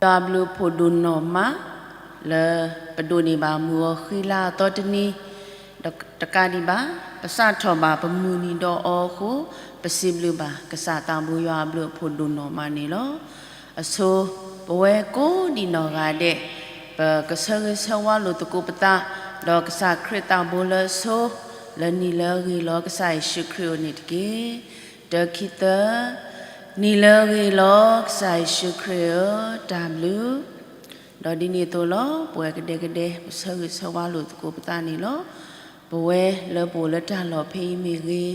ယွၤအဘျုးအဖှိၣ်ဒိၣ်နီၢ်မး လၢပဒိးန့ၢ်ဘၣ်မုၢ်ဂီၤဃံလၤအသီတနံၤ, ဒီးတကးဒံးဘၣ် ပစးထီၣ်ဘၣ်ပမုၢ်နံၤဒီးအီၤအဃိ ပစံးဘျုးဘၣ်ကစၢ်သးဘိယွၤအဘျုးအဖှိၣ်ဒိၣ်နီၢ်မးန့ၣ်လီၤ. အဆိ ပဝဲကိးဒံးနီၢ်ဂၤဒဲး ပကဆၢဂ့ၤဆၢဝါလိာ်သကိးပသး ဒီးကစၢ်ခရံာ်သးဘိလၢအဆိ လၢနံၤလၢအဂ့ၤလီၤ ကစၢ်ယ့ၣ်ၡူးခရံာ်ဧၢန့ၣ်တက့ၢ်. တၢ ခံ သၢ. နံၤလၢအဂ့ၤလီၤ ကစၢ်ယ့ၣ်ၡူးခရံာ်ဧၢ, တၢ်ဘျုး. ဒီးဒ်န့ၣ်အသိးလီၤ ပဝဲကဒဲကဒဲ ပဆၢဂ့ၤဆၢဝါလိာ်သကိးပသးန့ၣ်လီၤ. ပဝဲလၢပအိၣ်လၢတၢ်လီၢ်ဖဲအံၤမ့ၢ်ဂ့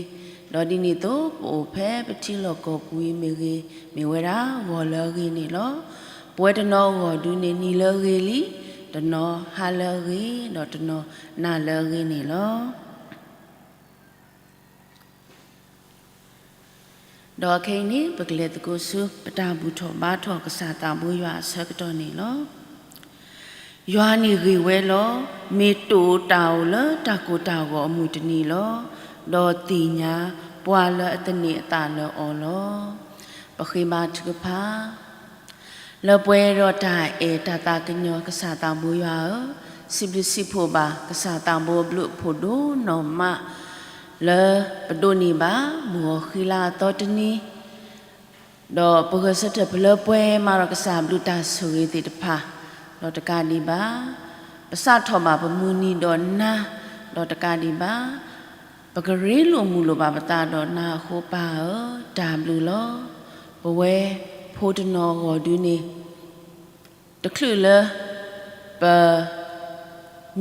ၤ, ဒီးဒ်န့ၣ်အသိး ပအိၣ်ဖဲပထံလီၢ်ကီၢ်ပူၤအံၤမ့ၢ်ဂ့ၤ, မ့ၢ်ဝဲဒၣ်ဂီၤလၢအဂ့ၤန့ၣ်လီၤ. ပဝဲတနီၤအဂီၢ်ဒုန့ၣ် နံၤလၢအဂ့ၤလံ, တနီၤဟါလၢအဂ့ၤ, ဒီးတနီၤနၤလၢအဂ့ၤန့ၣ်လီၤ. ဒီးခဲအံၤန့ၣ် ပကလဲၤသကိးဆူ ပတၢ်ဘူၣ်ထီၣ်ဘါထီၣ်ကစၢ်သးဘိယွၤအဆၢကတီၢ်န့ၣ်လီၤ. ယွၤန့ၣ်ဂ့ၤဝဲလီၤ. မ့ၢ်တိာ်တၢ်အိၣ်လၢတၢ်ကိၢ်တၢ်ဂီၤအမုၢ်တနံၤလီၤ. ဒီးသ့ၣ်ညါပှၤလၢအသန့ၤအသးလၢအီၤလီၤ. ပဃ့ဘါထုကဖၣ် လၢပှဲၤဒီးတၢ်အဲၣ်တၢ်သးကညီၤ ကစၢ်သးဘိယွၤဧၢ, စံးဘျုးစံးဖှိၣ်ဘၣ်ကစၢ်သးဘိအဘျုးအဖှိၣ်ဒိၣ်နီၢ်မး လၢပဒိးန့ၢ်ဘၣ် မုၢ်ဂီၤဃံလၤအသီတနံၤ, ဒီးပဂဲၤဆၢထၢၣ်ပလၢပှဲၤမးဒီးကစၢ်ဘျုးတၢ်ဆိၣ်ဂ့ၤသ့ၣ်တဖၣ်, ဒီးတကးဒံးဘၣ် ပစးထီၣ်ဘၣ်ပမုၢ်နံၤဒီးနၤ, ဒီးတကးဒံးဘၣ် ပကရ့လိာ်မုာ်လိာ်ဘၣ်ပသးဒီးနၤအဃိပၢ်ဧၢ, တၢ်ဘျုးလီၤ. ပဝဲဖိတနီၤအဂီၢ်ဒုန့ၣ် တချုးလၢ ပ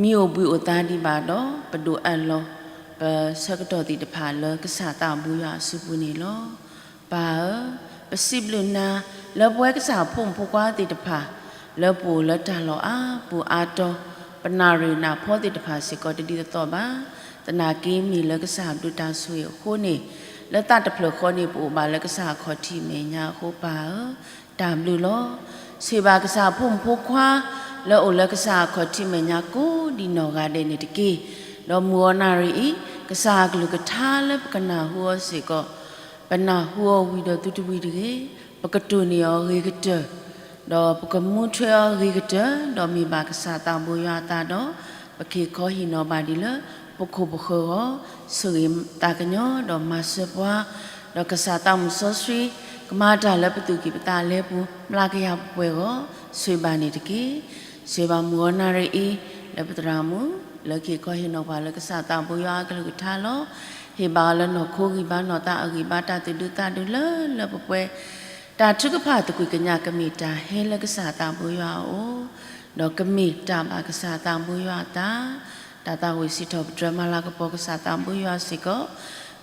မံအိၣ်ဘှံးအိၣ်သါဒံးဘၣ်ဒီး ပဒိးအၢၣ်လီၤ ပဆၢကတီၢ်သ့ၣ်တဖၣ်လၢကစၢ်သးဘိယွၤအစုပူၤန့ၣ်လီၤ. ပၢ်ဧၢ, ပစံးဘျုးနၤ လၢပဝဲကစၢ်ဖိမုၣ်ဖိခွါသ့ၣ်တဖၣ် လၢပအိၣ်လၢတၢ်လီၢ်အါပူၤအါတီၤ, ပနၢ်ရံၣ်နၢ်ဖီသ့ၣ်တဖၣ်စ့ၢ်ကီးတဒ်သိးသိးဘၣ်, သနာ်က့မ့ၢ်လၢကစၢ်ဘျုးတၢ်ဆိၣ်ဂ့ၤအဃိန့ၣ်, လၢသးတဖျၢၣ်ဃီန့ၣ် ပအိၣ်ဘၣ်လၢကစၢ်အခီၣ်ထံးမဲာ်ညါအဃိပၢ်ဧၢ, တၢ်ဘျုးလီၤ. ဆိၣ်ဂ့ၤဘၣ်ကစၢ်အဖိမုၣ်ဖိခွါ လၢအိၣ်လၢကစၢ်အခီၣ်ထံးမဲာ်ညါကိးဒံးနီၢ်ဂၤဒဲးန့ၣ်တက့ၢ်. ဒီးမုၢ်ဂီၤနၣ်ရံၣ်အံၤ ကစၢ်အကလုၢ်ကထါလၢပကနၢ်ဟူအီၤစ့ၢ်ကီး, ပနၢ်ဟူအီၤဝံၤဒီးသုတဝံၤတဂ့ၤ, ပကတိၢ်န့ၢ်အီၤအဂ့ၤကတၢၢ်, ဒီးပကမူထွဲအီၤအဂ့ၤကတၢၢ်, ဒီးမ့ၢ်ဘၣ်ကစၢ်သးဘိယွၤအသးဒီး ပက့ၤခီဟ့ၣ်နီၤဘၣ်ဒံးလၢ ပခိၣ်ပဃၢၤအဂီၢ်, ဆိၣ်ဂ့ၤသးကညီၤဒီးမၤစၢၤပှၤ, ဒီးကစၢ်သးမုၣ်စီဆှံ ကမၤတၢ်လၢပသူၣ်ကံၢ်ပသးလဲပူၤ မျးကယၤပှဲၤပှဲၤအဂီၢ် ဆိၣ်ဂ့ၤဘၣ်န့ၣ်တက့ၢ်. ဆိၣ်ဂ့ၤဘၣ်မုၢ်ဂီၤနၣ်ရံၣ်အံၤ လၢပသရၣ်မုၣ် လၢက့ၤခီဟ့ၣ်နီၤပှၤလၢကစၢ်သးဘိယွၤအကလုၢ်ကထါလီၤ. ဟ့ၣ်ဘၣ်အီၤလၢနီၢ်ခိဂံၢ်ဘါနီၢ်သးအဂံၢ်ဘါ တၢ်သူၣ်ဒူသးဒူလၢလၢပှဲၤပှဲၤ, တၢ်ထုကဖၣ်သကွံာ်ကညး ကမ့ၢ်တၢ်ဟဲလၢကစၢ်သးဘိယွၤအအိၣ်, ဒီးကမ့ၢ်တၢ်ဘၣ်ကစၢ်သးဘိယွၤအသး, တၢ်သးဝံၣ်စံးထီၣ်ပတြၢၤမၤလၤကပီၤကစၢ်သးဘိယွၤစ့ၢ်ကီး,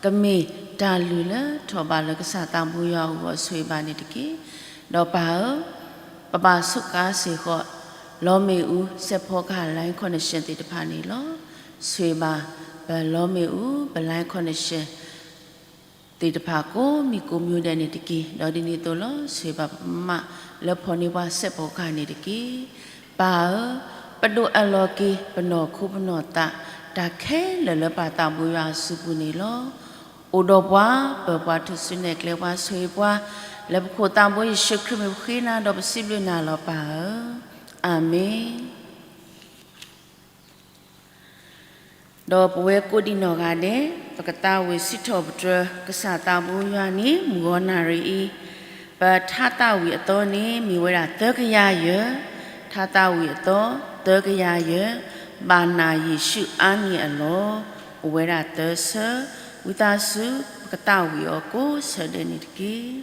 ကမ့ၢ်တၢ်လုၢ်လၢထီၣ်ဘးလၢကစၢ်သးဘိယွၤအဂီၢ် ဆိၣ်ဂ့ၤဘၣ်န့ၣ်တက့ၢ်. ဒီးပၢ်ဧၢ, ပဘၣ်စူးကါစ့ၢ်ကီး လီမ့ၣ်အူ စဲးဖီကဟၣ် line connection သ့ၣ်တဖၣ်န့ၣ်လီၤ. ဆိၣ်ဂ့ၤဘၣ် ပလီမ့ၣ်အူ ပ line connection သ့ၣ်တဖၣ်ကိးမံၤကိးမံၤဒဲးန့ၣ်တက့ၢ်. ဒီးဒ်န့ၣ်အသိးလီၤ ဆိၣ်ဂ့ၤဘၣ်ပမး လၢဖီၣ်န့ၢ်ပှၤစဲးဖီကဟၣ်န့ၣ်တက့ၢ်. ပၢ်ဧၢ, ပဒိးအၢၣ်လီၤက့ၤ ပနီၢ်ခိပနီၢ်သး တၢ်ခဲလၢာ်လၢပၢ်သးဘိယွၤအစုပူၤန့ၣ်လီၤ. အိၣ်ဒီးပှၤ ပၢၤပှၤထူၣ်စုနဲၣ်ကျဲပှၤ ဆိၣ်ဂ့ၤပှၤ လၢပခိၣ်သးဘိယ့ၣ်ၡူးခရံာ်မံၤ ပဃ့နၤဒီးပစံးဘျုးနၤလီၤ ပၢ်ဧၢ. အၤမ့ၣ်. ဒီးပဝဲကိးဒံးနီၢ်ဂၤဒဲး ပကသးဝံၣ်စံးထီၣ်ပတြၢၤ ကစၢ်သးဘိယွၤန့ၣ် မုၢ်ဂီၤနၣ်ရံၣ်အံၤ, ပထါသးဝံၣ်အသီန့ၣ် မ့ၢ်ဝဲဒၣ်သၢကယၤယဲၢ်, ထါသးဝံၣ်အသီ သၢကယၤယဲၢ်, ဘၣ်နာ်ယ့ၣ်ၡူးအါန့ၢ်အလီၢ်, အိၣ်ဝဲဒၣ်သၢဆၢ, ဝံသးစူၤ ပကသးဝံၣ်အီၤကိးဆၢဒဲးန့ၣ်တက့ၢ်.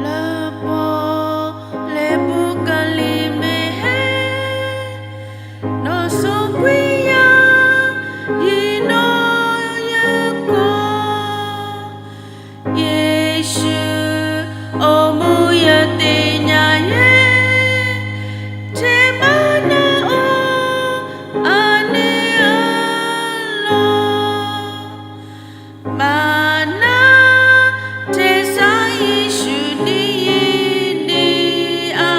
လၢပီၣ်လဲၣ်ပူၤကလံၤမ့ၢ်ဟဲ, နီၢ်ဆိကွံာ်ယၤ ယံၤနီၢ်ယကိာ်, ယ့ၣ်ၡူးအိၣ်မူယသ့ၣ်ညါယဲ, ထဲမၤနၤအိၣ်အါန့ၢ်အလီၢ် မၤနၤ ထဲစၢ်ယ့ၣ်ၡူးဒ်အံၤဒ်အါ,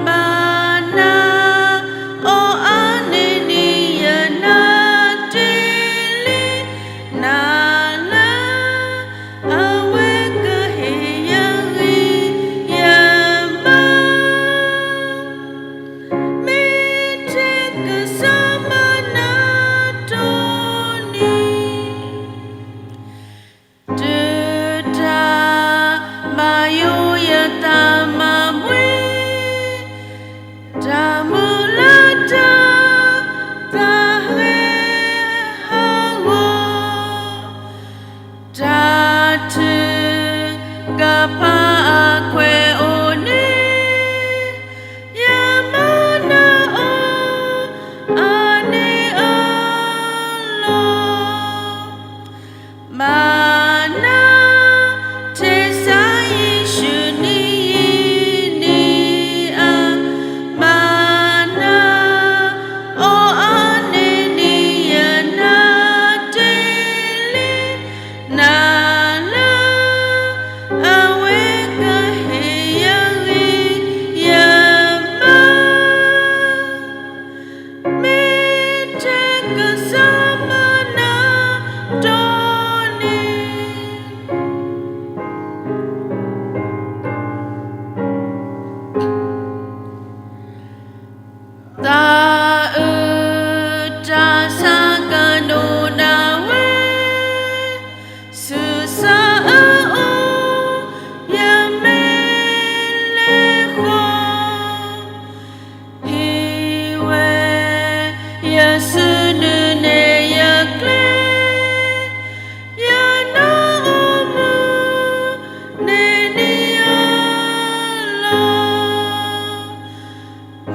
မၤနၤ အိၣ်အါ တၢ်မၤမှံ, တၢ်မုၢ်လၢ်တၢ်, တၢ်ဟဲဟးဂီၤ, တၢ်ထုကဖၣ်အခွဲးအိၣ်န့ၣ်, ယမၤနၢၤအီၤအါန့ၢ်အလီၢ်. မၤနၢၤ, ထဲစးယ့ၣ်ၡူးနံၤအံၤန့ၣ်ဧါ, မၤနၢၤအီၤအါန့ၢ်န့ၣ် ယနာ်တ့ၢ်လံ, နာ်လၢအဝဲကဟ့ၣ်ယဂံၢ်ယဘါ. မ့ၢ်ထဲကစၢ်မၤနၢၤတၢ်န့ၣ်, သးအုးတၢ်ဆါကဒိၣ်ဒၣ်ဝဲ, ဆူစးအအိၣ် ယမ့ၢ်လဲၤဃီၤ, ဟ့ၣ်ဝဲယစုဒုးနဲၣ်ယကျဲ, ယနီၢ်အိၣ်မူန့ၢ်နံၣ်အလီၢ်.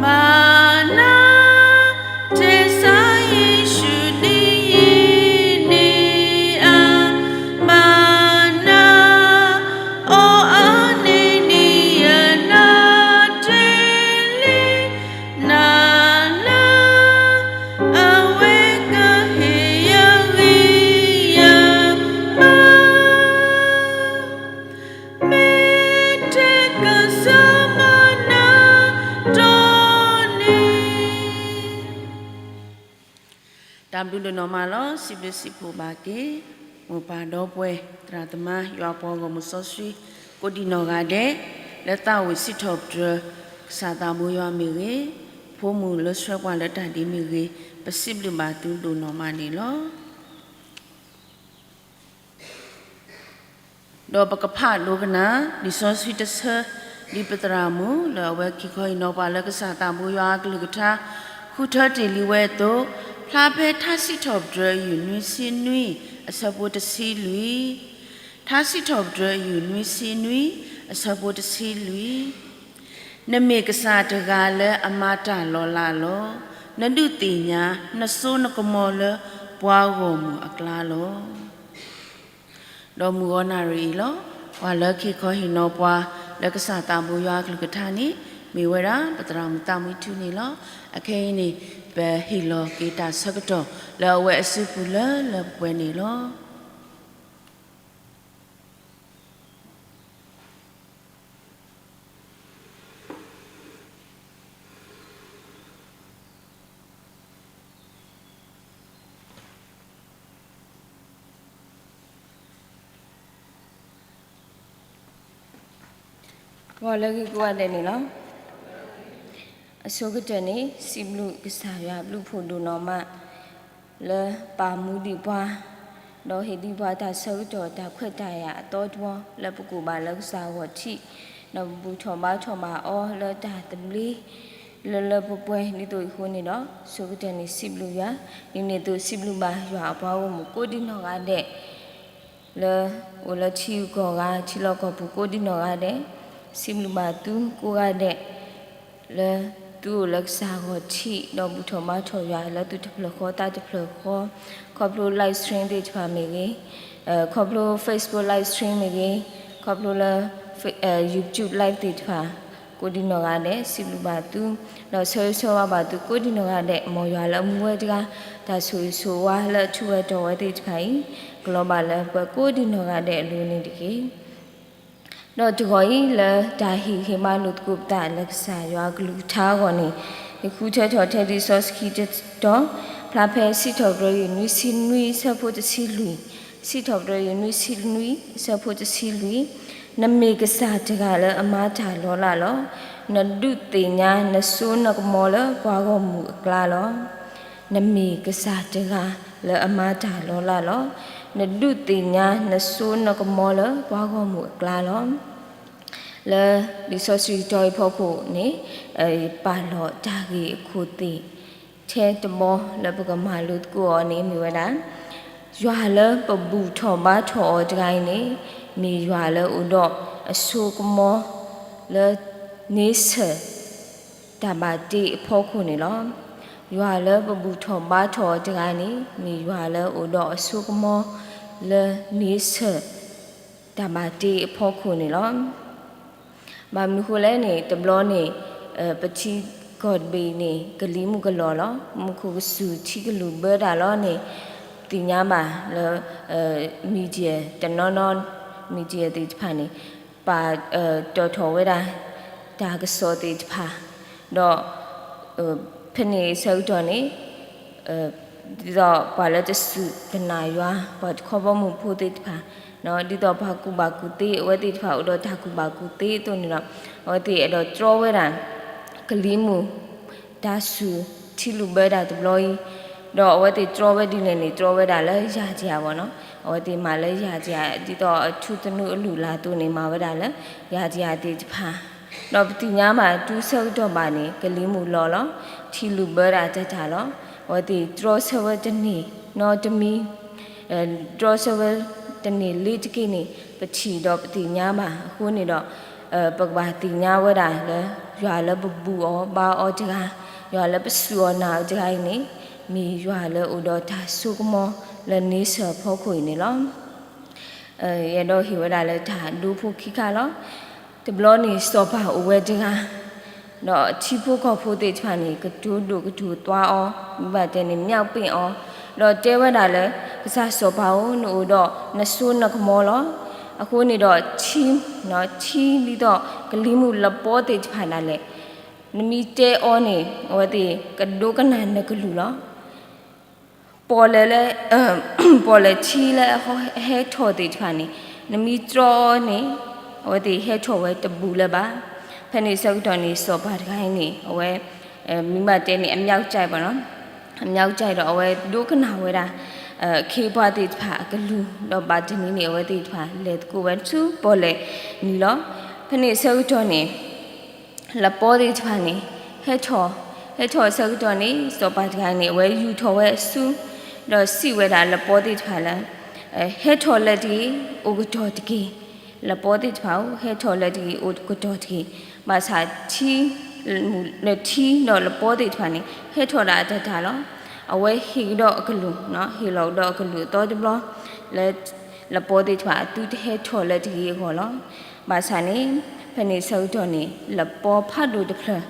မၤနၢၤ, ထဲစးယ့ၣ်ၡူးနံၤအံၤန့ၣ်ဧါ, မၤနၢၤအီၤအါန့ၢ်န့ၣ် ယနာ်တ့ၢ်လံ, နာ်လၢအဝဲကဟ့ၣ်ယဂံၢ်ယဘါ. မ့ၢ်ထဲကစၢ်မၤနၢၤတၢ်န့ၣ်. တၢ်ဘျုးဒိၣ်နီၢ်မးလီၤ. စံးဘျုးစံးဖှိၣ်ဘၣ်က့ၤ မိၢ်ပၢ်ဒီပုၢ်ဝဲၢ် သရၣ်သမါ ယွၤအပှၤဂီၢ်မုၢ်စီဆှံ ကိးဒံနီၢ်ဂၤဒဲး လၢသးဝံၣ်စံးထီၣ်ပတြၢၤ ကစၢ်သးဘိယွၤမ့ၢ်ဂ့ၤ, ဖိမုၣ်လၢဆှၢပှၤလၢတၢ်ဒ့မ့ၢ်ဂ့ၤ, ပစံးဘျုးဘၣ်သုဒိၣ်နီၢ်မးန့ၣ်လီၤ. ဒီးပကဖးဒိကနၣ် လံာ်စီဆှံတဆၢ ဒ်ပသရၣ်မုၣ် လၢအဝဲခံခီဟ့ၣ်နီၤပှၤလၢကစၢ်သးဘိယွၤအကလုၢ်ကထါ ဃုထၢတ့ၢ်လံဝဲအသိး, ဖျါဖဲထါစံးထီၣ်ပတြၢၤအယုၢ်နွံဆံနွံ အဆၢဖိတဆံလွံၢ်, ထါစံးထီၣ်ပတြၢၤအယုၢ်နွံဆံနွံ အဆၢဖိတဆံလွံၢ်, နမ့ၢ်ကစၢ်တဂၤလၢအမၤတၢ်လီၤလးလီၤ. နဒုးသ့ၣ်ညါ နစိနကမီၤလၢပှၤဂီၢ်မုၢ်အကျါလီၤ. ဒီးမုၢ်ဂီၤနၣ်ရံၣ်အံၤလီၤ. ပှၤလၢခံခီဟ့ၣ်နီၤပှၤ လၢကစၢ်သးဘိယွၤအကလုၢ်ကထါန့ၣ် မ့ၢ်ဝဲဒၣ် ပသရၣ်မုၣ်သးမံထူန့ၣ်လီၤ. အခဲအံၤန့ၣ် ပဟ့ၣ်လီၤက့ၤတၢ်ဆၢကတီၢ် လၢအဝဲအစုပူၤလၢလၢပှဲၤပှဲၤန့ၣ်လီၤ. ဂီၤလၢအဂ့ၤကိးဂၤဒဲးန့ၣ်လီၤ. အဆိကတၢၢ်န့ၣ် စံးဘျုးကစၢ်ယွၤဘျုးဖှိၣ်ဒိၣ်နီၢ်မး လၢပာ်မူဒံးပှၤ ဒီးဟ့ၣ်ဒံးပှၤတၢ်ဆၢကတီၢ်တၢ်ခွဲးတၢ်ယာ်အသီတဝီ လၢပကိးဘၣ်လၢကစၢ်ဂီၢ်ထံး, ဒီးပဘူၣ်ထီၣ်ဘါထီၣ်ဘၣ်အီၤလၢတၢ်သဘျ့ လၢလၢပှဲၤပှဲၤ ဒ်သိးအံၤအဃိန့ၣ်ဒီး ဆိကတၢၢ်န့ၣ်စံးဘျုးယွၤ, ဒ်န့ၣ်အသိးစံးဘျုးဘၣ်ယွၤအပှၤဂီၢ်မုၢ်ကိးဒံနီၢ်ဂၤဒဲး လၢအိၣ်လၢထံဂုၤကီၢ်ဂၤ ထံလီၢ်ကီၢ်ပူၤကိးဒံနီၢ်ဂၤဒဲး, စံးဘျုးဘၣ်သုကိးဂၤဒဲး လၢသုအိၣ်လၢကစၢ်ဂီၢ်ထံး ဒီးဘူၣ်ထီၣ်ဘါထီၣ်ယွၤလၢသုတဖျၢၣ်ဃီတၢ်တဖျၢၣ်ဃီ, ခီဖျိ live stream သ့ၣ်တဖၣ်မ့ၢ်ဂ့ၤ, ခီဖျိ Facebook live stream မ့ၢ်ဂ့ၤ, ခီဖျိလၢ YouTube live သ့ၣ်တဖၣ် ကိးဒံနီၢ်ဂၤဒဲး စံးဘျုးဘၣ်သု, ဒီးဆၢဂ့ၤဆၢဝါဘၣ်သုကိးဒံနီၢ်ဂၤဒဲး, မ်ယွၤလၢအမူဝဲတဂၤ, တၢ်ဆိၣ်ဂ့ၤဆိၣ်ဝါလၢအထူးဝဲတီၤဝဲသ့ၣ်တဖၣ်အံၤ ကလီၤဘၣ်လၢပှၤကိးဒံနီၢ်ဂၤဒဲးအလိၤန့ၣ်တက့ၢ်. ဒီးတဂီၤအံၤလၢတၢ်ဟ့ၣ်ဂံၢ်ဟ့ၣ်ဘါလိာ်သကိးပသးလၢကစၢ်ယွၤအကလုၢ်ကထါအဂီၢ်န့ၣ်, ယဃုထၢထီၣ်ထဲလံာ်စီဆှံတတီၤ, ဖျါဖဲစံးထီၣ်ပတြၢၤယုၢ်နွံဆံနွံအဆၢဖိတဆံလွံၢ်, စံးထီၣ်ပတြၢၤယုၢ်နွံဆံနွံအဆၢဖိတဆံလွံၢ်, နမ့ၢ်ကစၢ်တဂၤလၢအမၤတၢ်လီၤလးလီၤ. နဒုးသ့ၣ်ညါနစိနကမီၤလၢပှၤဂီၢ်မုၢ်အကျါလီၤ. နမ့ၢ်ကစၢ်တဂၤလၢအမၤတၢ်လီၤလးလီၤ. နဒုးသ့ၣ်ညါနစိနကမီၤလၢပှၤဂီၢ်မုၢ်အကျါလီၤ. လၢလံာ်စီဆှံတီၤအံၤဖီခိၣ်န့ၣ် ပာ်လီၤတၢ်ဂ့ၢ်အခိၣ်သ့ၣ် ထဲတဘီလၢပကမၤလိသကိးအီၤန့ၣ်မ့ၢ်ဝဲဒၣ် ယွၤလၢပဘူၣ်ထီၣ်ဘါထီၣ်အီၤတဂၤအံၤန့ၣ် မ့ၢ်ယွၤလၢအိၣ်ဒီးအစိကမီၤ လၢန့ဆၢၣ် တၢ်ဘၣ်တ့အဖီခိၣ်န့ၣ်လီၤ. ယွၤလၢပဘူၣ်ထီၣ်ဘါထီၣ်အီၤတဂၤန့ၣ် မ့ၢ်ယွၤလၢအိၣ်ဒီးအစိကမီၤ လၢန့ဆၢၣ် တၢ်ဘၣ်တ့အဖီခိၣ်န့ၣ်လီၤ. ဘၣ်မနုၤဃိလဲၣ်န့ၣ် တဘျီန့ၣ် ပထံကီၢ်တဘ့ၣ်အံၤန့ၣ် ကလံၤမုၢ်ကလီၤလီၤ. မူခိၣ်ကစူၤထံကလုၢ်ဘၢတၢ်လီၤန့ၣ် သ့ၣ်ညါဘၣ်လၢ media တနီၤနီၤ media သ့ၣ်တဖၣ်န့ၣ် ပာ်တီၣ်ထီၣ်ဝဲဒၣ် တၢ်ကစီၣ်သ့ၣ်တဖၣ် ဒီး ဖဲန့ၣ်ဆၢကတီၢ်န့ၣ် ဒ်သိးပှၤလၢတစူၢ်တနာ်ယွၤ ပှၤတခီဘီမုၢ်ဖိသ့ၣ်တဖၣ် ဒ်သိးပှၤကူၣ်ဘၣ်ကူၣ်သ့ အဝဲသ့ၣ်တဖၣ်အိၣ်ဒီးတၢ်ကူၣ်ဘၣ်ကူၣ်သ့အသိးန့ၣ်ဒီး အဝဲသ့ၣ်အဲၣ်ဒိးတြီဝဲဒၣ် ကလံၤမုၢ် တၢ်စူၤထံလုၢ်ဘၢတၢ်တဘျီအံၤ ဒီးအဝဲသ့ၣ်တြီဝဲဒ်လဲၣ်န့ၣ် တြီဝဲဒၣ်လၢယၤတယၤဘၣ်နီၤ. အဝဲသ့ၣ်မၤလၢယၤတယၤ ဒ်သိးအထူသနူအလုၢ်အလၢ်အသိးန့ၣ် မၤဝဲဒၣ်လၢယၤတယၤသ့ၣ်တဖၣ် ဒီးပသ့ၣ်ညါဘၣ်တုၤဆၢကတီၢ်ဘၣ်န့ၣ် ကလံၤမုၢ်လီၤလီၤ ထံလုၢ်ဘၢဒၣ်တၢ်တၢ်လီၤ. အဝဲသ့ၣ်တြီဆၢဝဲတန့ၢ်နီတမံၤ တြီဆၢဝဲတန့ၢ်လ့ၤတက့ၢ်န့ၣ် ပထံၣ်ဒီးပသ့ၣ်ညါဘၣ်အဃိန့ၣ်ဒီး ပကဘၣ်သ့ၣ်ညါဝဲဒၣ်လၢ ယွၤလၢပဘူၣ်အီၤဘါအီၤတဂၤ ယွၤလၢပစူၢ်အီၤနာ်အီၤတဂၤအံၤန့ၣ် မ့ၢ်ယွၤလၢအိၣ်ဒီးတၢ်စိကမီၤလၢန့ဆၢၣ်အဖီခိၣ်အံၤန့ၣ်လီၤ. ယအဲၣ်ဒိးဟ့ၣ်ဝဲဒၣ်လၢတၢ်ဒိဖိခံခါလီၤ. တဘျီန့ၣ်စီၤပၤအိၣ်ဝဲတဂၤ ဒီးထံဖိကီၢ်ဖိသ့ၣ်တဖၣ်န့ၣ် ကတိၤဒိၣ်ကတိၤသွါအီၤ မ့ၢ်ဘၣ်တဲန့ၣ် မၠၣ်ပ့ၣ်အီၤ ဒီးတဲဝဲဒၣ်လၢ ကစၢ်စီၤပၤဧၢ နအိၣ်ဒီးနစိနကမီၤလီၤ. အဃိန့ၣ်ဒီးထံ ထံဒ်သိးကလံၤမုၢ်လပီသ့ၣ်တဖၣ်ဒၣ်လဲာ် နမ့ၢ်တဲအီၤန့ၣ် အဝဲသ့ၣ်ကဒိကနၣ်နကလုၢ်လီၤ. ပီၣ်လဲၣ်လၢ ပီၣ်လဲၣ်ထံလၢအဟဲထီၣ်သ့ၣ်တဖၣ်န့ၣ် နမ့ၢ်တြီအီၤန့ၣ် အဝဲသ့ၣ်ဟဲထီၣ်ဝဲတဘူးလၢၤဘၣ်. ဖဲန့ၣ်ဆၢကတီၢ်န့ၣ် စီၤပၤတဂၤအံၤန့ၣ် အဝဲ မ့ၢ်ဘၣ်တဲန့ၣ် အမၠၣ်ကၠၢ်ပနီၤ အမၠၣ်ကၠၢ်ဒီးအဝဲဒိကနၣ်ဝဲဒၣ် အခ့အပှၤသ့ၣ်တဖၣ်အကလုၢ် ဒီးဘၣ်တနံၤန့ၣ် အဝဲသ့ၣ်တဖၣ်လဲၤသကိးဝဲဆူပီၣ်လဲၣ်နံၤလီၤ. ဖဲန့ၣ်ဆၢကတီၢ်န့ၣ် လပီသ့ၣ်တဖၣ်န့ၣ် ဟဲထီၣ် ဟဲထီၣ်ဆၢကတီၢ်န့ၣ် စီၤပၤတဂၤန့ၣ် အဝဲယူာ်ထီၣ်ဝဲအစု ဒီးစံးဝဲဒၣ်လပီသ့ၣ်တဖၣ်လၢ ဟဲထီၣ်လၢတဂ့ၤ အိၣ်ကတီၢ်တက့ၢ်. လပီသ့ၣ်တဖၣ်ဧၢ ဟဲထီၣ်လၢတဂ့ၤ အိၣ်ကတီၢ်တက့ၢ်. ဘၣ်ဆၣ်ထံ ထံဒီးလပီသ့ၣ်တဖၣ်န့ၣ် ဟဲထီၣ်ဒၣ်အတၢ်တၢ်လီၤ. အဝဲဟ့ၣ်ကဒီးအကလုၢ် ဟ့ၣ်လီၤကဒီးအကလုၢ်အသီတဘျီ လၢ လပီသ့ၣ်တဖၣ်အသုတဟဲထီၣ်လၢတဂ့ၤအဂီၢ်လီၤ. ဘၣ်ဆၣ်န့ၣ် ဖဲန့ၣ်ဆၢကတီၢ်န့ၣ် လပီဖးဒိၣ်တဖျၢၣ်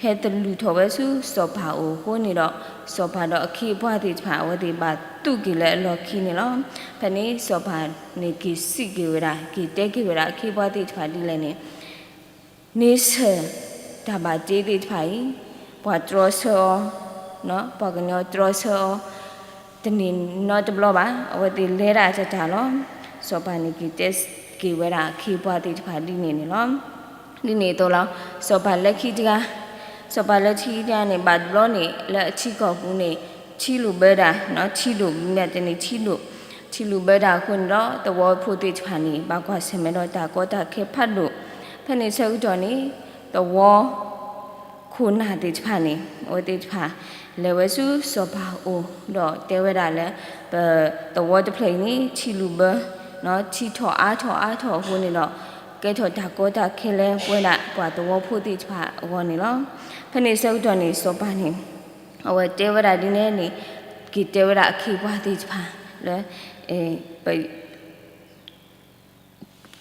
ဟဲသလုးထီၣ်ဝဲဆူစီၤပၤအအိၣ်အဃိန့ၣ်ဒီး စီၤပၤဒီးအခ့အပှၤသ့ၣ်တဖၣ် အဝဲသ့ၣ်ဘၣ်သူၣ်က့ၤလၢအလီၢ်ခံန့ၣ်လီၤ. ဖဲန့ၣ်စီၤပၤန့ၣ်က့ၤစံးက့ၤဝဲဒၣ် က့ၤတဲက့ၤဝဲဒၣ်အခ့အပှၤသ့ၣ်တဖၣ်ဒ်လဲၣ်န့ၣ် န့ဆၢၣ် တၢ်ဘၣ်တ့သ့ၣ်တဖၣ်အံၤ ပှၤတြီဆၢအီၤ ပှၤကညီတြီဆၢအီၤ တန့ၢ်နီတဘျီဘၣ် အဝဲသ့ၣ်လဲၤဒၣ်တၢ်တၢ်လီၤ. စီၤပၤန့ၣ်က့ၤတဲက့ၤဝဲဒၣ်အခ့အပှၤသ့ၣ်တဖၣ်ဒ်န့ၣ်န့ၣ်လီၤ. ဒ်န့ၣ်အသိးလီၤ စီၤပၤလၢခံတဂၤ စီၤပၤလၢခံတဂၤန့ၣ် ဘၣ်တဘျီန့ၣ် လၢအထံကီၢ်ပူၤန့ၣ် ထံလုၢ်ဘၢဒၣ် ထံဒိၣ် မ့ၢ်တဲန့ၣ်ထံဒိၣ် ထံလုၢ်ဘၢတၢ်အဃိန့ၣ်ဒီး သဝီဖိသ့ၣ်တဖၣ်န့ၣ် ဘၣ်ကွၢ်ဆၢၣ်မဲာ်ဒီးတၢ်ကီတၢ်ခဲဖးဒိၣ် ဖဲန့ၣ်ဆၢကတီၢ်န့ၣ် သဝီ ခိၣ်နၢ်သ့ၣ်တဖၣ်န့ၣ် အဝဲသ့ၣ်တဖၣ် လဲၤဝဲဆူစီၤပၤအအိၣ် ဒီးတဲဝဲဒၣ်လၢ ပသဝီတဖျၢၣ်အံၤန့ၣ် ထံလုၢ်ဘၢ ထံထီၣ်အါထီၣ်အါထီၣ်အဃိန့ၣ်ဒီး ကဲထီၣ်တၢ်ကီတၢ်ခဲလၢပဝဲဒၣ်ပှၤသဝီဖိသ့ၣ်တဖၣ်အဂီၢ်န့ၣ်လီၤ. ဖဲန့ၣ်ဆၢကတီၢ်န့ၣ် စီၤပၤန့ၣ် အဝဲတဲဝဲဒၣ်ဒ်န့ၣ်န့ၣ် က့ၤတဲဝဲဒၣ်အခ့အပှၤသ့ၣ်တဖၣ်လၢ ပ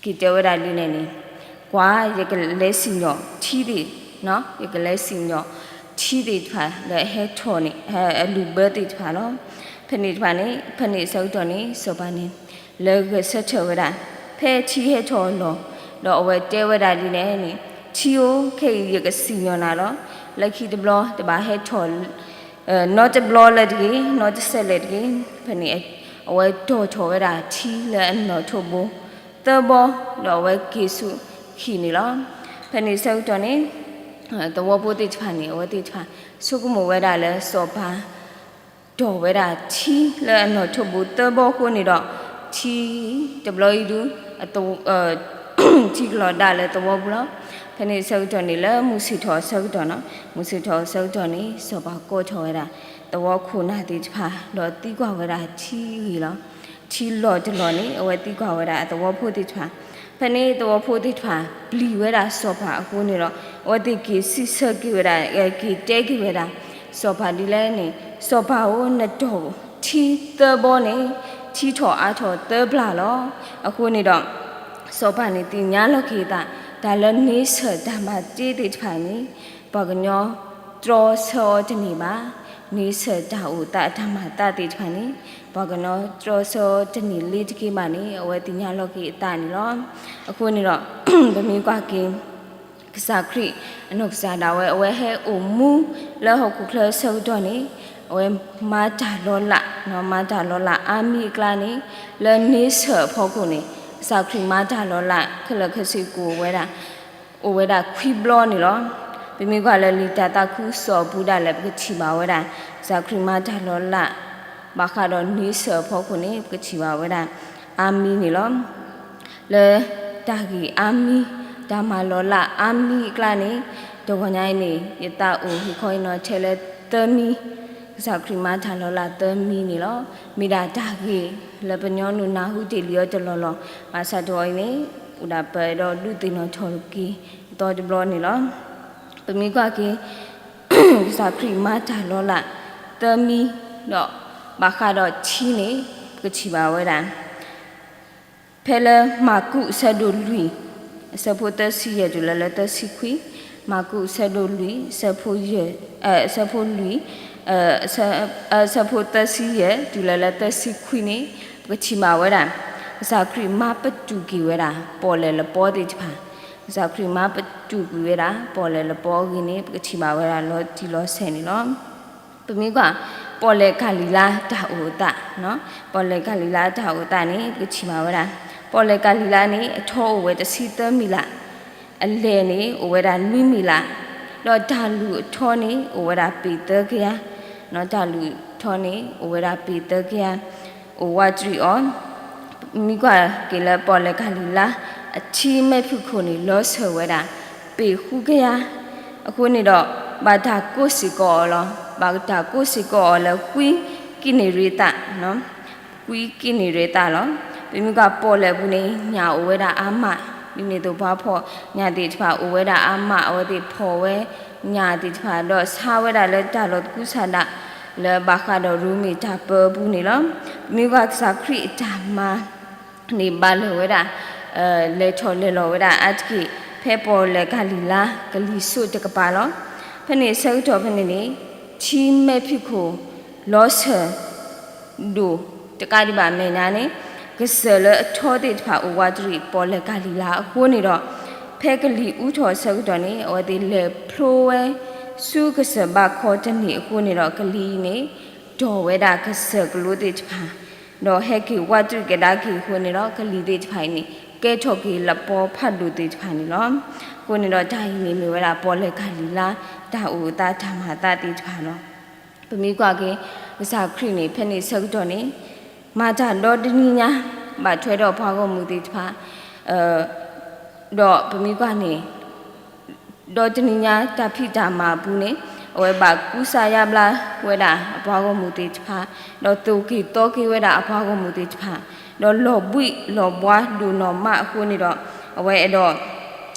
က့ၤတဲဝဲဒၣ်ဒ်လဲၣ်န့ၣ် ကွၢ် ယကလဲၤစံၣ်ညီၣ်ထံသ့ၣ်, ယကလဲၤစံၣ်ညီၣ်ထံသ့ၣ်တဖၣ်လၢအဟဲထီၣ်န့ၣ် အလုၢ်ဘၢသ့ၣ်တဖၣ်လီၤ. ဖဲန့ၣ်တဖၣ်န့ၣ် ဖဲန့ၣ်အဆၢကတီၢ်န့ၣ် စီၤပၤန့ၣ် လဲၤဂဲၤဆၢထၢၣ်ဝဲဒၣ် ဖဲထံဟဲထီၣ်အလီၢ်, ဒီးအဝဲတဲဝဲဒၣ်ဒ်လဲၣ်န့ၣ် ထံဧၢ ခဲအံၤယကစံၣ်ညီၣ်နၤလီၤ. လၢခံတဘျီ တဘၣ်ဟဲထီၣ် နီတဘျီလၢတဂ့ၤ, နီတစဲးလၢတဂ့ၤ. ဖဲန့ၣ် အဝဲတီၢ်ထီၣ်ဝဲဒၣ်ထံလၢအနီၣ်ထိးဘိ သၢဘီ, ဒီးအဝဲက့ၤဆူဟံၣ်န့ၣ်လီၤ. ဖဲန့ၣ်ဆၢကတီၢ်န့ၣ် သဝီဖိသ့ၣ်တဖၣ်န့ၣ် အဝဲသ့ၣ်တဖၣ် ဆိကမိၣ်ဝဲဒၣ်လၢစီၤပၤ တီၢ်ဝဲဒၣ်ထံလၢအနီၣ်ထိးဘိသၢဘီအဃိန့ၣ်ဒီး ထံတဘျီအံၤဒုး အ ထံကလီၤဒၣ်လၢသဝီပူၤလီၤ. ဖဲန့ၣ်ဆၢကတီၢ်န့ၣ် လၢမုၢ်ဆ့ၣ်ထီၣ်အဆၢကတီၢ်နီၤ, မုၢ်ဆ့ၣ်ထီၣ်အဆၢကတီၢ်န့ၣ် စီၤပၤကိးထီၣ်ဝဲဒၣ် သဝီခိၣ်နၢ်သ့ၣ်တဖၣ် ဒီးသံကွၢ်ဝဲဒၣ်ထံဂ့ၢ်လီၤ. ထံလီၢ်တလီၢ်န့ၣ် အဝဲသံကွၢ်ဝဲဒၣ်အသဝီဖိသ့ၣ်တဖၣ်, ဖဲန့ၣ်သဝီဖိသ့ၣ်တဖၣ် ပျံၤဝဲဒၣ်စီၤပၤအဃိန့ၣ်ဒီး အဝဲသ့ၣ်က့ၤစံးဆၢက့ၤဝဲဒၣ် က့ၤတဲက့ၤဝဲဒၣ် စီၤပၤဒ်လဲၣ်န့ၣ်, စီၤပၤဧၢ နတီၢ်ထံသၢဘီန့ၣ် ထံထီၣ်အါထီၣ်သၢဘျၣ်လီၤ. အဃိန့ၣ်ဒီး စီၤပၤန့ၣ်သ့ၣ်ညါလီၤက့ၤအသး တၢ်လၢန့ဆၢၣ်တၢ်မၤတ့သ့ၣ်တဖၣ်န့ၣ် ပှၤကညီတြီဆၢအီၤတန့ၢ်ဘၣ်. န့ဆၢၣ်တၢ်အိၣ်သးတၢ်မၤသးသ့ၣ်တဖၣ်န့ၣ် ပှၤကညီတြီဆၢအီၤတန့ၢ်လ့ၤတက့ၢ်ဘၣ်န့ၣ် အဝဲသ့ၣ်ညါလီၤက့ၤအသးန့ၣ်လီၤ. အဃိန့ၣ်ဒီး ပမ့ၢ်ကွၢ်က့ၤ ကစၢ်ခရံာ်အနီၢ်ကစၢ်ဒၣ်ဝဲ အဝဲဟဲအိၣ်မူလၢဟီၣ်ခိၣ်ချၢအဆၢကတီၢ်န့ၣ် အဝဲမၤတၢ်လီၤလး, မၤတၢ်လီၤလးအါမံၤအကျါန့ၣ် လၢန့ဆၢၣ်အဖီခိၣ်န့ၣ် ကစၢ်ခရံာ်မၤတၢ်လီၤလး ခဲလၢာ်ခဲဆ့ကအိၣ်ဝဲဒၣ် အိၣ်ဝဲဒၣ်ခွံဘျီန့ၣ်လီၤ. ပမ့ၢ်ကွၢ်လၢလံာ်တၢ်သးခုကစီၣ်အပူၤဒၣ်လဲာ် ပကထံၣ်ဘၣ်ဝဲဒၣ် ကစၢ်ခရံာ်မၤတၢ်လီၤလး ဘၣ်ဃးဒီးန့ဆၢၣ်အဖီခိၣ်န့ၣ် ပကထံၣ်ဘၣ်ဝဲဒၣ်အါမံၤန့ၣ်လီၤ. လၢတၢ်ဂ့ၢ်အါမံၤ တၢ်မၤလီၤလးအါမံၤအကျါန့ၣ် တဂီၤညါအံၤန့ၣ် ယသးအိၣ်ဟ့ၣ်ခီဟ့ၣ်နီၤထဲလၢသၢမံၤ, ကစၢ်ခရံာ်မၤတၢ်လီၤလးသၢမံၤန့ၣ်လီၤ. မ့ၢ်ဒၣ်တၢ်ဂ့ၢ်လၢပညီနုၢ်နၢ်ဟူတ့ၢ်လံအီၤတလီၢ်လီၢ်, ဘၣ်ဆၣ်တဂီၤအံၤန့ၣ် အိၣ်ဒၣ်ပဒီးဒုးသ့ၣ်နီၣ်ထီၣ်က့ၤအသီတဘျီန့ၣ်လီၤ. ပမ့ၢ်ကွၢ်က့ၤ ကစၢ်ခရံာ်မၤတၢ်လီၤလးသၢမံၤဒီး ဘၣ်ဃးဒီးထံန့ၣ် ပကထံၣ်ဘၣ်ဝဲဒၣ် ဖဲလၢမၢ်ကူးအဆၢဒိၣ်လွံၢ် အဆၢဖိသၢဆံယဲၢ်တုၤလၢလၢသၢဆံခွံ, မၢ်ကူးအဆၢဒိၣ်လွံၢ် အဆၢဖိယဲၢ် အဆၢဖိလွံၢ် အဆၢဖိသၢဆံယဲၢ်တုၤလၢလၢသၢဆံခွံန့ၣ် ပကထံၣ်ဘၣ်ဝဲဒၣ် ကစၢ်ခရံာ်မၤပတုာ်က့ၤဝဲဒၣ် ပီၣ်လဲၣ်လပီသ့ၣ်တဖၣ်, ကစၢ်ခရံာ်မၤပတုာ်ကွံာ်ဝဲဒၣ် ပီၣ်လဲၣ်လပီအဂ့ၢ်န့ၣ် ပကထံၣ်ဘၣ်ဝဲဒၣ်လီၤတံၢ်လီၤဆဲးန့ၣ်လီၤ. ပမ့ၢ်ကွၢ် ပီၣ်လဲၣ်ကၤလံၤလါတၢ်အိၣ်အသး, ပီၣ်လဲၣ်ကၤလံၤလါတၢ်အိၣ်အသးန့ၣ် ပကထံၣ်ဘၣ်ဝဲဒၣ် ပီၣ်လဲၣ်ကၤလံၤလါန့ၣ် အထီအိၣ်ဝဲတဆံသၢမံၤလး, အလဲၢ်န့ၣ် အိၣ်ဝဲဒၣ်နွံမံၤလး, ဒီးတၢ်လူၢ်အထီန့ၣ် အိၣ်ဝဲဒၣ်ပ့ၤသၢကယၤ, တၢ်လူၢ်အထီန့ၣ် အိၣ်ဝဲဒၣ်ပ့ၤသၢကယၤ အိၣ်ဝးတရံးအီၤ, မ့ၢ်ကွၢ်က့ၤလၢပီၣ်လဲၣ်ကၤလံၤလါ အထံမဲာ်ဖုၣ်ခိၣ်န့ၣ် လီၤစၢၤဝဲဒၣ် ပ့ၤဃုကယၤ, အဃိန့ၣ်ဒီး ဘၣ်တၢ်ကိးစ့ၢ်ကီးအီၤလီၤ. ဘၣ်တၢ်ကိးစ့ၢ်ကီးအီၤလၢ ကွံကံးနံၣ်ရ့သၣ်, ကွံကံးနံၣ်ရ့သၣ်လီၤ. ပမ့ၢ်ကွၢ်ပီၣ်လဲၣ်ပူၤန့ၣ် ညၣ်အိၣ်ဝဲဒၣ်အါမး, ဒ်န့ၣ်အသိးပှၤဖီၣ်ညၣ်သ့ၣ်တဖၣ် အိၣ်ဝဲဒၣ်အါမး, အဝဲသ့ၣ်ဖီၣ်ဝဲညၣ်သ့ၣ်တဖၣ် ဒီးဆါဝဲဒၣ်လၢတၢ်လီၢ်သကုၤဆးဒး လၢဘၣ်ဃးဒီးရိမ့ၤတၢ်ပၢအပူၤန့ၣ်လီၤ. ပမ့ၢ်ကွၢ်ကစၢ်ခရံာ်အတၢ်မၤ န့ၣ်ဘၣ်လၢာ်ဝဲဒၣ် လဲၤထီၣ်လဲၤလီၤဝဲဒၣ်အါတက့ၢ် ဖဲပီၣ်လဲၣ်ကၤလံၤလါကလံၤစိးတကပၤလီၤ. ဖဲန့ၣ်အဆၢကတီၢ်ဖဲန့ၣ်န့ၣ် ထံမဲာ်ဖံးခိၣ် လီၤစၢၤ ဒိၣ်တကးဒံးဘၣ်မဲာ်ညါန့ၣ် ကစၢၢ်လၢအထီသ့ၣ်တဖၣ်အိၣ်ဝးတရံးပီၣ်လဲၣ်ကၤလံၤလါအဃိန့ၣ်ဒီး ဖဲကလံၤအူထီၣ်အဆၢကတီၢ်န့ၣ် အဝဲသ့ၣ်လဲၤဖျိဝဲ ဆူကစၢၢ်ဘါခီတန့ၢ်အဃိန့ၣ်ဒီး ကလံၤအံၤန့ၣ် တီၢ်ဝဲဒၣ်ကစၢၢ်ကလိသ့ၣ်တဖၣ် ဒီးဟဲက့ၤဝးတရံးကဒါက့ၤအဃိန့ၣ်ဒီး ကလံၤသ့ၣ်တဖၣ်အံၤန့ၣ် ကဲထီၣ်က့ၤလပီဖးဒိၣ်သ့ၣ်တဖၣ်န့ၣ်လီၤ. အဃိန့ၣ်ဒီးတၢ်အံၤန့ၣ်မ့ၢ်ဝဲဒၣ်ပီၣ်လဲၣ်ကၤလံၤလါ တၢ်အိၣ်အသးတၢ်မၤအသးသ့ၣ်တဖၣ်လီၤ. ပမ့ၢ်ကွၢ်က့ၤ ကစၢ်ခရံာ်န့ၣ် ဖဲန့ၣ်အဆၢကတီၢ်န့ၣ် မၤတၢ်ဒီတနံၤညါ ဘၣ်ထွဲဒီးပှၤဂီၢ်မုၢ်သ့ၣ်တဖၣ် ဒီးပမ့ၢ်ကွၢ်န့ၣ် ဒီတနံၤညါတၢ်ဖံးတၢ်မၤအပူၤန့ၣ် အဝဲဘၣ်ကူစါယါဘျါဝဲဒၣ်အပှၤဂီၢ်မုၢ်သ့ၣ်တဖၣ် ဒီးသိၣ်က့ၤသီက့ၤဝဲဒၣ်အပှၤဂီၢ်မုၢ်သ့ၣ်တဖၣ် ဒီးလီၤဘှံးလီၤဘှါဒိၣ်နီၢ်မးအဃိန့ၣ်ဒီး အဝဲ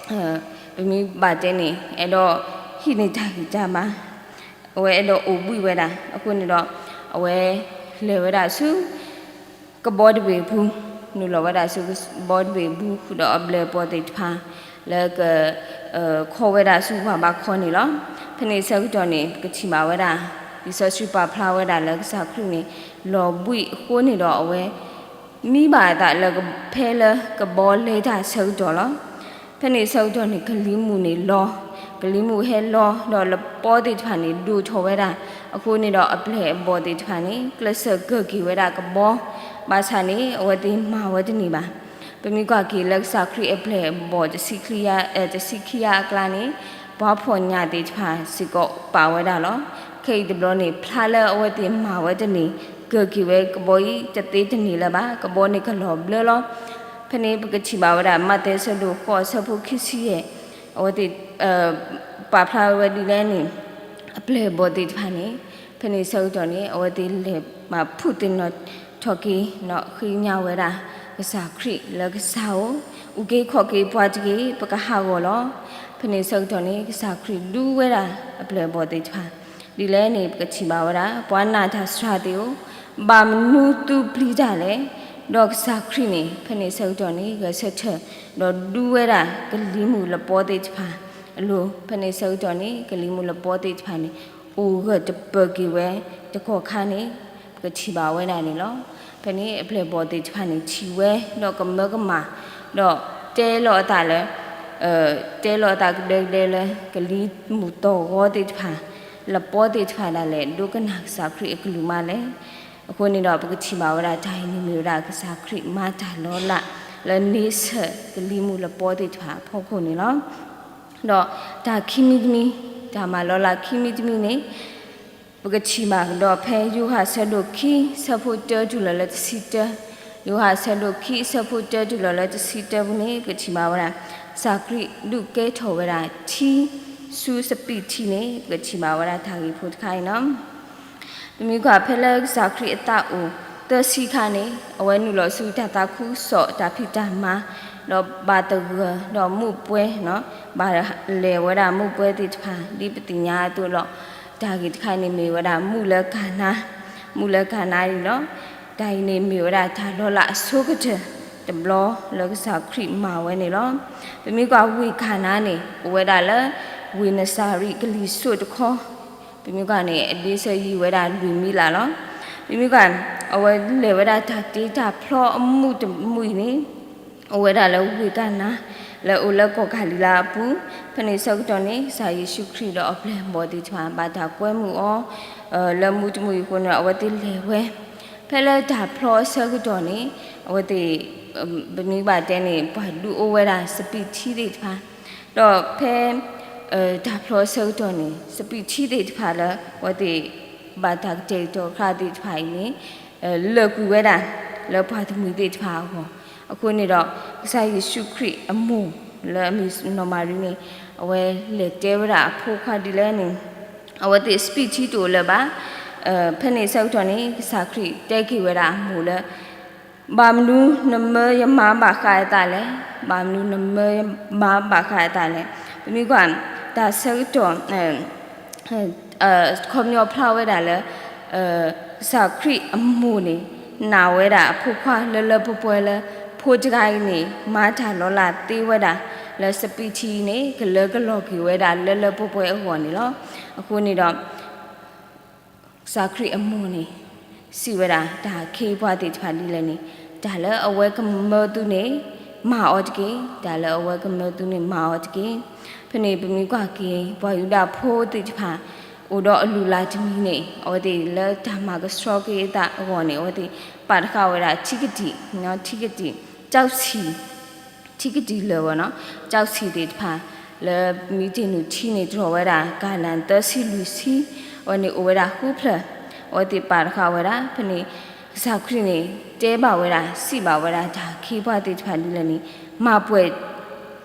အဲၣ်ဒိး ပမ့ၢ်ဘၣ်တဲန့ၣ် အဲၣ်ဒိးဟံးန့ၢ်တၢ်ဂံၢ်တၢ်ဘါ အဝဲအဲၣ်ဒိးအိၣ်ဘှံးဝဲဒၣ် အဃိန့ၣ်ဒီး အဝဲလဲၤဝဲဒၣ်ဆူ ကဘီတဘ့ၣ်အပူၤ နုာ်လီၤဝဲဒၣ်ဆူကဘီတဘ့ၣ်အပူၤ ဃုာ်ဒီးအဘျဲၣ်အဘီၣ်သ့ၣ်တဖၣ် လၢက ခီဝဲဒၣ်ဆူပှၤဘါခီန့ၣ်လီၤ. ဖဲန့ၣ်အဆၢကတီၢ်န့ၣ် ပကထံၣ်ဘၣ်ဝဲဒၣ် လံာ်စီဆှံပာ်ဖျါဝဲဒၣ်လၢကစၢ်ခရံာ်န့ၣ် လီၤဘှံးအဃိန့ၣ်ဒီးအဝဲ မံဘၣ်အသးလၢကဖဲလၢကဘီလဲၤတၢ်အဆၢကတီၢ်လီၤ. ဖဲန့ၣ်အဆၢကတီၢ်န့ၣ် ကလံၤမုၢ်န့ၣ်လီၤ, ကလံၤမုၢ်ဟဲလီၤ ဒီးလပီသ့ၣ်တဖၣ်န့ၣ် ဒိၣ်ထီၣ်ဝဲဒၣ်, အဃိန့ၣ်ဒီးအဘျဲၣ်အဘီၣ်သ့ၣ်တဖၣ်န့ၣ် ကျဲးစၢးကၢၢ်က့ၤဝဲဒၣ်ကဘီ, ဘၣ်ဆၣ်န့ၣ် အဝဲသ့ၣ်မၤဝဲတန့ၢ်ဘၣ်. ပမ့ၢ်ကွၢ်က့ၤလၢကစၢ်ခရံာ်အဘျဲၣ်အဘီၣ်တဆံခံဂၤ, တဆံခံဂၤအကျါန့ၣ် ပှၤဖီၣ်ညၣ်သ့ၣ်တဖၣ်စ့ၢ်ကီးပာ်ဝဲဒၣ်လီၤ. ခဲအံၤတဘျီန့ၣ် ဖျါလၢအဝဲသ့ၣ်မၤဝဲတန့ၢ် ကၢၢ်က့ၤဝဲကဘီအံၤတသ့တန့ၢ်လၢၤဘၣ်, ကဘီန့ၣ်ကလီၤဘျၢလီၤ. ဖဲန့ၣ်ပကထံၣ်ဘၣ်ဝဲဒၣ် မးသဲအဆၢဒိၣ်ဃိးအဆၢဖိခံဆံယဲၢ်, အဝဲသ့ၣ် ပာ်ဖျါဝဲဒ်လဲၣ်န့ၣ်, အပျဲၢ်အဘီၣ်သ့ၣ်တဖၣ်န့ၣ်, ဖဲန့ၣ်ဆၢကတီၢ်န့ၣ် အဝဲသ့ၣ်လဲၤမၤဖုးသ့ၣ်နီၣ်ထီၣ်က့ၤ ဒီးဃ့ညါဝဲဒၣ် ကစၢ်ခရံာ်လၢကစၢ်ဧိၤ, အုၣ်က့ၤခီၣ်က့ၤပှၤတက့ၢ်, ပကဟးဂီၤလီၤ. ဖဲန့ၣ်ဆၢကတီၢ်န့ၣ် ကစၢ်ခရံာ်ဒူဝဲဒၣ်အပျဲၢ်အဘီၣ်သ့ၣ်တဖၣ်, ဒ်လဲၣ်န့ၣ် ပကထံၣ်ဘၣ်ဝဲဒၣ် ပှၤနာ်တၢ်စှၤသ့ၣ်ဧၢ, ဘၣ်မနုၤသုပျံၤတၢ်လဲၣ်. ဒီးကစၢ်ခရံာ်န့ၣ် ဖဲန့ၣ်ဆၢကတီၢ်န့ၣ် ဂဲၤဆၢထၢၣ် ဒီးဒူဝဲဒၣ်ကလံၤမုၢ်လပီသ့ၣ်တဖၣ်အလိၤ, ဖဲန့ၣ်ဆၢကတီၢ်န့ၣ် ကလံၤမုၢ်လပီသ့ၣ်တဖၣ်န့ၣ် အိၣ်ဂၢၢ်တပၢၢ်က့ၤဝဲ တကီၢ်ခါန့ၣ် ပကထံၣ်ဘၣ်ဝဲဒၣ်န့ၣ်လီၤ. ဖဲန့ၣ်အပျဲၢ်အဘီၣ်သ့ၣ်တဖၣ်န့ၣ် ထံၣ်ဝဲဒီးကမၢကမၣ်, ဒီးတဲလီၤအသးလၢ တဲလီၤအသးကဒဲကဒဲလၢ ကလံၤမုၢ်သီၣ်ဂီၤသ့ၣ်တဖၣ်, လပီသ့ၣ်တဖၣ်ဒၣ်လဲာ် ဒိကနၣ်ကစၢ်ခရံာ်အကလုၢ်မးလဲၣ်. အဃိန့ၣ်ဒီး ပကထံၣ်ဘၣ်ဝဲဒၣ် တၢ်အံၤန့ၣ်မ့ၢ်ဝဲဒၣ်ကစၢ်ခရံာ်မၤတၢ်လီၤလး လၢန့ဆၢၣ်ကလံၤမုၢ်လပီသ့ၣ်တဖၣ်အဖီခိၣ်န့ၣ်လီၤ. ဒီးတၢ်ခံမံၤတမံၤ, တၢ်မၤလီၤလးခံမံၤတမံၤန့ၣ် ပကထံၣ်ဘၣ်ကဒီးဖဲယိၤဟၣ်အဆၢဒိၣ်ခံ အဆၢဖိတၢတုၤလီၤလၢတဆံတၢ, ယိၤဟၣ်အဆၢဒိၣ်ခံ အဆၢဖိတၢတုၤလီၤလၢတဆံတၢပူၤန့ၣ် ပကထံၣ်ဘၣ်ဝဲဒၣ် ကစၢ်ခရံာ်ဒုးကဲထီၣ်ဝဲဒၣ်ထံ ဆူစပံးထံန့ၣ် ပကထံၣ်ဘၣ်ဝဲဒၣ်တၢ်ဂ့ၢ်ဖိတခါအံၤလီၤ. ပမ့ၢ်ကွၢ်ဖဲလၢကစၢ်ခရံာ်အသးအိၣ်သၢဆံခါန့ၣ် အဝဲနုာ်လီၤဆူတၢ်သးခုကစီၣ် တၢ်ဖံးတၢ်မၤ, ဒီးဘၣ်သဂၢၢ်ဒီးမူးပွဲ, ဘၣ်လဲၤဝဲဒၣ်မူးပွဲသ့ၣ်တဖၣ် ဒ်ပသ့ၣ်ညါအသိးလီၤ. တၢ်ဂ့ၢ်တခါအံၤန့ၣ်မ့ၢ်ဝဲဒၣ်မူးလၢကၤနါ, မူးလၢကၤနါအံၤလီၤ. တၢ်အံၤန့ၣ်မ့ၢ်ဝဲဒၣ်တၢ်လီၤလးအဆိကတၢၢ်တဘျီလၢကစၢ်ခရံာ်မၤဝဲန့ၣ်လီၤ. ပမ့ၢ်ကွၢ်ဝ့ၢ်ကၤနါန့ၣ် အိၣ်ဝဲဒၣ်လၢ ဝ့ၢ်နစၤရ့းကလံၤစိးတခီ, ပမ့ၢ်ကွၢ်န့ၣ် အဒ့စၢၤယံၤဝဲဒၣ်လွံၢ်မံလးလီၤ. ပမ့ၢ်ကွၢ် အဝဲလဲၤဝဲဒၣ်တၢ်တ့တၢ်ဖျီအမူးတမူးအံၤန့ၣ် အိၣ်ဝဲဒၣ်လၢဝ့ၢ်ကၤနါ လၢအအိၣ်လၢကီၢ်ကၤလံၤလါအပူၤ, ဖဲန့ၣ်ဆၢကတီၢ်န့ၣ် ကစၢ်ယ့ၣ်ၡူးခရံာ်ဒီးအပျဲၢ်အဘီၣ်သ့ၣ်တဖၣ် ဘၣ်တၢ်ကွဲမုာ်အီၤ လၢမူးတမူးအံၤအဃိန့ၣ် အဝဲသ့ၣ်လဲၤဝဲ ဖဲလၢတၢ်ဖျီအဆၢကတီၢ်န့ၣ် အဝဲသ့ၣ် ပမ့ၢ်ဘၣ်တဲန့ၣ် ပှၤဒုးအိၣ်ဝဲဒၣ်စပံးထံသ့ၣ်တဖၣ်, ဒီးဖဲ တၢ်ဖျီအဆၢကတီၢ်န့ၣ် စပံးထံသ့ၣ်တဖၣ်လၢ အဝဲသ့ၣ် ဘၣ်တၢ်ကတဲာ်ကတီၤခါသ့ၣ်တဖၣ်အံၤန့ၣ် လၢာ်ကွံာ်ဝဲဒၣ် လၢပှၤတမှံၤသ့ၣ်တဖၣ်အဂီၢ်, အဃိန့ၣ်ဒီး ကစၢ်ယ့ၣ်ၡူးခရံာ်အမိၢ်လၢအမ့ၢ်နီၢ်မၤရံန့ၣ် အဝဲလဲၤတဲဝဲဒၣ်အဖိခွါဒ်လဲၣ်န့ၣ် အဝဲသ့ၣ်စပံးထံတအိၣ်လၢၤဘၣ်. ဖဲန့ၣ်ဆၢကတီၢ်န့ၣ် ကစၢ်ခရံာ်တဲက့ၤဝဲဒၣ်အမိၢ်လၢ ဘၣ်မနုၤနမၢယမါဘၣ်ဃးအသးလဲၣ်, ဘၣ်မနုၤနမၢယမါဘၣ်ဃးအသးလဲၣ်. ပမ့ၢ်ကွၢ် တၢ်ဆၢကတီၢ် ခီပညီဖျါဝဲဒၣ်လၢ ကစၢ်ခရံာ်အမိၢ်န့ၣ် နာ်ဝဲဒၣ်အဖိခွါလၢလၢပှဲၤပှဲၤလၢ ဖိတဂၤအံၤန့ၣ် မၤတၢ်လီၤလးသ့ဝဲဒၣ် လၢစပံးထံအံၤန့ၣ် ကလၢကလီၤက့ၤဝဲဒၣ်လၢလၢပှဲၤပှဲၤအဂီၢ်န့ၣ်လီၤ. အဃိန့ၣ်ဒီး ကစၢ်ခရံာ်အမိၢ်န့ၣ် စံးဝဲဒၣ် တၢ်အခ့အပှၤသ့ၣ်တဖၣ်ဒ်လဲၣ်န့ၣ်, တၢ်လၢအဝဲကမၢသုန့ၣ် မၤအီၤတက့ၢ်. တၢ်လၢအဝဲကမၢသုန့ၣ် မၤအီၤတက့ၢ်. ဖဲန့ၣ်ပမ့ၢ်ကွၢ်က့ၤ ပှၤယူဒၤဖိသ့ၣ်တဖၣ် အိၣ်ဒီးအလုၢ်အလၢ်တမံၤန့ၣ် အဝဲသ့ၣ်လၢတၢ်မၤကဆှီက့ၤအသးအဂီၢ်န့ၣ် အဝဲသ့ၣ်ပာ်တဃာ်ဝဲဒၣ်ထံကတံာ်, ထံကတံာ်, ကၠီဆံၣ် ထံကတံာ်လၢာ်ဝဲနီၤ, ကၠီဆံၣ်သ့ၣ်တဖၣ် လၢမ့ၢ်တ့ၢ်နုာ်ထံန့ၣ် တြီၢ်ဝဲဒၣ် ကၤလၣ်သၢဆံလွံၢ်ဆံ, အဝဲန့ၣ်အိၣ်ဝဲဒၣ်ဃုဖျၢၣ်, အဝဲသ့ၣ်ပာ်တဃာ်ဝဲဒၣ်. ဖဲန့ၣ် ကစၢ်ခရံာ်န့ၣ် တဲဘၣ်ဝဲဒၣ် စံးဘၣ်ဝဲဒၣ် တၢ်အခ့အပှၤသ့ၣ်တဖၣ်ဒ်လဲၣ်န့ၣ်, မၤပှဲၤ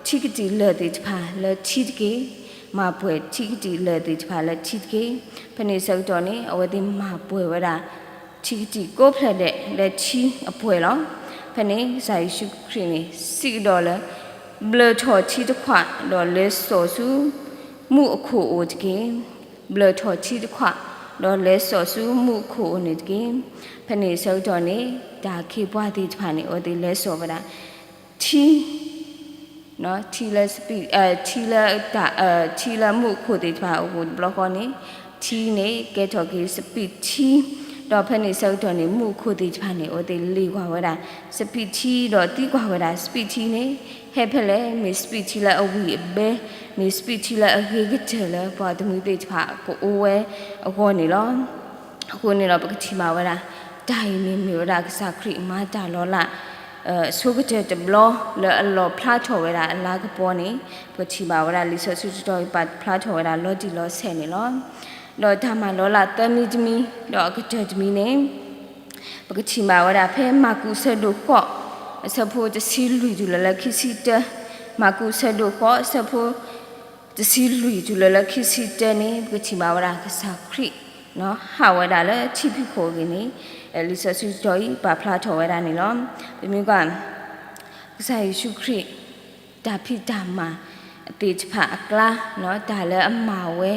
ထံကတံာ်လၢာ်သ့ၣ်တဖၣ်လၢထံတက့ၢ်. မၤပှဲၤထံကတံာ်လၢာ်သ့ၣ်တဖၣ်လၢထံတက့ၢ်. ဖဲန့ၣ်ဆၢကတီၢ်န့ၣ် အဝဲသ့ၣ်မၤပှဲၤဝဲဒၣ် ထံကတံာ်ကိးဖျၢၣ်ဒဲးလၢထံအပှဲၤလီၤ. ဖဲန့ၣ် ကစၢ်ယ့ၣ်ၡူးခရံာ်န့ၣ် စံးကဒီးလၢ ဘျၢၣ်ထီၣ်ထံတခွး ဒီးလဲၤစိာ်ဆူ မူးအခိၣ်အိၣ်တက့ၢ်. ဘျၢၣ်ထီၣ်ထံတခွး ဒီးလဲၤစိာ်ဆူမူးအခိၣ်အိၣ်န့ၣ်တက့ၢ်. ဖဲန့ၣ်ဆၢကတီၢ်န့ၣ် တၢ်အခ့အပှၤသ့ၣ်တဖၣ်န့ၣ် အဝဲသ့ၣ်လဲၤစိာ်ဝဲဒၣ် ထံ ထံလၢစပံး ထံလၢတၢ် ထံလၢမူးအခိၣ်သ့ၣ်တဖၣ်အအိၣ်တဘျီဃီန့ၣ် ထံန့ၣ်ကဲထီၣ်က့ၤစပံးထံ, ဒီးဖဲန့ၣ်ဆၢကတီၢ်န့ၣ် မူးအခိၣ်သ့ၣ်တဖၣ်န့ၣ် အဝဲသ့ၣ်လ့ၣ်ကွၢ်ဝဲဒၣ် စပံးထံ ဒီးသံကွၢ်ဝဲဒၣ် စပံးထံန့ၣ် ဟဲဖဲလဲၣ်, မ့ၢ်စပံးထံလၢအဝံၣ်အဘဲ, မ့ၢ်စပံးထံလၢအဂ့ၤကတၢၢ်လၢပှၤတမှံၤသ့ၣ်တဖၣ်ကအိၣ်ဝဲအဂီၢ်န့ၣ်လီၤ. အဃိန့ၣ်ဒီး ပကထံၣ်ဘၣ်ဝဲဒၣ် တၢ်အံၤန့ၣ်မ့ၢ်ဝဲဒၣ်ကစၢ်ခရံာ်မၤတၢ်လီၤလး အဆိကတၢၢ်တဘျီလၢအလီၣ်ဖျါထီၣ်ဝဲဒၣ်အလၤကပီၤန့ၣ် ပကထံၣ်ဘၣ်ဝဲဒၣ်လံာ်စီဆှံတတီၤအံၤ ပာ်ဖျါထီၣ်ဝဲဒၣ်လီၤတံၢ်လီၤဆဲးန့ၣ်လီၤ. ဒီးတၢ်မၤလီၤလးသၢမံၤတမံၤ ဒီးအကတၢၢ်တမံၤန့ၣ် ပကထံၣ်ဘၣ်ဝဲဒၣ်ဖဲမၢ်ကူးအဆၢဒိၣ်ဃိး အဆၢဖိတဆံလွံၢ်တုၤလၢလၢခံဆံတၢ, မၢ်ကူးအဆၢဒိၣ်ဃိး အဆၢဖိတဆံလွံၢ်တုၤလၢလၢခံဆံတၢန့ၣ် ပကထံၣ်ဘၣ်ဝဲဒၣ်ကစၢ်ခရံာ် ဟးဝဲဒၣ်လၢထံဖံးခိၣ်အဂ့ၢ်န့ၣ် လံာ်စီဆှံကတီၢ်အံၤ ပာ်ဖျါထီၣ်ဝဲဒၣ်န့ၣ်လီၤ. ပမ့ၢ်ကွၢ် ကစၢ်ယ့ၣ်ၡူးခရံာ် တၢ်ဖံးတၢ်မၤသ့ၣ်တဖၣ်အကျါ, တၢ်လၢအမၤဝဲ,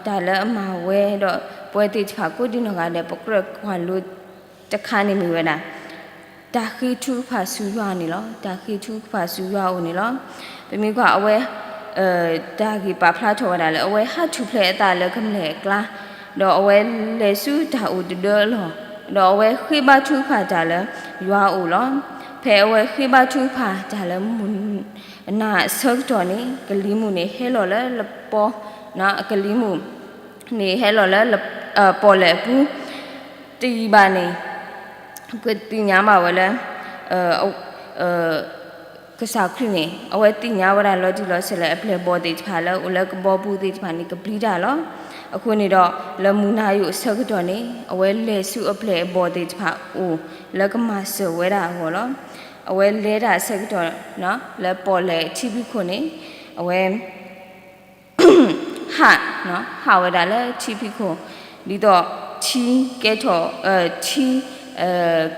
တၢ်လၢအမၤဝဲဒီး ပဝဲသ့ၣ်တဖၣ်ကိးဒံနီၢ်ဂၤဒဲး ပကြၢးကွၢ်လိတခါန့ၣ်မ့ၢ်ဝဲဒၣ် တၢ်ဃ့ထုကဖၣ်ဆူယွၤန့ၣ်လီၤ. တၢ်ဃ့ထုကဖၣ်ဆူယွၤအအိၣ်န့ၣ်လီၤ. ပမ့ၢ်ကွၢ်အဝဲ တၢ်ဂ့ၢ်ပာ်ဖျါထီၣ်ဝဲဒၣ်လၢ အဝဲဟးထူၣ်ဖျဲးအသးလၢကမျၢၢ်အကျါ, ဒီးအဝဲလဲၤဆူတၢ်အိၣ်တဒၢအလီၢ်, ဒီးအဝဲဃ့ဘါထုကဖၣ်တၢ်လၢယွၤအအိၣ်လီၤ. ဖဲအဝဲဃ့ဘါထုကဖၣ်တၢ်လၢမုၢ်နၤအဆၢကတီၢ်န့ၣ် ကလံၤမုၢ်န့ၣ်ဟဲလီၤလၢလပီ, ကလံၤမုၢ်န့ၣ်ဟဲလီၤလၢ ပီၣ်လဲၣ်အပူၤ တယံာ်ဘၣ်န့ၣ် ပသ့ၣ်ညါဘၣ်ဝဲလၢ ကစၢ်ခရံာ်န့ၣ် အဝဲသ့ၣ်ညါဝဲဒၣ်လီၤတံၢ်လီၤဆဲးလၢ အပျဲၢ်အဘီၣ်သ့ၣ်တဖၣ်လၢအိၣ်လၢကဘီပူၤသ့ၣ်တဖၣ်န့ၣ် ကပျံၤတၢ်လီၤ. အဃိန့ၣ်ဒီး လၢမုၢ်နၤယိာ်အဆၢကတီၢ်န့ၣ် အဝဲလဲၤဆူအပျဲၢ်အဘီၣ်သ့ၣ်တဖၣ်အအိၣ်လၢကမၤစၢၤဝဲဒၣ်အဂီၢ်လီၤ. အဝဲလဲၤတၢ်အဆၢကတီၢ် လၢပီၣ်လဲၣ်ထံဖံးခိၣ်န့ၣ် အဝဲ ဟး, ဟးဝဲဒၣ်လၢထံဖံးခိၣ် ဒ်သိးထံကဲထီၣ်, ထံ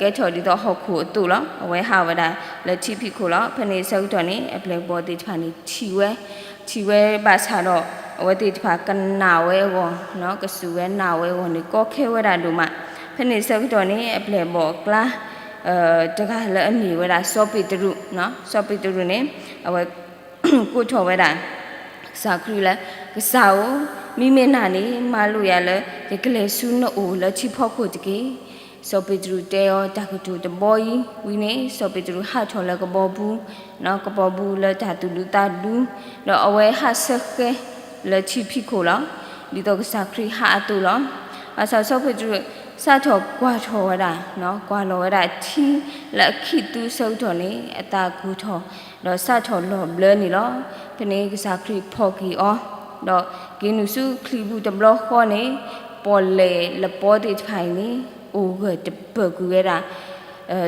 ကဲထီၣ်ဒ်သိးဟီၣ်ခိၣ်အသိးလီၤ. အဝဲဟးဝဲဒၣ်လၢထံဖံးခိၣ်လီၤ. ဖဲန့ၣ်အဆၢကတီၢ်န့ၣ် အပျဲၢ်အဘီၣ်သ့ၣ်တဖၣ်န့ၣ် ထံၣ်ဝဲ, ထံၣ်ဝဲဘၣ်ဆၣ်ဒီး အဝဲသ့ၣ်တဖၣ်ကနၣ်ဝဲအဂီၢ်, ကစူၢ်ဝဲနာ်ဝဲအဂီၢ်န့ၣ် ကီခဲဝဲဒၣ်ဒိၣ်မး. ဖဲန့ၣ်အဆၢကတီၢ်န့ၣ် အပျဲၢ်အဘီၣ်အကျါ တဂၤလၢအမ့ၢ်ဝဲဒၣ်စီၤပ့းတရူး, စီၤပ့းတရူးန့ၣ် အဝဲ ကိးထီၣ်ဝဲဒၣ် ကစၢ်ခရံာ်လၢ ကစၢ်ဧၢ, မ့မ့ၢ်နၤန့ၣ် မၤလိာ်ယၤလၢ ယကလဲၤဆူနအိၣ်လၢထံဖီခိၣ်တက့ၢ်. စီၤပ့းတရူးတဲအီၤတၢ်ကတိၤတဘီအံၤဝံၤန့ၣ် စီၤပ့းတရူးဟးထီၣ်လၢကဘီပူၤ, ကဘီပူၤလၢတၢ်သူၣ်ဒူသးဒူ, ဒီးအဝဲဟးဆၢဃဲလၢထံဖံးခိၣ်လီၤ. ဒ်သိးကစၢ်ခရံာ်ဟးအသိးလီၤ. ဘၣ်ဆၣ်စီၤပ့းတရူး စးထီၣ်ကွၢ်ထီၣ်ဝဲဒၣ်, ကွၢ်လီၤဝဲဒၣ်ထံလၢအခံးသူအဆၢကတီၢ်န့ၣ် အသးကိၢ်ထီၣ် ဒီးစးထီၣ်လီၤဘျၢန့ၣ်လီၤ. ဖဲန့ၣ်ကစၢ်ခရံာ်ဖီၣ်က့ၤအီၤ, ဒီးက့ၤနုာ်ဆူချံပူၤတဘျီဃီန့ၣ် ပီၣ်လဲၣ်လပီသ့ၣ်တဖၣ်အံၤန့ၣ် အိၣ်ဂၢၢ်တပၢၢ်ကွံာ်ဝဲဒၣ်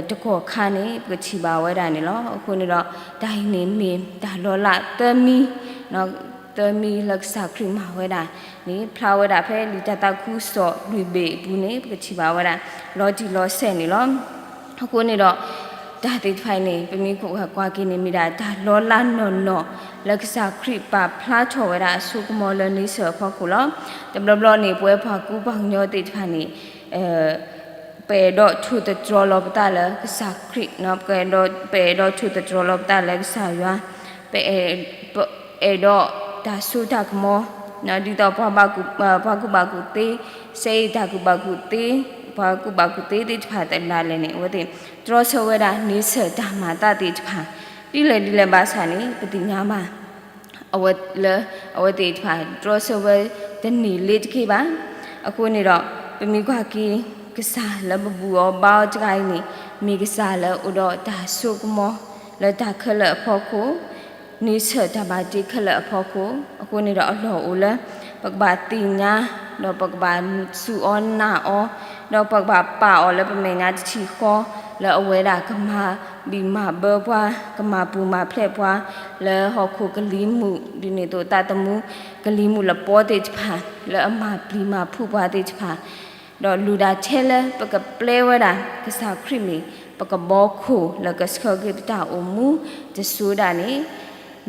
တကီၢ်ခါန့ၣ် ပကထံၣ်ဘၣ်ဝဲဒၣ်န့ၣ်လီၤ. အဃိန့ၣ်ဒီး တၢ်အံၤန့ၣ်မ့ၢ်တၢ်လီၤလးသၢမံၤ, သၢမံၤလၢကစၢ်ခရံာ်မၤဝဲဒၣ်န့ၣ် ဖျါဝဲဒၣ်ဖဲလံာ်တၢ်သးခုကစီၣ်လွံၢ်ဘ့ၣ်အပူၤန့ၣ် ပကထံၣ်ဘၣ်ဝဲဒၣ် လီၤတံၢ်လီၤဆဲးန့ၣ်လီၤ. အဃိန့ၣ်ဒီး တၢ်သ့ၣ်တဖၣ်အံၤန့ၣ် ပမ့ၢ်ကွၢ်က့ၤန့ၣ် မ့ၢ်ဒၣ်တၢ်လီၤလးနီၢ်နီၢ် လၢကစၢ်ခရံာ်ပာ်ဖျါထီၣ်ဝဲဒၣ်အစိကမီၤလၢန့ဆၢၣ်အဖီခိၣ်လီၤ. တဘျီဘျီန့ၣ် ပဝဲပှၤကူပှၤကညီသ့ၣ်တဖၣ်န့ၣ် ပအဲၣ်ဒိးထိၣ်သတြီၤလီၤပသးလၢကစၢ်ခရံာ်, ပအဲၣ်ဒိးထိၣ်သတြီၤလီၤပသးလၢကစၢ်ယွၤ, ပအဲၣ်ဒိးတၢ်စိတၢ်ကမီၤ, ဒ်သိးပှၤကူၣ်ဘၣ်ကူၣ်သ့, စဲအ့ၣ်တၢ်ကူၣ်ဘၣ်ကူၣ်သ့, ပှၤကူၣ်ဘၣ်ကူၣ်သ့သ့ၣ်တဖၣ်သနာ်လဲၣ်န့ၣ် အဝဲသ့ၣ် တြီဆၢဝဲဒၣ်န့ဆၢၣ်တၢ်မၤသးသ့ၣ်တဖၣ် ဒ်လဲၣ်ဒ်လဲၣ်ဘၣ်ဆၣ်န့ၣ် ပသ့ၣ်ညါဘၣ် အဝဲလၢ အဝဲသ့ၣ်တဖၣ်တြီဆၢဝဲတန့ၢ်လ့ၤတက့ၢ်ဘၣ်. အဃိန့ၣ်ဒီး ပမ့ၢ်ကွၢ်က့ၤ ကစၢ်လၢပဘူၣ်အီၤဘါအီၤတဂၤအံၤန့ၣ် မ့ၢ်ကစၢ်လၢအိၣ်ဒီးတၢ်စိကမီၤလၢတၢ်ခဲလၢာ်အဖီခိၣ်, န့ဆၢၣ်တၢ်ဘၣ်တ့ခဲလၢာ်အဖီခိၣ်, အဃိန့ၣ်ဒီးအလီၢ်အိၣ်လၢ ပကဘၣ်သ့ၣ်ညါ ဒီးပကဘၣ်စူၢ်အီၤနာ်အီၤ, ဒီးပကဘၣ်ပာ်အီၤလၢပမဲာ်ညါတထံၣ်ဃီ လၢအဝဲဒၣ်ကမၤဘံၣ်မၤဘၢပှၤ, ကမၤပူၤမၤဖျဲးပှၤ လၢဟီၣ်ခိၣ်ကလံၤမုၢ် ဒ်န့ၣ်အသိးသးသမူကလံၤမုၢ်လပီသ့ၣ်တဖၣ် လၢအမၤပျံၤမၤဖုးပှၤသ့ၣ်တဖၣ် ဒီးလူၤဒၣ်ထဲလၢပကပျဲဝဲဒၣ် ကစၢ်ခရံာ်မ့ၢ် ပကဘီခိၣ်လၢကဆှၢက့ၤပတၢ်အိၣ်မူတစိၤဒၣ်န့ၣ်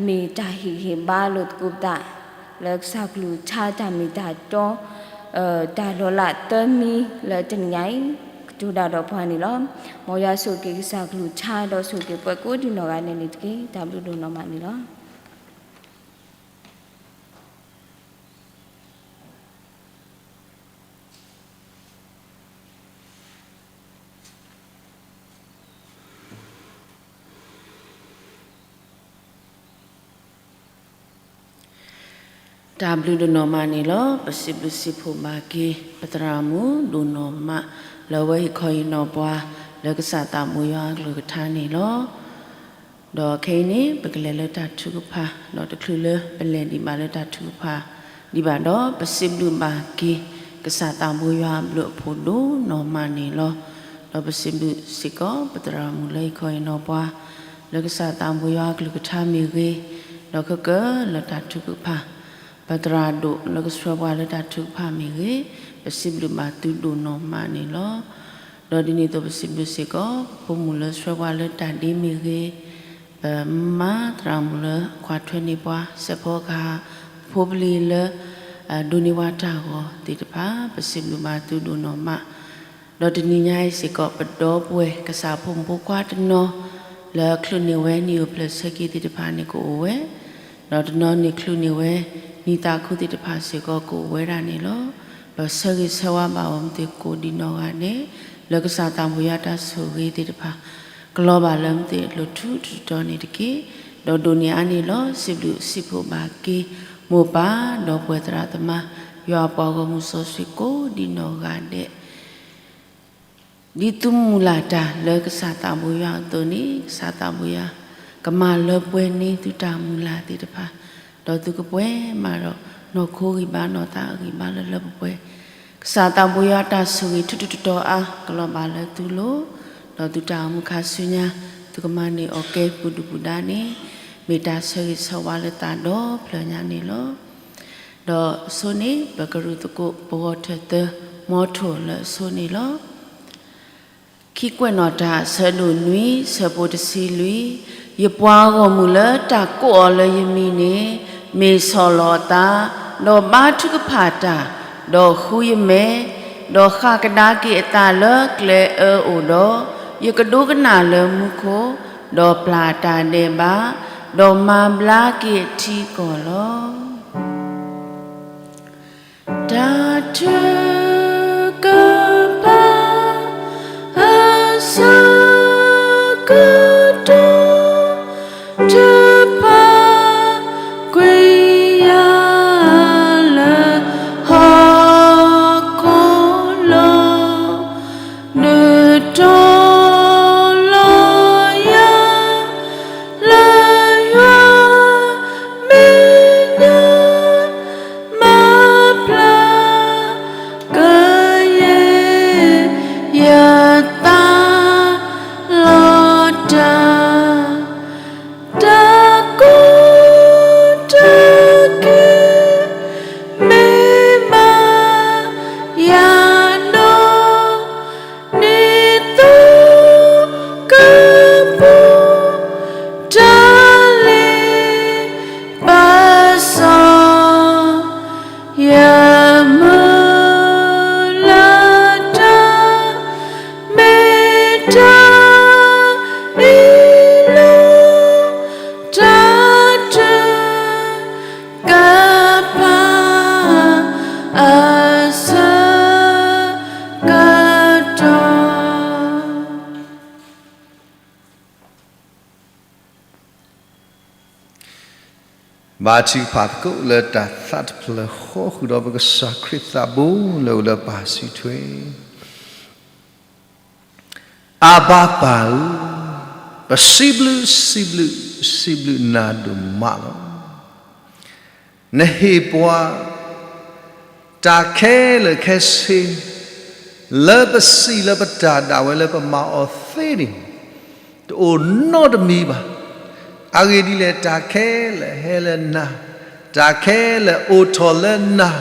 မ့ၢ်တၢ်ဟ့ၣ်ဂံၢ်ဟ့ၣ်ဘါလိာ်သကိးပသး လၢကစၢ်ကလုၢ်ကထါတၢ်မ့ၢ်တၢ်တီ တၢ်လီၤလးသၢမံၤလၢတနံၤညါအံၤ ကတိၤတၢ်ဒီးပှၤန့ၣ်လီၤ. မ်ယွၤဆိၣ်ဂ့ၤက့ၤကစၢ်ကလုၢ်ကထါ ဒီးဆိၣ်ဂ့ၤက့ၤပှၤကိးဒံနီၢ်ဂၤဒဲးန့ၣ်တက့ၢ်. တၢ်ဘျုးဒိၣ်နီၢ်မးန့ၣ်လီၤ. တၢ်ဘျုးဒိၣ်နီၢ်မးန့ၣ်လီၤ. ပစံးဘျုးစံးဖှိၣ်ဘၣ်က့ၤ ပသရၣ်မုၣ်ဒိၣ်နီၢ်မး လၢအဝဲဟ့ၣ်ခီဟ့ၣ်နီၤပှၤ လၢကစၢ်သးဘိယွၤအကလုၢ်ကထါန့ၣ်လီၤ. ဒီးခဲအံၤန့ၣ် ပကလဲၤလၢတၢ်ထုကဖၣ် ဒီးတချုးလၢပလဲၤဒံးဘၣ်လၢတၢ်ထုကဖၣ်ဒံးဘၣ်ဒီး ပစံးဘျုးဘၣ်က့ၤ ကစၢ်သးဘိယွၤအဘျုးအဖှိၣ်ဒိၣ်နီၢ်မးန့ၣ်လီၤ. ဒီးပစံးဘျုးစ့ၢ်ကီး ပသရၣ်မုၣ်လၢဟ့ၣ်ခီဟ့ၣ်နီၤပှၤ လၢကစၢ်သးဘိယွၤအကလုၢ်ကထါမ့ၢ်ဂ့ၤ, ဒီးခဲကနံၣ်လၢတၢ်ထုကဖၣ်, ပသရၣ်ဒိၣ်လၢကဆှၢပှၤလၢတၢ်ထုကဖၣ်မ့ၢ်ဂ့ၤ, ပစံးဘျုးဘၣ်သုဒိၣ်နီၢ်မးန့ၣ်လီၤ. ဒီးဒ်န့ၣ်အသိးပစံးဘျုးစ့ၢ်ကီး ပဖိမုၣ်လၢဆှၢပှၤလၢတၢ်ဒ့မ့ၢ်ဂ့ၤ, ပမါသရၣ်မုၣ်လၢအကွၢ်ထွဲန့ၢ်ပှၤ စဲးဖီကဟၣ်, ပဖိပလံၤလၢ ဒိးန့ၢ်ပှၤတၢ်ဂီၤသ့ၣ်တဖၣ် ပစံးဘျုးဘၣ်သုဒိၣ်နီၢ်မး, ဒီးတနံၤညါအံၤစ့ၢ်ကီး ပဒီပုၢ်ဝဲၢ်ကစၢ်ဖိမုၣ်ဖိခွါတနီၤ လၢချုးန့ၢ်ဝဲနံၣ်အိၣ်ဖျဲၣ်ဆၢက့ၤသ့ၣ်တဖၣ်န့ၣ်ကအိၣ်ဝဲ, ဒီးတနီၤန့ၣ်ချုးန့ၢ်ဝဲ နံၣ်သးခူသ့ၣ်တဖၣ်စ့ၢ်ကီးကအိၣ်ဝဲဒၣ်န့ၣ်လီၤ. ပဆၢဂ့ၤဆၢဝါဘၣ်အီၤမ့ၢ်သ့ၣ်ကိးဒံးနီၢ်ဂၤဒဲး လၢကစၢ်သးဘိယွၤတၢ်ဆိၣ်ဂ့ၤသ့ၣ်တဖၣ် ကလီၤဘၣ်လၢမ့ၢ်သ့ၣ်အလိၤထူတတီၤန့ၣ်တက့ၢ်. ဒီးဒိၣ်န့ၢ်အါန့ၢ်လီၤ စံးဘျုးစံးဖှိၣ်ဘၣ်က့ၤ မိၢ်ပၢ်ဒီးပှၤသရၣ်သမါ ယွၤအပှၤဂီၢ်မုၢ်စီဆှံကိးဒံးနီၢ်ဂၤဒဲး ဒ်သုမုၢ်လၢ်တၢ်လၢကစၢ်သးဘိယွၤအသိးန့ၣ် ကစၢ်သးဘိယွၤ ကမၤလၢပှဲၤန့ၢ်သုတၢ်မုၢ်လၢ်သ့ၣ်တဖၣ်, ဒီးသုကပှဲၤမးဒီး နီၢ်ခိဂံၢ်ဘါနီၢ်သးဂံၢ်ဘါလၢလၢပှဲၤပှဲၤ, ကစၢ်သးဘိယွၤတၢ်ဆိၣ်ဂ့ၤထူတတီၤအါ ကလီၤဘၣ်လၢသုလိၤ, ဒီးသုတၢ်အိၣ်မူခါဆူညါ သုကမၤန့ၢ်အီၣ်ကဲပူၤဒုၣ်ပူၤဒါန့ၣ် မ့ၢ်တၢ်ဆၢဂ့ၤဆၢဝါလၢသးဒီဖျၢၣ်ညါန့ၣ်လီၤ. ဒီးအဆိန့ၣ် ပကရူၢ်သကိး ပဂီၤထၢၣ်သၢ မီထိၣ်လၢအဆိန့ၣ်လီၤ. ခံကွဲးနီၣ်တၢ် အဆၢဒိၣ်နွံ ဆၢဖိတဆံလွံၢ်, ယပှၤဂီၢ်မုၢ်လၢတၢ်ကိးအီၤလၢယမံၤန့ၣ် မ့ၢ်ဆီၣ်လီၤအသး, ဒီးဘါထုကဖၣ်တၢ်, ဒီးဃုယမဲာ်, ဒီးဃၣ်ကဒါက့ၤအသးလၢကျဲအၢအိၣ်ဒီး, ယကဒိကနၣ်လၢမူခိၣ်, ဒီးပျၢ်တၢ်ဒဲးဘး, ဒီးမၤဘျါက့ၤအထံအကီၢ်လီၤ. တၢ်ထုကဖၣ် အဆၢကတီၢ် ထုကဖၣ်ကွံာ်ယၤလၢ ဟီၣ်ခိၣ်လီၤ. နတီၤလီၤယၤ လၢယွၤမဲာ်ညါ မၤဖျါကယဲၢ် ယသးလီၤတၢ် တၢ်ကူၣ်တၢ်က့ၤ မ့ၢ်မၤယၤဒီး နံၣ်သိကပူၤ တၢ်လ့ပစီ ယမုၢ်လၢ်တၢ် မ့ၢ်တၢ်အ့ၣ်လိာ် တၢ်ထုကဖၣ် အဆၢကတီၢ် ဘါထုကဖၣ်သကိးလၢတၢ်သးတဖျၢၣ်ဃီ ဃုာ်ဒီးပကစၢ်ခရံာ်သးဘိလၢအိၣ်လၢပၢ်စုထွဲ အဘါပၢ်ဧၢ, ပစံးဘျုးစံးဘျုး စံးဘျုးနၤဒိၣ်မးလီၤ. နဟ့ၣ်ပှၤ တၢ်ခဲလၢာ်ခဲဆ့ လၢပစံးလၢပတၢ်ဒၣ်ဝဲလၢပမၤအီၤသ့န့ၣ် တအိၣ်နီတမံၤဘၣ်. အဂ့ၢ်ဒ်လဲၣ် တၢ်ခဲလၢာ်ဟဲလၢနၤ, တၢ်ခဲလၢာ်အိၣ်ထီၣ်လၢနၤ,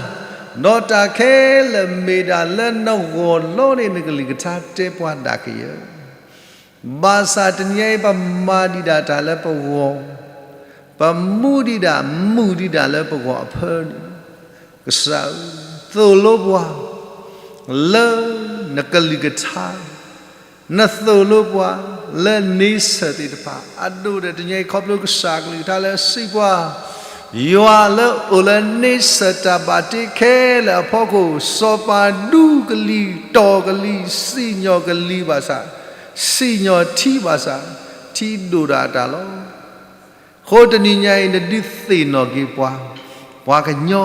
ဒီးတၢ်ခဲလၢာ်မ့ၢ်ဒၣ်လၢနဂီၢ်လီၤန့ၣ် နကလုၢ်ကထါတဲပှၤဒၣ်ကယၢၤ ဘၣ်ဆၣ်တနံၤအံၤ ပမၤဒံးဒၣ်တၢ်လၢပဂီၢ်, ပမူဒံးဒၣ် မုာ်ဒံးဒၣ်လၢပဂီၢ်အဖၢန့ၣ်, ကစၢ်ဧၢ, သိၣ်လိပှၤ လၢနကလုၢ်ကထါ, နသိၣ်လိပှၤ လၢန့ဆၢၣ်သ့ၣ်တဖၣ် အဒိၣ်ဒီးတနံၤအံၤ ခီဖျိကစၢ်ကလုၢ်ကထါလၢစံးပှၤ ယွၤလၢအိၣ်လၢန့ဆၢၣ်တၢ်ဘၣ်တ့ခဲလၢာ်အဖီခိၣ် စီၤပၤဒူကလံၤ တီၢ်ကလံၤ စံၣ်ညီၣ်ကလံၤဘၣ်ဆၣ်, စံၣ်ညီၣ်ထံဘၣ်ဆၣ်, ထံဒိၣ်ဒၣ်တၢ်လီၤ. အဃိတနံၤညါအံၤ နဒုးသ့ၣ်နီၣ်က့ၤပှၤ, ပှၤကညီ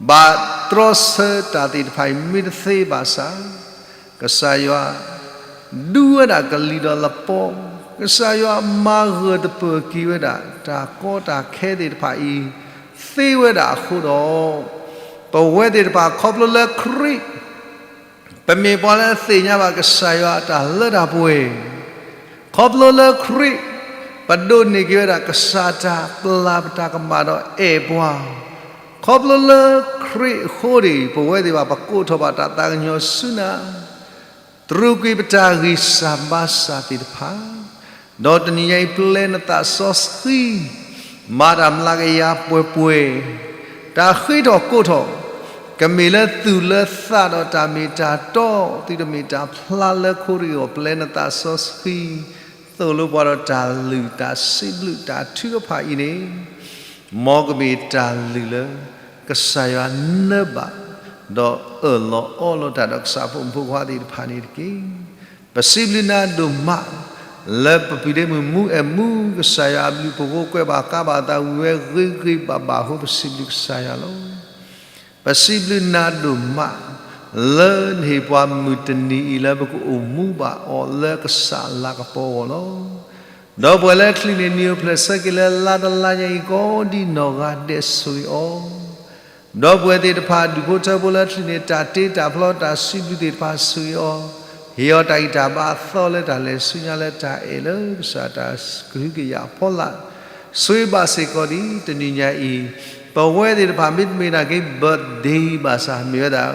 ဘၣ်တြီဆၢတၢ်သ့ၣ်တဖၣ်အံၤ မ့ၢ်တသ့ဘၣ်ဆၣ်, ကစၢ်ယွၤ ဒူဝဲဒၣ်ကလံၤဒီးလပီ, ကစၢ်ယွၤမၤဂၢၢ်တပၢၢ်က့ၤဝဲဒၣ် တၢ်ကီတၢ်ခဲသ့ၣ်တဖၣ်အံၤ သ့ဝဲဒၣ်အဃိဒီး, ပဝဲသ့ၣ်တဖၣ်ခီဖျိလၢခရံာ် ပ ပမ့ၢ်ပှၤလၢအသ့ၣ်ညါဘၣ်ကစၢ်ယွၤအတၢ်လၢတၢ်ပှဲၤ, ခီဖျိလၢခရံာ် ပဒိးန့ၢ်က့ၤဝဲဒၣ်ကစၢ်တၢ်ပျၢ်ပတၢ်ကမၣ်ဒီးအဲၣ်ပှၤ, ခီဖျိလၢခရံာ်အဃိန့ၣ် ပဝဲသ့ၣ်ဘၣ်ပကိးထီၣ်ဘၣ်တၢ်သးကညီၤဆူနၤ တရူးကွံာ်ပတၢ်ဂံၢ်စၢ်ဘါစၢ်သ့ၣ်တဖၣ်, ဒီးတနံၤညါအံၤပျဲနသးစီဆှံ, မၤတၢ်မျးကယၤပှဲၤပှဲၤ, တၢ်ဃ့ထီၣ်ကိးထီၣ်, ကမ့ၢ်လၢသုးလၢသးဒီးတၢ်မ့ၢ်တၢ်တီ, သုတမ့ၢ်တၢ်ဖျါလၢခိရံၣ်အဂီၢ်, ပျဲနသးစီဆှံ, သိၣ်လိပှၤဒီးတၢ်လုၢ်တၢ်စံးဘျုးတၢ်ထုကဖၣ်အံၤန့ၣ် မ်ကမ့ၢ်တၢ်လုၢ်လၢ ကစၢ်ယွၤနၢဘၣ်, ဒီးအၢၣ်လီၤအီလီၤတၢ်ဒီးကစၢ်ဖိမုၣ်ဖိခွါသ့ၣ်တဖၣ်န့ၣ်တက့ၢ်. ပစံးဘျုးနၤဒိၣ်မး လၢပပုၢ်ဒ့မုၣ်မူအဲၣ်မူ ကစၢ်ယွၤအဘျုးအဖှိၣ်ဖိကွဲးဘၣ်ဃးဘၣ်အသးဝံၤဝဲဂ့ၤဂ့ၤဘၣ်ဘၣ်အဃိ ပစံးဘျုးကစၢ်ယွၤလီၤ. ပစံးဘျုးနၤဒိၣ်မး လၢနဟ့ၣ်ပှၤမုၢ်တနံၤအံၤလၢပကအိၣ်မူဘၣ်အီၤလၢကစၢ်လၤကပီၤအဂီၢ်လီၤ. ဒီပုၢ်ဝဲၢ်လၢချံးန့ၣ် နံၤအိၣ်ဖျဲၣ်ဆၢက့ၤလၢလါတလါညါအံၤ ကိးဒံနီၢ်ဂၤဒဲးဆိၣ်ဂ့ၤအီၤ, ဒီပုၢ်ဝဲၢ်သ့ၣ်တဖၣ် ဒူၣ်ဖိထၢဖိလၢချံးန့ၣ် တၢ်တ့တၢ်ဖျီတၢ်စံးဘျုးသ့ၣ်တဖၣ်ဆိၣ်ဂ့ၤအီၤ, ဟ့ၣ်အီၤတၢ်ဂံၢ်တၢ်ဘါအသီလၢတၢ်လဲၤဆူညါလၢတၢ်အဲၣ်လၢကစၢ်တၢ်ကဟုကယာ်အဖီလာ်, ဆိၣ်ဂ့ၤဘၣ်စ့ၢ်ကီးဒ်တနံၤညါအံၤ, ပဝဲသ့ၣ်တဖၣ်မ့တမ့ၢ်နာ်က့ birthday ဘၣ်ဆၣ် မ့ၢ်ဝဲဒၣ်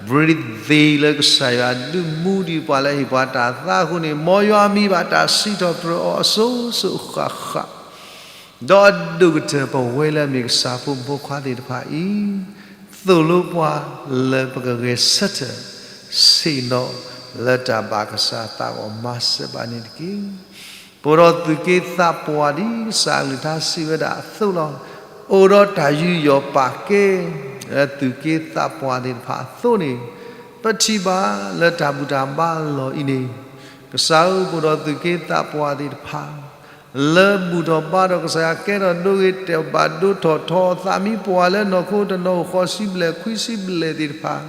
birthday လၢကစၢ်ယွၤဒုးမူဒံးပှၤလၢဟ့ၣ်ပှၤတၢ်သးအဃိန့ၣ် မ်ယွၤမံၤဘၣ်တၢ်စံးထီၣ်ပတြၢၤအီၤအစိၤစိၤဃၣ်ဃၣ် ဒီးအဒိၣ်ကတၢၢ်ပဝဲလၢအမ့ၢ်ကစၢ်ဖိမုၣ်ဖိခွါသ့ၣ်တဖၣ်အံၤ, သိၣ်လိပှၤလၢပကဂဲၤဆၢထၢၣ် ဆ့ၣ်နီၤလၢတၢ်ဘၣ်ကစၢ်သးဂီၢ်မၤစၢၤဘၣ်န့ၣ်တက့ၢ်. ပအိၣ်ဒီးသူၣ်က့သးပှၢ်ဒ်ကစၢ်အကလုၢ်ကထါစံးဝဲဒၣ်အသိးလီၤ. အိၣ်ဒီးတၢ်ယူးယီၣ်ပာ်ကဲ လၢသူၣ်က့သးပှၢ်သ့ၣ်တဖၣ်အသိးန့ၣ်, ပထံၣ်ဘၣ်လၢတၢ်ဘူၣ်တၢ်ဘါအလီၢ်အံၤန့ၣ်, ကစၢ်ဧၢ ပအိၣ်ဒီးသူၣ်က့သးပှၢ်သ့ၣ်တဖၣ် လၢဘူၣ်ထီၣ်ဘါထီၣ်ကစၢ်ယွၤ ကဲထီၣ်ဒိဂ့ၤတဲာ်ဘၣ်ဒိထီၣ်ထီအသးမံပှၤလၢနီၢ်ခိတနီၤအိၣ်ဃိးဆံဘျဲၣ်ခွံဆံဘျဲၣ်သ့ၣ်တဖၣ်,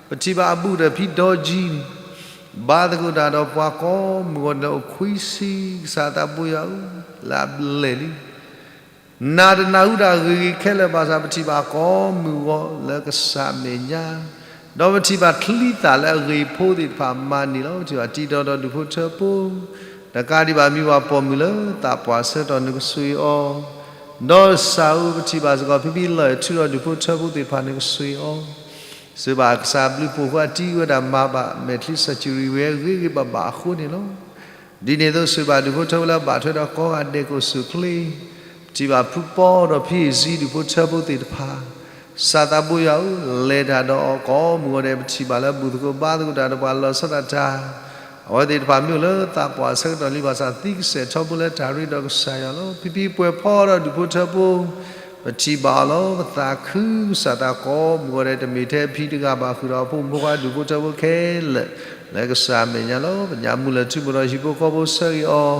ပထံၣ်ဘၣ်အဘူးဒီးဖံဒီကံ, ဘါသကိးတၢ်ဒီးပှၤကိးမုၢ်ဂီၤန့ၣ်အိၣ်ခွံဆံ, ကစၢ်သးဘိယွၤဧၢ, လၢအဘျဲၣ်လံ နၤတနၢ်ဟူတၢ်ဂ့ၤဂ့ၤခဲလၢာ်ဘၣ်ဆၣ် ပထံၣ်ဘၣ်ကိးမုၢ်ဂီၤလၢကစၢ်အမဲာ်ညါ, ဒီးပထံၣ်ဘၣ်ချံသၣ်လၢအဂ့ၤဖိသ့ၣ်တဖၣ်မၤန့ၢ်လီၤ. ပထံၣ်ဘၣ်တံၤတီၤဒီးဒူၣ်ဖိထၢဖိ, တကးဒံးဘၣ်မံၤပှၤပိာ်မုၣ်လၢသးပှၢ်ဆၢကတီၢ်နကဆိၣ်ဂ့ၤအီၤ, ဒီးကစၢ်ဧၢ ပထံၣ်ဘၣ်စ့ၢ်ကီးဖံဖံလၢၢ်ထူဒီးဒူၣ်ဖိထၢဖိသ့ၣ်တဖၣ်နကဆိၣ်ဂ့ၤအီၤ, ဆိၣ်ဂ့ၤဘၣ်ကစၢ်ဘျုးဖှိၣ်ဖိအတံၤဝဲဒၣ်မၤဘၣ်မဲာ်ချံ surgery ဝဲဂ့ၤဂ့ၤဘၣ်ဘၣ်အဃိန့ၣ်လီၤ. ဒ်န့ၣ်အသိး ဆိၣ်ဂ့ၤဘၣ်ဒူၣ်ဖိထၢဖိလၢအဘၣ်ထွဲဒီးကိးဂၤဒဲးကိးဆူၣ်ချ့, ပထံၣ်ဘၣ်ဖုပီဒီးဖံအံၤစံဒူၣ်ဖိထၢဖိသ့ၣ်တဖၣ်, ကစၢ်သးဘိယွၤဧၢ, လဲၤတၢ်ဒီးအီၤကိးမုၢ်ဂီၤဒဲး ပထံၣ်ဘၣ်လၢဘူၣ်သကိးဘါသကိးတၢ်ဒီးပှၤလီၤဆီဒၣ်တၢ်, အဝဲသ့ၣ်တဖၣ်မ့ၢ်အိၣ်လၢသးပှၢ်ဆၢကတီၢ်လံဘၣ်ဆၣ် သံကစဲၢ်ထီဘိလၢတၢ်ရ့ဒီးကစၢ်ယွၤလီၤ. ဖံဖံပှဲၤဖီဒီးဒူၣ်ဖိထၢဖိ ပထံၣ်ဘၣ်အီၤလီၤ. ပသးခုကစၢ်သးကိးမုၢ်ဂီၤဒဲး တမ့ၢ်ထဲဖံတဂၤဘၣ် ဃုာ်ဒီးအဖိမုၣ်ဖိခွါဒူၣ်ဖိထၢဖိခဲလၢာ် လၢကစၢ်အမဲာ်ညါလီၤ. ပညၣ်မူလၢၢ်ထူမူဒီးဟံၣ်ဖိဃီဖိဆၢဂ့ၤအီၤ,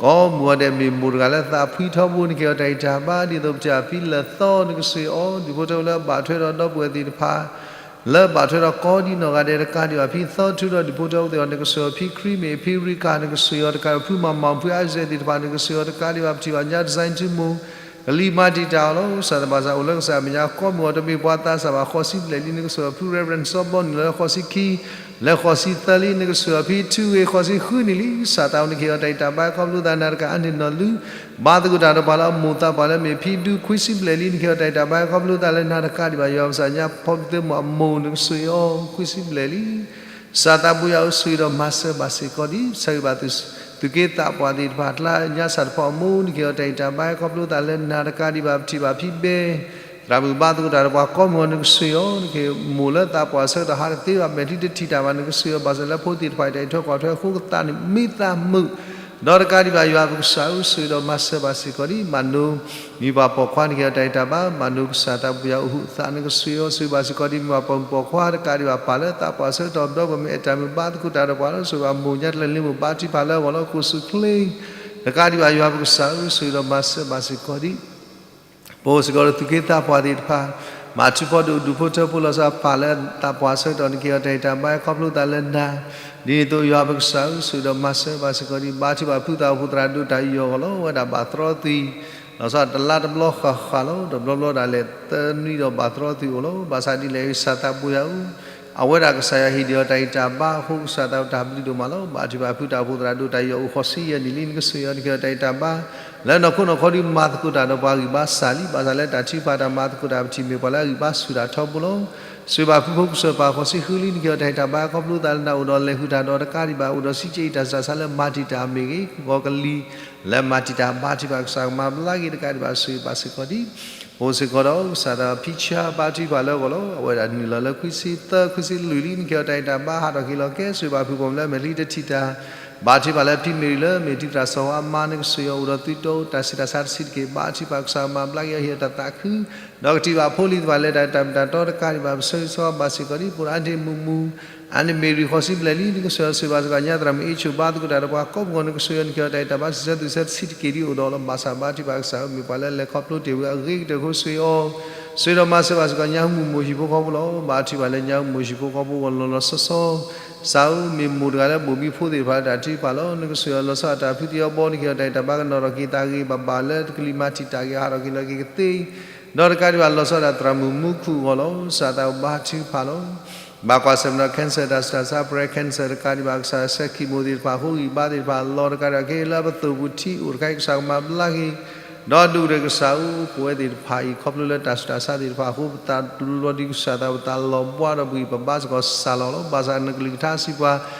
ကိးမုၢ်ဂီၤဒဲးမ့ၢ်မိၢ်တဂၤလၢသးဖှံထီဘိ နကဟ့ၣ်အီၤတၢ်ဂံၢ်တၢ်ဘါ ဒ်သိးပထံၣ်ဘၣ်ဖံလၢၢ်သီ နကဆိၣ်ဂ့ၤအီၤ, ဒူၣ်ဖိထၢဖိလၢအဘၣ်ထွဲဒီးဒီပုၢ်ဝဲၢ်သ့ၣ်တဖၣ် လၢအဘၣ်ထွဲဒီးကိးဒံနီၢ်ဂၤဒဲး တကးဒံးဘၣ်ဖံသီထူဒီးဒူၣ်ဖိထၢဖိသ့ၣ်တဖၣ် နကဆိၣ်ဂ့ၤအီၤ, ဖံခရံာ်မ့ၢ်ဖံရံကၣ် နကဆိၣ်ဂ့ၤအီၤ, တကးဒံးဖုမၤမၤဖုအစဲသ့ၣ်တဖၣ် နကဆိၣ်ဂ့ၤအီၤ, တကးဒံးဘၣ်ပထံၣ်ဘၣ်ညါ design ထူမူ ကလံၤမၤတံာ်တာ်အီၤလီၤ. ကစၢ်သးဘၣ်ဆၣ်အိၣ်လၢကစၢ်အမဲာ်ညါ ကိးမုၢ်ဂီၤ တမ့ၢ်ပှၤသးစၢ်ဘၣ် ဃိးဆံဘျဲၣ်လံ နကဆိၣ်ဂ့ၤအီၤ, ဖု Reverend စီၤဘီနုာ်လၢဃိးဆံခံ လၢဃိးဆံသၢလံ နကဆိၣ်ဂ့ၤအီၤ, ဖံထူဂ့ၤ ဃိးဆံဃုနံၣ်လံ. ကစၢ်သးဘိ နကဟ့ၣ်အီၤတၢ်ဂံၢ်တၢ်ဘါ ခီဖျိသးနၤတကးအါန့ၢ်နီၢ်လူ ဘါသကိးတၢ်ဒီးပှၤလၢအမိၢ်သးပှၢ်လၢမ့ၢ်ဖံဒူ ခွံဆံဘျဲၣ်လံ နကဟ့ၣ်အီၤတၢ်ဂံၢ်တၢ်ဘါ ခီဖျိသးလၢနၤတကးဒံးဘၣ် ယွၤပကစၢ်ညါဖီကသ့မိၢ်အမိၢ် နကဆိၣ်ဂ့ၤအီၤ ခွံဆံဘျဲၣ်လံ. ကစၢ်သးဘိယွၤဧၢ ဆိၣ်ဂ့ၤဒီးမၤစၢၤဘၣ်စ့ၢ်ကီးဒံး ဆၢဂ့ၤဘၣ်သုးက့သးပှၢ်သ့ၣ်တဖၣ် ကျါညါစၢ်တဖီအမိၢ် နကဟ့ၣ်အီၤတၢ်ဂံၢ်တၢ်ဘါ ခီဖျိသးလၢနၤတကးဒံးဘၣ် ပထံၣ်ဘၣ်ဖံဘဲ သရၣ်မုၣ်ဘါသကိးတၢ်ဒီးပှၤကိးမုၢ်ဂီၤ နကဆိၣ်ဂ့ၤအီၤ, နကဟ့ၣ်မိၢ်လၢသးပှၢ်ဆၢကတီၢ် ဟးတသ့ဘၣ် မဲာ်ချံတထံၣ်တၢ်ဘၣ် နကဆိၣ်ဂ့ၤအီၤ ဘၣ်ဆၣ်လၢဖိသ့ၣ်တဖၣ်အံၤ တၢ်အံးထွဲကွၢ်ထွဲအဃိ ကသးန့ၣ်မံသးမုာ် ဒီးတကးဒံးဘၣ် ယွၤပကစၢ်ဧၢ ဆိၣ်ဂ့ၤဒီးမၤစၢၤဘၣ်စ့ၢ်ကီးဒံး မၤနိ မံၤပှၢ်ပိာ်ခွါ နကဟ့ၣ်အီၤတၢ်ဂံၢ်တၢ်ဘါ မၤနိကစၢ်သးဘိယွၤအိၣ်ဟုးအသး နကဆိၣ်ဂ့ၤအီၤ ဆိၣ်ဂ့ၤဘၣ်စ့ၢ်ကီးဒံး မံၤပှၢ်ပိာ်ခွါ တကးဒံးဘၣ် ပၢ်လၢသးပှၢ်ဆၢကတီၢ် ဒီပုၢ်ဝဲၢ်မ့ၢ်အဲၣ်တၢ်မုာ်ဘါသကိးတၢ်ဒီးပှၤလၢ ဆိၣ်ဂ့ၤဘၣ်မိၢ်ညါတလၢလ့မိၢ် ဘါထုကဖၣ်လၢအဂီၢ်လၢ ကိးဆူၣ်ချ့ တကးဒံးဘၣ် ယွၤပကစၢ်ဧၢ ဆိၣ်ဂ့ၤဒီးမၤစၢၤဘၣ်စ့ၢ်ကီးဒံး ပအိၣ်စ့ၢ်ကီးဒီးသူၣ်က့သးပှၢ်သ့ၣ်တဖၣ် မၤထူဖီဒိၣ်ဒူၣ်ဖိထၢဖိလီၤဆီ ပၢ်လၢသးပှၢ်ဆၢကတီၢ် နကဟ့ၣ်အီၤတၢ်ဂံၢ်တၢ်ဘါ ခီဖျိသးလၢနၤ ဒ်န့ၣ်အသိး ယွၤပကစၢ်ဧၢ ဆိၣ်ဂ့ၤဒီးမၤစၢၤဘၣ်စ့ၢ်ကီးဒံး ဘါထုကဖၣ်ဖုသးအိၣ်ဖှိၣ်သရၣ်ဒိၣ်တၢ်ယူးယီၣ်အဂီၢ်လီၤ ဝဲဒၣ်ဘၣ်သြီသွံၣ် လီၤဆီတလါတဘျီဃၣ်ဃၣ်လီၤ တဘျီဘျီဒၣ်လဲာ်သၢနွံဒီးဘၣ်သြီသွံၣ်အိၣ်လီၤ ဘၣ်ဆၣ်ဒ်လဲၣ်ဂ့ၤ ကစၢ်သးဘိယွၤဧၢ အဝဲဒၣ်ကစၢ်ယွၤဟ့ၣ်ဒံးအီၤတၢ်ဂံၢ်တၢ်ဘါအဃိ ကစၢ်သးဝဲတၢ်ဘျုးဒိၣ်မးလီၤ. ဘါထုကဖၣ်ဖုတၢ်အိၣ်ဖှိၣ်သရၣ်ဒိၣ်တၢ်ယူးယီၣ်အိၣ်ဃိးဆံယဲၢ်နံၣ်လံ နကစၢ်ယွၤနကဟ့ၣ်အီၤတၢ်ဂံၢ်တၢ်ဘါ လၢနီၢ်ခိနီၢ်ခီဒုးမၤသကိးတၢ်ဒီးပှၤဂံၢ်ဘါစၢ်လံ. ဘၣ်ဆၣ်လၢတၢ်ထုကဖၣ်တၢ်မၤသကိးတၢ်ပထံၣ်မ့ၢ်ပှၤလၢအဂံၢ်ဘါဆူၣ်တၢ်ထီဘိလီၤ. စံးဘၣ်ဖုဖိကစၢၢ်ပၢ်ဃိးဆံဃုလံ နကဟ့ၣ်အီၤတၢ်ဂံၢ်တၢ်ဘါခီဖျိသးလၢနအိၣ်ဒီးလဲၤဃုာ်တၢ်ဒီးတကးဒံးဘၣ် အိၣ်ဒီးစံးကဲအံၤတၢ်စူၢ်တၢ်စးလၢမၤတံာ်တာ်မ့ၢ်ဂ့ၤ ဂီၤကလံၤ လၢမၤတံာ်တာ်ဘါထုကဖၣ်ကစၢ်ကမၤဘျါက့ၤတကးဒံးဘၣ် စံးဘၣ်စ့ၢ်ကီးဒံး အိၣ်စ့ၢ်ကီးဒီးကစၢ်သးဖံဆါဘါထုကဖၣ်လၢအဂီၢ်လီၤ. အဝဲဒၣ်နုာ်လီၤလၢခွံဆံသၢ ခွံဆံလွံၢ်လံ နကဟ့ၣ်အီၤတၢ်ဂံၢ်တၢ်ဘါဟးထီၣ်က့ၤလီၤကဲ စံးဘၣ်ဖုပိာ်မုၣ်လၢမဲာ်ချံတထံၣ်တၢ် ဘါထုကဖၣ်လၢဖံမ့ၢ်ရံလၢမ့ၢ်တုၤသရၣ်စီၤဝါမါ နကစၢ်ယွၤအိၣ်ဒီးသုတီအိၣ်တၢ်ဆံးတၢ်ဆါတဆံးတက့ၢ် ဘါထုကဖၣ်ကစၢ်ကမၤဘျါက့ၤအီၤ ဟ့ၣ်အီၤတၢ်သးခု ဒီးကထံၣ်ဘၣ်ဖိလံၤသ့ၣ်တဖၣ်လၢတၢ်မ့ၢ်တၢ်တီတကးဒံးဘၣ် ပဆၢဂ့ၤဆၢဝါဘၣ်စ့ၢ်ကီးဒံး ပိာ်အါန့ၢ်မုာ်မုာ် အါန့ၢ်မ့ၢ်ရံဃိးဆံဘျဲၣ်လံ နကစၢ်ယွၤစံးဘၣ်စ့ၢ်ကီး ညါသရၣ်မုၣ်အ့ၣ်ဆိၣ်ဘါသကိးတၢ်ဒီးပှၤကိးပဂီၢ် နကစၢ်ယွၤနကဟ့ၣ်အီၤတၢ်ဂံၢ်တၢ်ဘါ စံးဆၢသုးဆၢတဆံးတက့ၢ်ဒံးအိၣ်ဒီးလီၤ. ဘၣ်ဆၣ်ဘါထုကဖၣ်ကစၢ်ဧၢ မ့ၢ်ပှၤလၢလဲၤခီဖျိတ့ၢ်ဝံၤအဂ့ၤကတၢၢ်အဃိ စံးအီၤ စံးဒီးမၤစၢၤဘၣ်စ့ၢ်ကီး ညါဟူမုၢ်မိၢ်ဟံၣ်ဖိဃီဖိလီၤ. ဘါထုကဖၣ်လၢ ညါဟူမုၢ်မိၢ်ဟံၣ်ဖိဃီဖိအဂီၢ် လီၤလီၤဆီဆီ ကစၢ်ဧၢ မ့ၢ်မိၢ်တဂၤလၢဘိၣ်ဘံဖိသ့ၣ်တဖၣ်လၢတၢ်ထုကဖၣ်လီၤ. နကစၢ်ယွၤလီၤဆီဒၣ်တၢ်ဖုသ့ၣ်အီဘီ နကဟ့ၣ်အီၤတၢ်ဂံၢ်တၢ်ဘါ ကနီၤထီၣ်က့ၤသးဂ့ၤဂ့ၤဘၣ်ဘၣ်လၢကလံၤမၤတံာ်တာ်က့ၤ ဟးထီၣ်က့ၤလီၤက့ၤကသ့ ဒီးတကးဒံးဘၣ်လီၤဆီဒၣ်သရၣ်မုၣ်မူခိၣ်အဂီၢ်လီၤ. ကစၢ်သးဘါထုကဖၣ်လီၤ. ဘၣ်ကွၢ်ဆၢၣ်မဲာ်ဒီး cancer တၢ်ဆူးတၢ်ဆါ breast cancer တကးဒံးဘၣ် ကစၢ်ယွၤဆဲး chemo သ့ၣ်တဖၣ်အဃိ ဂံၢ်ဘါသ့ၣ်တဖၣ်လီၤတကးဒံးဘၣ် ကဟ့ၣ်လၢပသိၣ်ပူၤထံအိၣ်တခါအံၤ ကစၢ်ကမၤဘျါက့ၤ ဒီးဒိၣ်ကတၢၢ်ကစၢ်ဧၢ ပဝဲသ့ၣ်တဖၣ်အံၤ ခီဖျိလၢတၢ်ဆူးတၢ်ဆါသ့ၣ်တဖၣ်အဃိ ပသးတလူလီၤဒံး ကစၢ်သးပသးလီၤဘှါဒီးပဂံၢ်ပဘါစ့ၢ်ကီးစှၤလီၤလီၤ. ဘၣ်ဆၣ်နကလုၢ်ကထါစံးပှၤ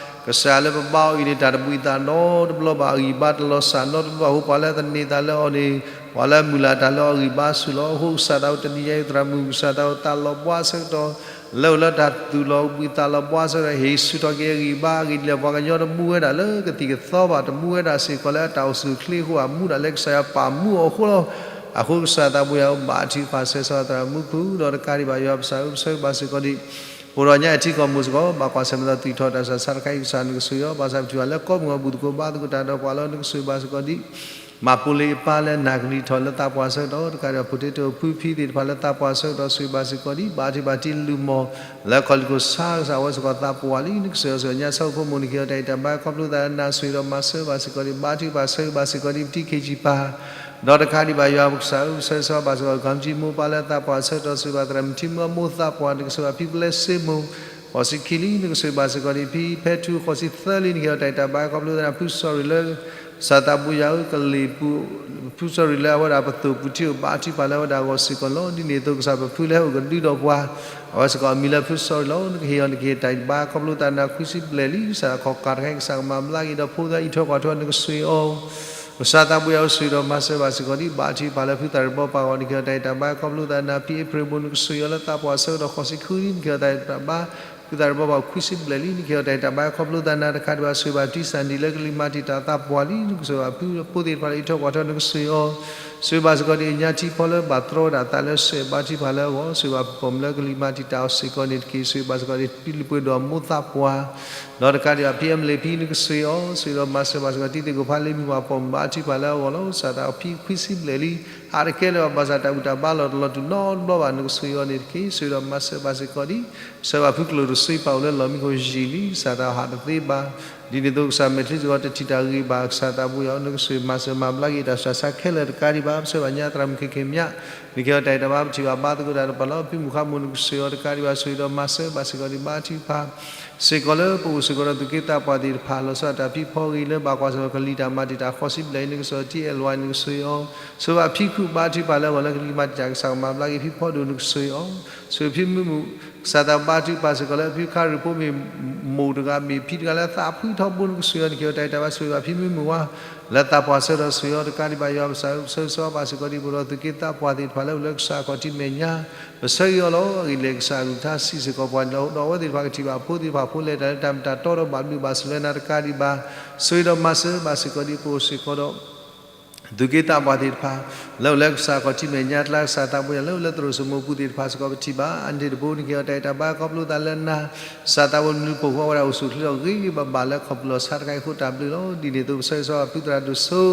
ကစၢ်လၢပဘါအီၤအံၤန့ၣ် တၢ်တဘှံးသးနီတဘျီဘၣ် အဂံၢ်ဘါတလီၤစှၤနီတဘျီဘၣ်အဃိ ပှၤလၢသန့ၤသးလၢအီၤန့ၣ် ပှၤလၢမုၢ်လၢ်တၢ်လၢအီၤဂံၢ်ဘါဆူၣ်လီၤ. အဃိကစၢ်သးဝဲတနံၤညါအံၤ သရၣ်မုၣ်ကစၢ်သးဝဲသးလီၤဘှါဆၢကတီၢ် လၢအိၣ်လၢတၢ်သူၣ်လီၤဘှံးသးလီၤဘှါဆၢကတီၢ် ဟ့ၣ်ဆူၣ်ထီၣ်က့ၤအဂံၢ်ဘါ အဂ့ၢ်ဒ်လဲၣ် ပှၤကညီတမူဝဲဒၣ်လၢကသံၣ်ကသီဘၣ် တမူဝဲဒၣ်စ့ၢ်ကီးလၢအတၢ်အိၣ်ဆူၣ်အိၣ်ချ့အဃိ အမူဒၣ်လၢကစၢ်ယွၤပာ်မူအီၤအဃိလီၤ. အဃိကစၢ်သးပှၢ်ယွၤဘါထုကဖၣ်ဆၢဂ့ၤဆၢဝါသရၣ်မုၣ်ခိၣ် ဒီးတကးဒံးဘၣ်ယွၤပစၢ်ဧၢ ပဆၢဂ့ၤဘၣ်စ့ၢ်ကီးဒံး ပအိၣ်ဒီးညါအထံကီၢ်မိၢ်စ့ၢ်ကီး ဘၣ်ကွၢ်ဆၢၣ်မဲာ်ဒီးသွံၣ်ထီၣ်တၢ်ဆူးတၢ်ဆါတခါအံၤ ကစၢ်နကစၢ်ယွၤ ဘၣ်ဆၣ်ပထံၣ်ဘၣ်လၢကိးမုၢ်ဂီၤဘူၣ်သကိးဘါသကိးတၢ်ဒီးပှၤလီၤ နကစၢ်ဘၣ်စ့ၢ်ကီးဒံး မၤပိာ်လံအပၢ်လၢနၢ်ကလံၤထီၣ်လၢသးပှၢ်ဆၢကတီၢ် တကးဒံးဘၣ် ဖိတ့တၢ်အိၣ်ဖုဖံသ့ၣ်တဖၣ်လၢသးပှၢ်ဆၢကတီၢ် စံးဘၣ်စ့ၢ်ကီးဒံး ဘါထုကဖၣ်တံၤလုၢ်မီၢ် လၢခီၣ်လံၢ်ခိၣ်ဆါကစၢ် အဝဲစ့ၢ်ကီးသးပှၢ်လံ နကစၢ်ယွၤစ့ၢ်ကီး ညါဆၢဖိမိၢ် နကဟ့ၣ်အီၤတၢ်ဂံၢ်တၢ်ဘါ ခီဖျိသးလၢနၤ စံးဒီးမၤစၢၤဘၣ်စ့ၢ်ကီးဒံး ဘါထုကဖၣ်ဆၢဂ့ၤဘၣ်စ့ၢ်ကီးဒံး ပတံၤခ့ကၠံၣ်ပၢ် ဒီးတကးဒံးဘၣ်ယွၤပကစၢ်ဧၢ ပဆၢဂ့ၤဆၢဝါဘၣ်စ့ၢ်ကီး ကီၢ်မံၣ်မိၢ်ပၢ်လၢသးပှၢ်ဆၢကတီၢ် စံးဘၣ်သရၣ်မုၣ်ထံမုၢ်အမိၢ်သးပှၢ် နကစၢ်ဘၣ်ဖံပလဲစ့မိၢ် ဃိးဆံခံလံ နကစၢ်ဘၣ်စ့ၢ်ကီးဒံး ဖံဖဲထူဃိးဆံသၢလံ နကဟ့ၣ်အီၤတၢ်ဂံၢ်တၢ်ဘါ ခီဖျိသးလၢဖုစီၤရံၤလၢ ကစၢ်သးပှၢ်ယွၤဧၢ ကလံၢ်ပူၤ ဖုစီၤရံၤလၢအဝဲဒၣ်ပသိၣ်ပူၤထံအိၣ် ဘါထုကဖၣ်လၢအဝဲဒၣ်အဂီၢ်စ့ၢ်ကီးလီၤ. ဒ်န့ၣ်အသိးကစၢ်ပဖုလၢဟဲအိၣ်ကဒုဒီးပှၤ အဝဲစ့ၢ်ကီးအမံၤလၢဖုစီၤရံၤလီၤ. နကဟ့ၣ်အီၤနကဟ့ၣ်တၢ်ဂံၢ်တၢ်ဘါ ခီဖျိသးနၤ ခွံဆံဘျဲၣ်လံ ကစၢ်အခီၣ်ကၢ်တခါအံၤ ကစၢ်ကမၤဘျါက့ၤဒီး ဖိသၣ်အံးထွဲကွၢ်ထွဲ နကစၢ်အီၤ ကစၢ်သးပှၢ်ယွၤဧၢ စံးဒီးမၤစၢၤဘၣ်စ့ၢ်ကီးဒံး ဘါထုကဖၣ်လၢဖုသၣ်ရံၣ်ဘီပၢ်အဂီၢ် နကဟ့ၣ်အီၤတၢ်ဂံၢ်တၢ်ဘါ ခီဖျိသးနၤ ဖံအ့ဖြ့ၣ်ဘိ နကစၢ်အီၤလၢသးပှၢ်ဆၢကတီၢ် ဃိးဆံဃုလံ နကဟ့ၣ်အီၤတၢ်ဂံၢ်တၢ်ဘါ ဖုသၣ်ရံၣ်ဘီပၢ်ခွံဆံဘျဲၣ်လံ နကဟ့ၣ်အီၤတၢ်ဂံၢ်တၢ်ဘါ ခီဖျိသးနၤ တကးဒံးဘၣ် စံးဘၣ်တံၤစၢ်ဒံးလၢကလံၤမၤတံာ်တာ်သးပှၢ်လံ နကစၢ်ဘၣ်ဖုဖိသ့ၣ်တဖၣ်လၢအံးထွဲကွၢ်ထွဲ နကစၢ်အီၤ စံးဘၣ်စ့ၢ်ကီးဒံး အညါထံဖီလၢဘၣ်တြီဝဲဒၣ်သးလၢစဲး ဘါထုကဖၣ်လၢအဂီၢ် စံးဘၣ်ပှၤပိာ်မုၣ်လၢကလံၤမၤတံာ်တာ်အီၤစ့ၢ်ကီးန့ၣ်တက့ၢ် စံးဘၣ်စ့ၢ်ကီးဒံး ဖံလံၤပှ့ၤဒိၣ်အမိၢ်သးပှၢ် ဒီးတကးဒံးဘၣ် ဖံအမလ့းဖံ နကစၢ်အီၤ စံးဒီးမၤစၢၤဘၣ်စ့ၢ်ကီး တံၤသကိးဖးလ့မုၢ်ပှၤပိာ်မုၣ် ဘါထုကဖၣ်လၢအဂီၢ်လီၤ. ကစၢ်သးဖံခွံဆံဘျဲၣ်လံ ဟးတကဲလၢၤဘၣ် ဘၣ်ဆၣ်တၢ်ဘူၣ်တၢ်ဘါလီၤတလီၤတူာ်နီတဘျီဘၣ် နကစၢ်အီၤန့ၣ်တက့ၢ် စံးဒီးမၤစၢၤဘၣ်စ့ၢ်ကီးဒံး ပဆၢဘၣ်ဖုကျိၣ်တဆံပာ်အိၣ်လၢလီၢ်မံခိၣ်ယံာ်လံ ကစၢ်သးဟးတသ့ဘၣ် ဒ်န့ၣ်အသိးကစၢ်မဲာ်ချံစ့ၢ်ကီးတထံၣ်တၢ်ဂ့ၤဘၣ် ကစၢ်သးပှၢ်ယွၤ နကစၢ်မၤစၢၤမၤဘျါက့ၤတၢ်ဆူးတၢ်ဆါခဲလၢာ်တကးဒံးဘၣ် ပဆၢဘၣ်ညါသရၣ်မုၣ်ခဲကဲမး နကဟ့ၣ်အီၤတၢ်ဂံၢ်တၢ်ဘါ ပထံၣ်ဘၣ်ဘါသကိးတၢ်ဒီးပှၤလီၤ ဖံမုၢ်ဃါမိၢ် နကစၢ်အီၤတကးဒံးဘၣ် စံးဒီးမၤစၢၤဘၣ်စ့ၢ်ကီးဒံး ဘါထုကဖၣ် စ့ၢ်ကီးလၢပအိၣ်စ့ၢ်ကီးဒီးသုးက့သးပှၢ်သ့ၣ်တဖၣ် လီၤဆီဒၣ်တၢ်ဖံဖီဂ့ၤလၢ ဘၣ်ကွၢ်ဆၢၣ်မဲာ်ကလံၤတၢ်မၤတံာ်တာ် ဃိးဆံဘျဲၣ်အံၤ နကစၢ်အီၤ ထံအဲၣ်လွဲၣ် နကစၢ်အီၤ စံးဘၣ်ဖံခုၣ် ဘါထုကဖၣ်လၢအဂီၢ်လၢကလံၤမၤတံာ်တာ် ကစၢ်ကမၤဘျါက့ၤ ဖံဖီဒိၣ် နကစၢ်အီၤ စံးဖံမုၢ်မုၢ် ကစၢ်သးဘါထုကဖၣ်စ့ၢ်ကီးလၢဖံခါရံၣ်ဖိမ့ၢ် မိၢ်တဂၤမ့ၢ်ဖံတဂၤလၢသးဖှံထီဘိ နကစၢ်အီၤ နကဟ့ၣ်အီၤတၢ်ဂံၢ်တၢ်ဘါ စံးဘၣ်ဖံမုၢ်မုၢ်ဝါ လၢသးပှၢ်ဆၢကတီၢ် စံးအီၤတကးဒံးဘၣ် ယွၤပကစၢ်ဧၢ ပဆၢဂ့ၤဆၢဝါဘၣ်စ့ၢ်ကီးဒံး ပဒီးသုးက့သးပှၢ်သ့ၣ်တဖၣ်လၢအိၣ်လၢကစၢ်အခီၣ်ထံးမဲာ်ညါ ပဆၢဂ့ၤအီၤလီၤ. အဂ့ၢ်ဒ်လဲၣ် ကစၢ်အကလုၢ်ကထါစံးစ့ၢ်ကီးပှၤ ဒီးအဝဲသ့ၣ်တဖၣ်ကထံၣ်ဘၣ်ဖိသ့ၣ်တဖၣ်ဖိလဲၤတၢ်လၢတၢ်မ့ၢ်တၢ်တီဒီးဘၣ်ဘျုးဘၣ်ဆိၣ်လၢနၤတကးဒံးဘၣ် စံးဒီးမၤစၢၤဘၣ်စ့ၢ်ကီးဒံး ပအိၣ်စ့ၢ်ကီးဒီး သုးက့သးပှၢ်သ့ၣ်တဖၣ် လၢအိၣ်လၢကစၢ်အခီၣ်ထံးမဲာ်ညါ ကျါကစၢ်သးပှၢ်ယွၤ လၢအိၣ်လၢသရိာ်စိမိၢ်ပူၤသ့ၣ်တဖၣ်စ့ၢ်ကီး ပထံၣ်ဘၣ်အါန့ၢ်တဘိ နကဟ့ၣ်အီၤတၢ်ဂံၢ်တၢ်ဘါ ခီဖျိသးလၢနၤ ကစၢ်သးပှၢ်မနုၤပိာ်ခွါဝဲဒၣ်အိၣ်ဆူၣ်အိၣ်ချ့ဒီးဂ့ၤဂ့ၤဘၣ်ဘၣ်လၢခီၣ်ပူၤလီၤဆါတခါအံၤအဃိ တၢ်ဘျုးလီၤ. ဒ်န့ၣ်အသိး ပဆၢဂ့ၤဆၢဝါဘၣ်ဖုသရၣ်ဒိၣ်စိ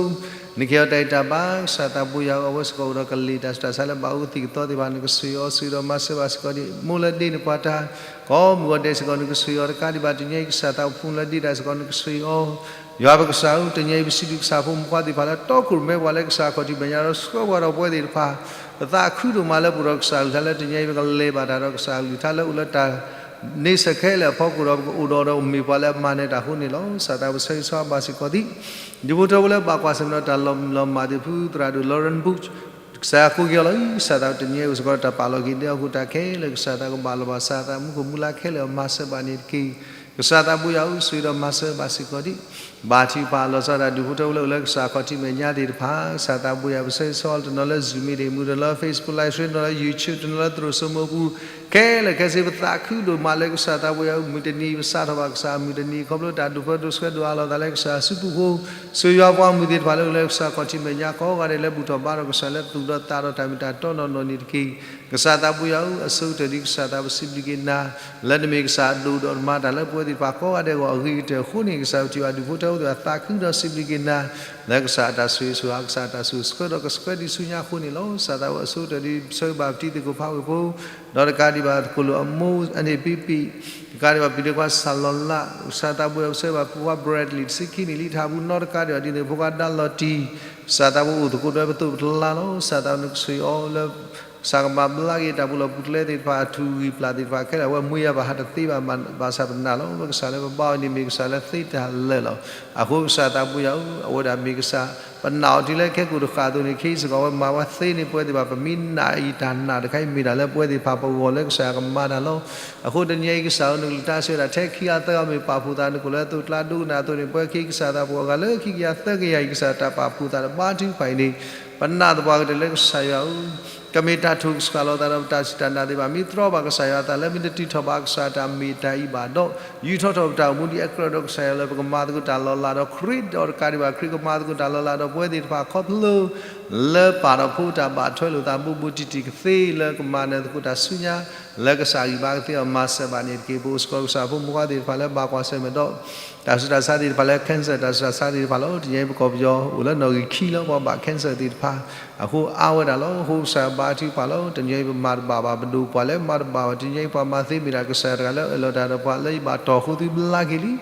နကဟ့ၣ်အီၤတၢ်ဂံၢ်တၢ်ဘါ ကစၢ်သးပှၢ်ယွၤဧၢ အဝဲစ့ၢ်ကီးအိၣ်ဒီးကလံၤတၢ်ဆူးတၢ်ဆါလၢဘၣ်အူသံၣ်ကသီသ့ၣ်တဖၣ် နကစၢ်အီၤ စံးဒီးမၤစၢၤဘၣ်စ့ၢ်ကီးဒံး မိၢ်လၢဒ့န့ၢ်ပှၤတၢ် ကိးမုၢ်ဂီၤဒဲးစ့ၢ်ကီး နကစၢ်အီၤတကးဒံးဘၣ် တနံၤအံၤ ကစၢ်သးပှၢ်ဖိလၢဒ့တၢ်စ့ၢ်ကီး နကစၢ်အီၤ ယွၤပကစၢ်ဧၢ တနံၤအံၤ ပစံးဘျုးကစၢ်ဖိမုၣ်ဖိသ့ၣ်တဖၣ်လၢတီခိၣ်ရိၣ်မဲပှၤလၢကစၢ်အခီၣ်ထံးမဲာ်ညါဒီးဆှၢပှၤဒီးပဝဲသ့ၣ်တဖၣ် ပသးခုဒိၣ်မးလၢပအိၣ်ဒီးကစၢ်အကလုၢ်ကထါလၢတနံၤအံၤ ပကလဲၤဘၣ်တၢ်ဒီးကစၢ်အကလုၢ်ကထါလၢအိၣ်လၢတၢ် န့ဆၢၣ်ခဲလၢာ်အဖီခိၣ်ဒီး ပကအိၣ်ဒီးဒီးမ့ၢ်ပှၤလၢအမၤနၢၤတၢ်အဃိန့ၣ်လီၤ. ကစၢ်သးပဆၢဂ့ၤဆၢဝါဘၣ်စ့ၢ်ကီးသ့ၣ် ဒူၣ်ဖိထၢဖိလၢဘၣ်ကွၢ်ဆၢၣ်မဲာ်ဒီးတၢ်လီၤမုၢ်လီၤမၢ်သ့ၣ်တဖၣ် သရၣ်ဒိၣ် Lawrence Bush ကစၢ်ယွၤကိးက့ၤအီၤလီၤ. ကစၢ်သးတနံၤအံၤအိၣ်စ့ၢ်ကီးဒီးတၢ်ပာ်လီၤက့ၤဒဲးအဃိ တၢ်ခဲလၢာ် ကစၢ်သးကဘၣ်လီၤဘၣ်စးသး မူခိၣ်မူလါခဲလၢာ်အမၤစၢၤဘၣ်န့ၣ်တက့ၢ်. ကစၢ်သးဘိယွၤဧၢ, ဆိၣ်ဂ့ၤဒီးမၤစၢၤဘၣ်စ့ၢ်ကီးဒံး ဘါထုကဖၣ်လီၤဆီဒၣ်တၢ် ဒူၣ်ဖိထၢဖိလၢအိၣ်လၢကစၢ်ခီၣ်ထံးမဲာ်ညါသ့ၣ်တဖၣ် ကစၢ်သးဘိယွၤ ပဆၢဂ့ၤဆၢဝါလီၤ တနီၤလၢ Zoom meeting မူ, တနီၤလၢ Facebook Live Stream, တနီၤလၢ YouTube, တနီၤလၢသရိာ်စိမိၤပူၤ ခဲလၢာ်ခဲဆ့ ပသးခုဒိၣ်မးလၢကစၢ်သးဘိယွၤ မုၢ်တနံၤပစးထီၣ်ဘၣ်ကစၢ် မုၢ်တနံၤခီဖျိတၢ်ဒိၣ်ဖၢဒိၣ်ဆှၢဒိၣ်အါလီၤသးလၢကစၢ်စုပူၤအဃိ ဆိၣ်ဂ့ၤယွၤပှၤမုၢ်သ့ၣ်တဖၣ်လၢအိၣ်လၢကစၢ်ခီၣ်ထံးမဲာ်ညါကိးဂၤဒဲး လၢဘူၣ်ထီၣ်ဘါထီၣ်ကစၢ်လၢသူၣ်ဒီးသးဒီးတၢ်မ့ၢ်တၢ်တီနီၢ်နီၢ်န့ၣ်တက့ၢ်. ကစၢ်သးဘိယွၤဧၢ, အဆိကတၢၢ်ဒံး ကစၢ်သးပစံးဘျုးက့ၤနၤ လၢနမ့ၢ်ကစၢ်အဒိၣ်ဒီးမၤတၢ်လၢပဝဲသ့ၣ်တဖၣ်ကိးဂၤဒဲးအဂီၢ် အဂ့ၤကတၢၢ်အဃိန့ၣ် ကစၢ်ယွၤဒူၣ်ဖိထၢဖိသ့ၣ်တဖၣ်သးခုဒီးစံးဘျုးက့ၤနၤ လၢကစၢ်အတၢ်ဆိၣ်ဂ့ၤဆိၣ်ဝါ ကစၢ်အတၢ်ဆိၣ်ဂ့ၤဆှၢဒီးကဆှၢဒံးဆူညါအဃိန့ၣ်လီၤ. ကစၢ်သးဘိအဆိကတၢၢ်ဒံး ပဆၢဂ့ၤဘၣ်ပတံၤသကိးဖးဝ့ၢ်ဖိ ဒီးတကးဒံးဘၣ်သကိးလိာ်အမိၢ် အန့ၣ်ပံပံၣ် တကးဒံးဘၣ် ပံၤဒဲခွါစၢ်လီၤလး ကစၢ်သးဘိယွၤ ပဆၢဂ့ၤဘၣ်ဖိခွါ Bradley တဆံခံနံၣ်လံ ထးပူၤနီတကးဒံးဘၣ် ဒ်န့ၣ်ဖိခွါဒါလီၤတံၢ် ကစၢ်သးဘိအိၣ်သကိးဒီးပသိးပတလါလီၤ. ကစၢ်သးဘိနကဆိၣ်ဂ့ၤအီၤလၢ ကစၢ်ကမၤဘျါက့ၤတၢ်ပူၤလီၢ်ပူၤကျဲသ့ၣ်တဖၣ် အထူၣ်ဂံၢ်ပျၢ်သ့ၣ်တဖၣ်ခဲလၢာ် အဝဲမွေးရာပါ ဟးတသ့ဘၣ် ဘၣ်ဆၣ်ပနာ်လီၤ ပကစၢ်လၢပဘါအီၤန့ၣ်မ့ၢ်ကစၢ်လၢသ့တၢ်လၢာ်လီၤ. အဃိကစၢ်သးဘိယွၤဧၢ, အဝဲဒၣ်မ့ၢ်ကစၢ် ပနာ်အီၤတုၤလၢခဲကိာ်တဃၣ်အသိးန့ၣ် ခဲအံၤစ့ၢ်ကီး အဝဲမၤဝဲသ့န့ၣ် ပဝဲသ့ၣ်တဖၣ် ပမ့ၢ်နာ်အံၤတၢ်နာ်တခါအံၤ မ့ၢ်တၢ်လၢပဝဲသ့ၣ်တဖၣ်ပဂီၢ်လၢကစၢ်ယွၤကမၤတၢ်လီၤ. အဃိတနံၤအံၤကစၢ်ဧၢ နကလုၢ်တၢ်စံးဝဲဒၣ် ထဲခံဂၤသၢဂၤမ့ၢ်ပာ်ဖှိၣ်သး နကိာ်လၢသိးကျါဒိကနၣ်အသိးန့ၣ် ပဝဲခဲအံၤကစၢ်သးပှၤဂၤလၢခံကယၤသၢကယၤအံၤ ကစၢ်တၢ်ပာ်ဖှိၣ်သးဒီးဘါထုကဖၣ်အံၤန့ၣ် ပနာ်သပှၢ်ကတၢၢ်လၢကစၢ်ယွၤဧၢ ကမ့ၢ်တၢ်ထိၣ်ကစှၤလိာ်သးဒီးပတၢ်စူၢ်တၢ်နာ်သ့ၣ်တဖၣ် မ့ၢ်တြီဘၣ်ကစၢ်ယွၤအသးလၢ မ့ၢ်တတုၤထီၣ်ဘၣ်ကစၢ်တၢ်မ့ၢ်တၢ်အံၤဘၣ်ဒီး ယူးထီၣ်ထီၣ်ပတၢ်အိၣ်မူဒ်အကြၢးဒီးကစၢ်ယွၤလၢ ပကမၤသကိးတၢ်လီၤလးဒီးခရံာ် ဒီးတကးဒံးဘၣ် ခရံာ်ကမၤသကိးတၢ်လီၤလးဒီးပဝဲသ့ၣ်တဖၣ်ခီဖျိ လၢပၢ်ဒီးဖိတၢ်ဘၣ်ထွဲလိာ်သး ဘူးဘူးတံၢ်တံၢ်ကသ့ လၢကမၤနၢၤသကိးတၢ်ဆူညါ လၢကစၢ်ဂံၢ်ဘါကသ့အီၤ မၤစၢၤဘၣ်န့ၣ်တက့ၢ်. ပအိၣ်စ့ၢ်ကီးကစၢ်ဖိမုၣ်ခွါသ့ၣ်တဖၣ်လၢဘၣ်ကွၢ်ဆၢၣ်မဲာ်ဒီး တၢ်ဆူးတၢ်ဆါသ့ၣ်တဖၣ်လၢ cancer တၢ်ဆူးတၢ်ဆါသ့ၣ်တဖၣ်လီၤ. တနံၤအံၤပကီၢ်ပယီၤအိၣ်လၢနီၣ်ဂံၢ်ခံလၢပှၤဘၣ် cancer သ့ၣ်တဖၣ် အဃိအါဝဲဒၣ်လီၤ. အဃိကစၢ်ဘါထုကဖၣ်လီၤ. တနံၤအံၤပမၤတဘၣ်ဘၣ် ပဒိၣ်ပှၢ်လၢမၤတဘၣ်ဘၣ် တနံၤအံၤပှၤမၤသ့မ့ၢ်ဒၣ်ကစၢ်တဂၤလၢအၢၣ်လီၤတၢ်ဒီးပှၤလၢယဘၣ်တီၢ်ဃိသုဘျါက့ၤလံ.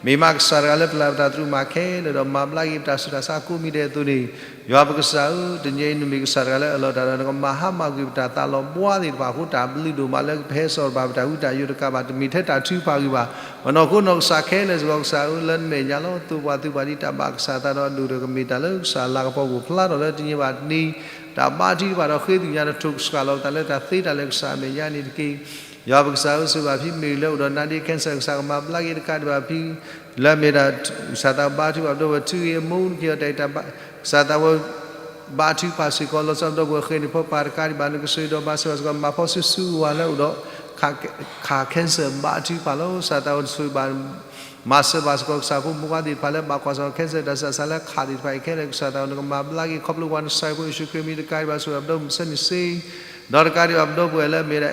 မ့ၢ်မးကစၢ်တဂၤလၢပျၢ်ပတၢ်သရူးမၤခဲလၢာ်ဒီးမၤဘျါက့ၤပတၢ်ဆူးတၢ်ဆါကိးမံၤဒဲးအသိးန့ၣ် ယွၤပကစၢ်ဧၢ, တနံၤအံၤနမ့ၢ်ကစၢ်တဂၤလၢအၢၣ်လီၤတၢ်ဒီး နကမၤဟါမၢ်ကွံာ်ပတၢ်သးလီၤဘှါသ့ၣ်တဖၣ်အဃိ တၢ်ဘျုးဒိၣ်မးလၢကပဟဲစိာ်ဘၣ် ပတၢ်ဝံတၢ်ယိာ်တကးဘၣ် တမ့ၢ်ထဲတၢ်ထုကဖၣ်ဂ့ၤဘၣ်. ပနီၢ်ခိနီၢ်ကစၢ်ခဲလၢာ်စ့ၢ်ကီးကစၢ်ဧၢ, လၢနမဲာ်ညါလီၤ. သိးပှၤသုးပှၤဒ်တၢ်ဘၣ်ကစၢ်သးဒီးအဒိၣ်ဒီးကမ့ၢ်တၢ်လၢကစၢ်လၤကပီၤကအိၣ်ဖျါထီၣ်လၢတနံၤဘၣ်တနံၤ တၢ်ဘါထုကဖၣ်ဒီးဃ့သုညါဒီးထိၣ်ကစှၤလီၤပသးလၢတၢ်သ့တၢ်လၢကစၢ်အမဲာ်ညါန့ၣ်တက့ၢ်. ယွၤပကစၢ်ဧၢ, ဆိၣ်ဂ့ၤဘၣ်ဖံမ့ၢ်လၢအိၣ်ဒီးနါဒ့ cancer ကစၢ်ကမၤဘျါက့ၤတကးဒံးဘၣ်ဖံ လၢအမ့ၢ်ဒၣ် ကစၢ်သးဘါထုကဖၣ်ပဒီပုၢ်ဝဲၢ် ထုဂ့ၤအမိၢ်နက့ၤအီၤတၢ်အံၤတၢ်ဘၣ် ကစၢ်သးဝဲ ဘါထုကဖၣ်စ့ၢ်ကီး လီၤဆီပဒီပုၢ်ဝဲၢ်ဃဲန့ၣ် ဖီပာ်တကးဒံးဘၣ် နကဆိၣ်ဂ့ၤဒီးမၤစၢၤဘၣ်စ့ၢ်ကီး မၤဖီဆူစုဝဲလၢအိၣ်ဒီး ခး cancer ဘါထုကဖၣ်လီၤ. ကစၢ်သးဝဲဆိၣ်ဂ့ၤဘၣ် မၤစၢၤဘၣ်စ့ၢ်ကီး ကစၢ်ဖိမုၣ်ခွါသ့ၣ်တဖၣ်လၢဘၣ်ကွၢ်ဆၢၣ် cancer တၢ်ဆူးတၢ်ဆါလၢခးသ့ၣ်တဖၣ်အံၤခဲလၢာ် ကစၢ်သးဝဲနကမၤဘျါက့ၤ ခီဖျိပှၤနစၢ်ဖိယ့ၣ်ၡူးခရံာ်မံၤတကးဒံးဘၣ် ဆိၣ်ဂ့ၤဘၣ်ပဒီပုၢ်ဝဲၢ်မုၢ်ဆၢနံၤစ့ ဒီးတကးဒံးဘၣ်ပဒီပုၢ်ဝဲၢ်လၢအမ့ၢ်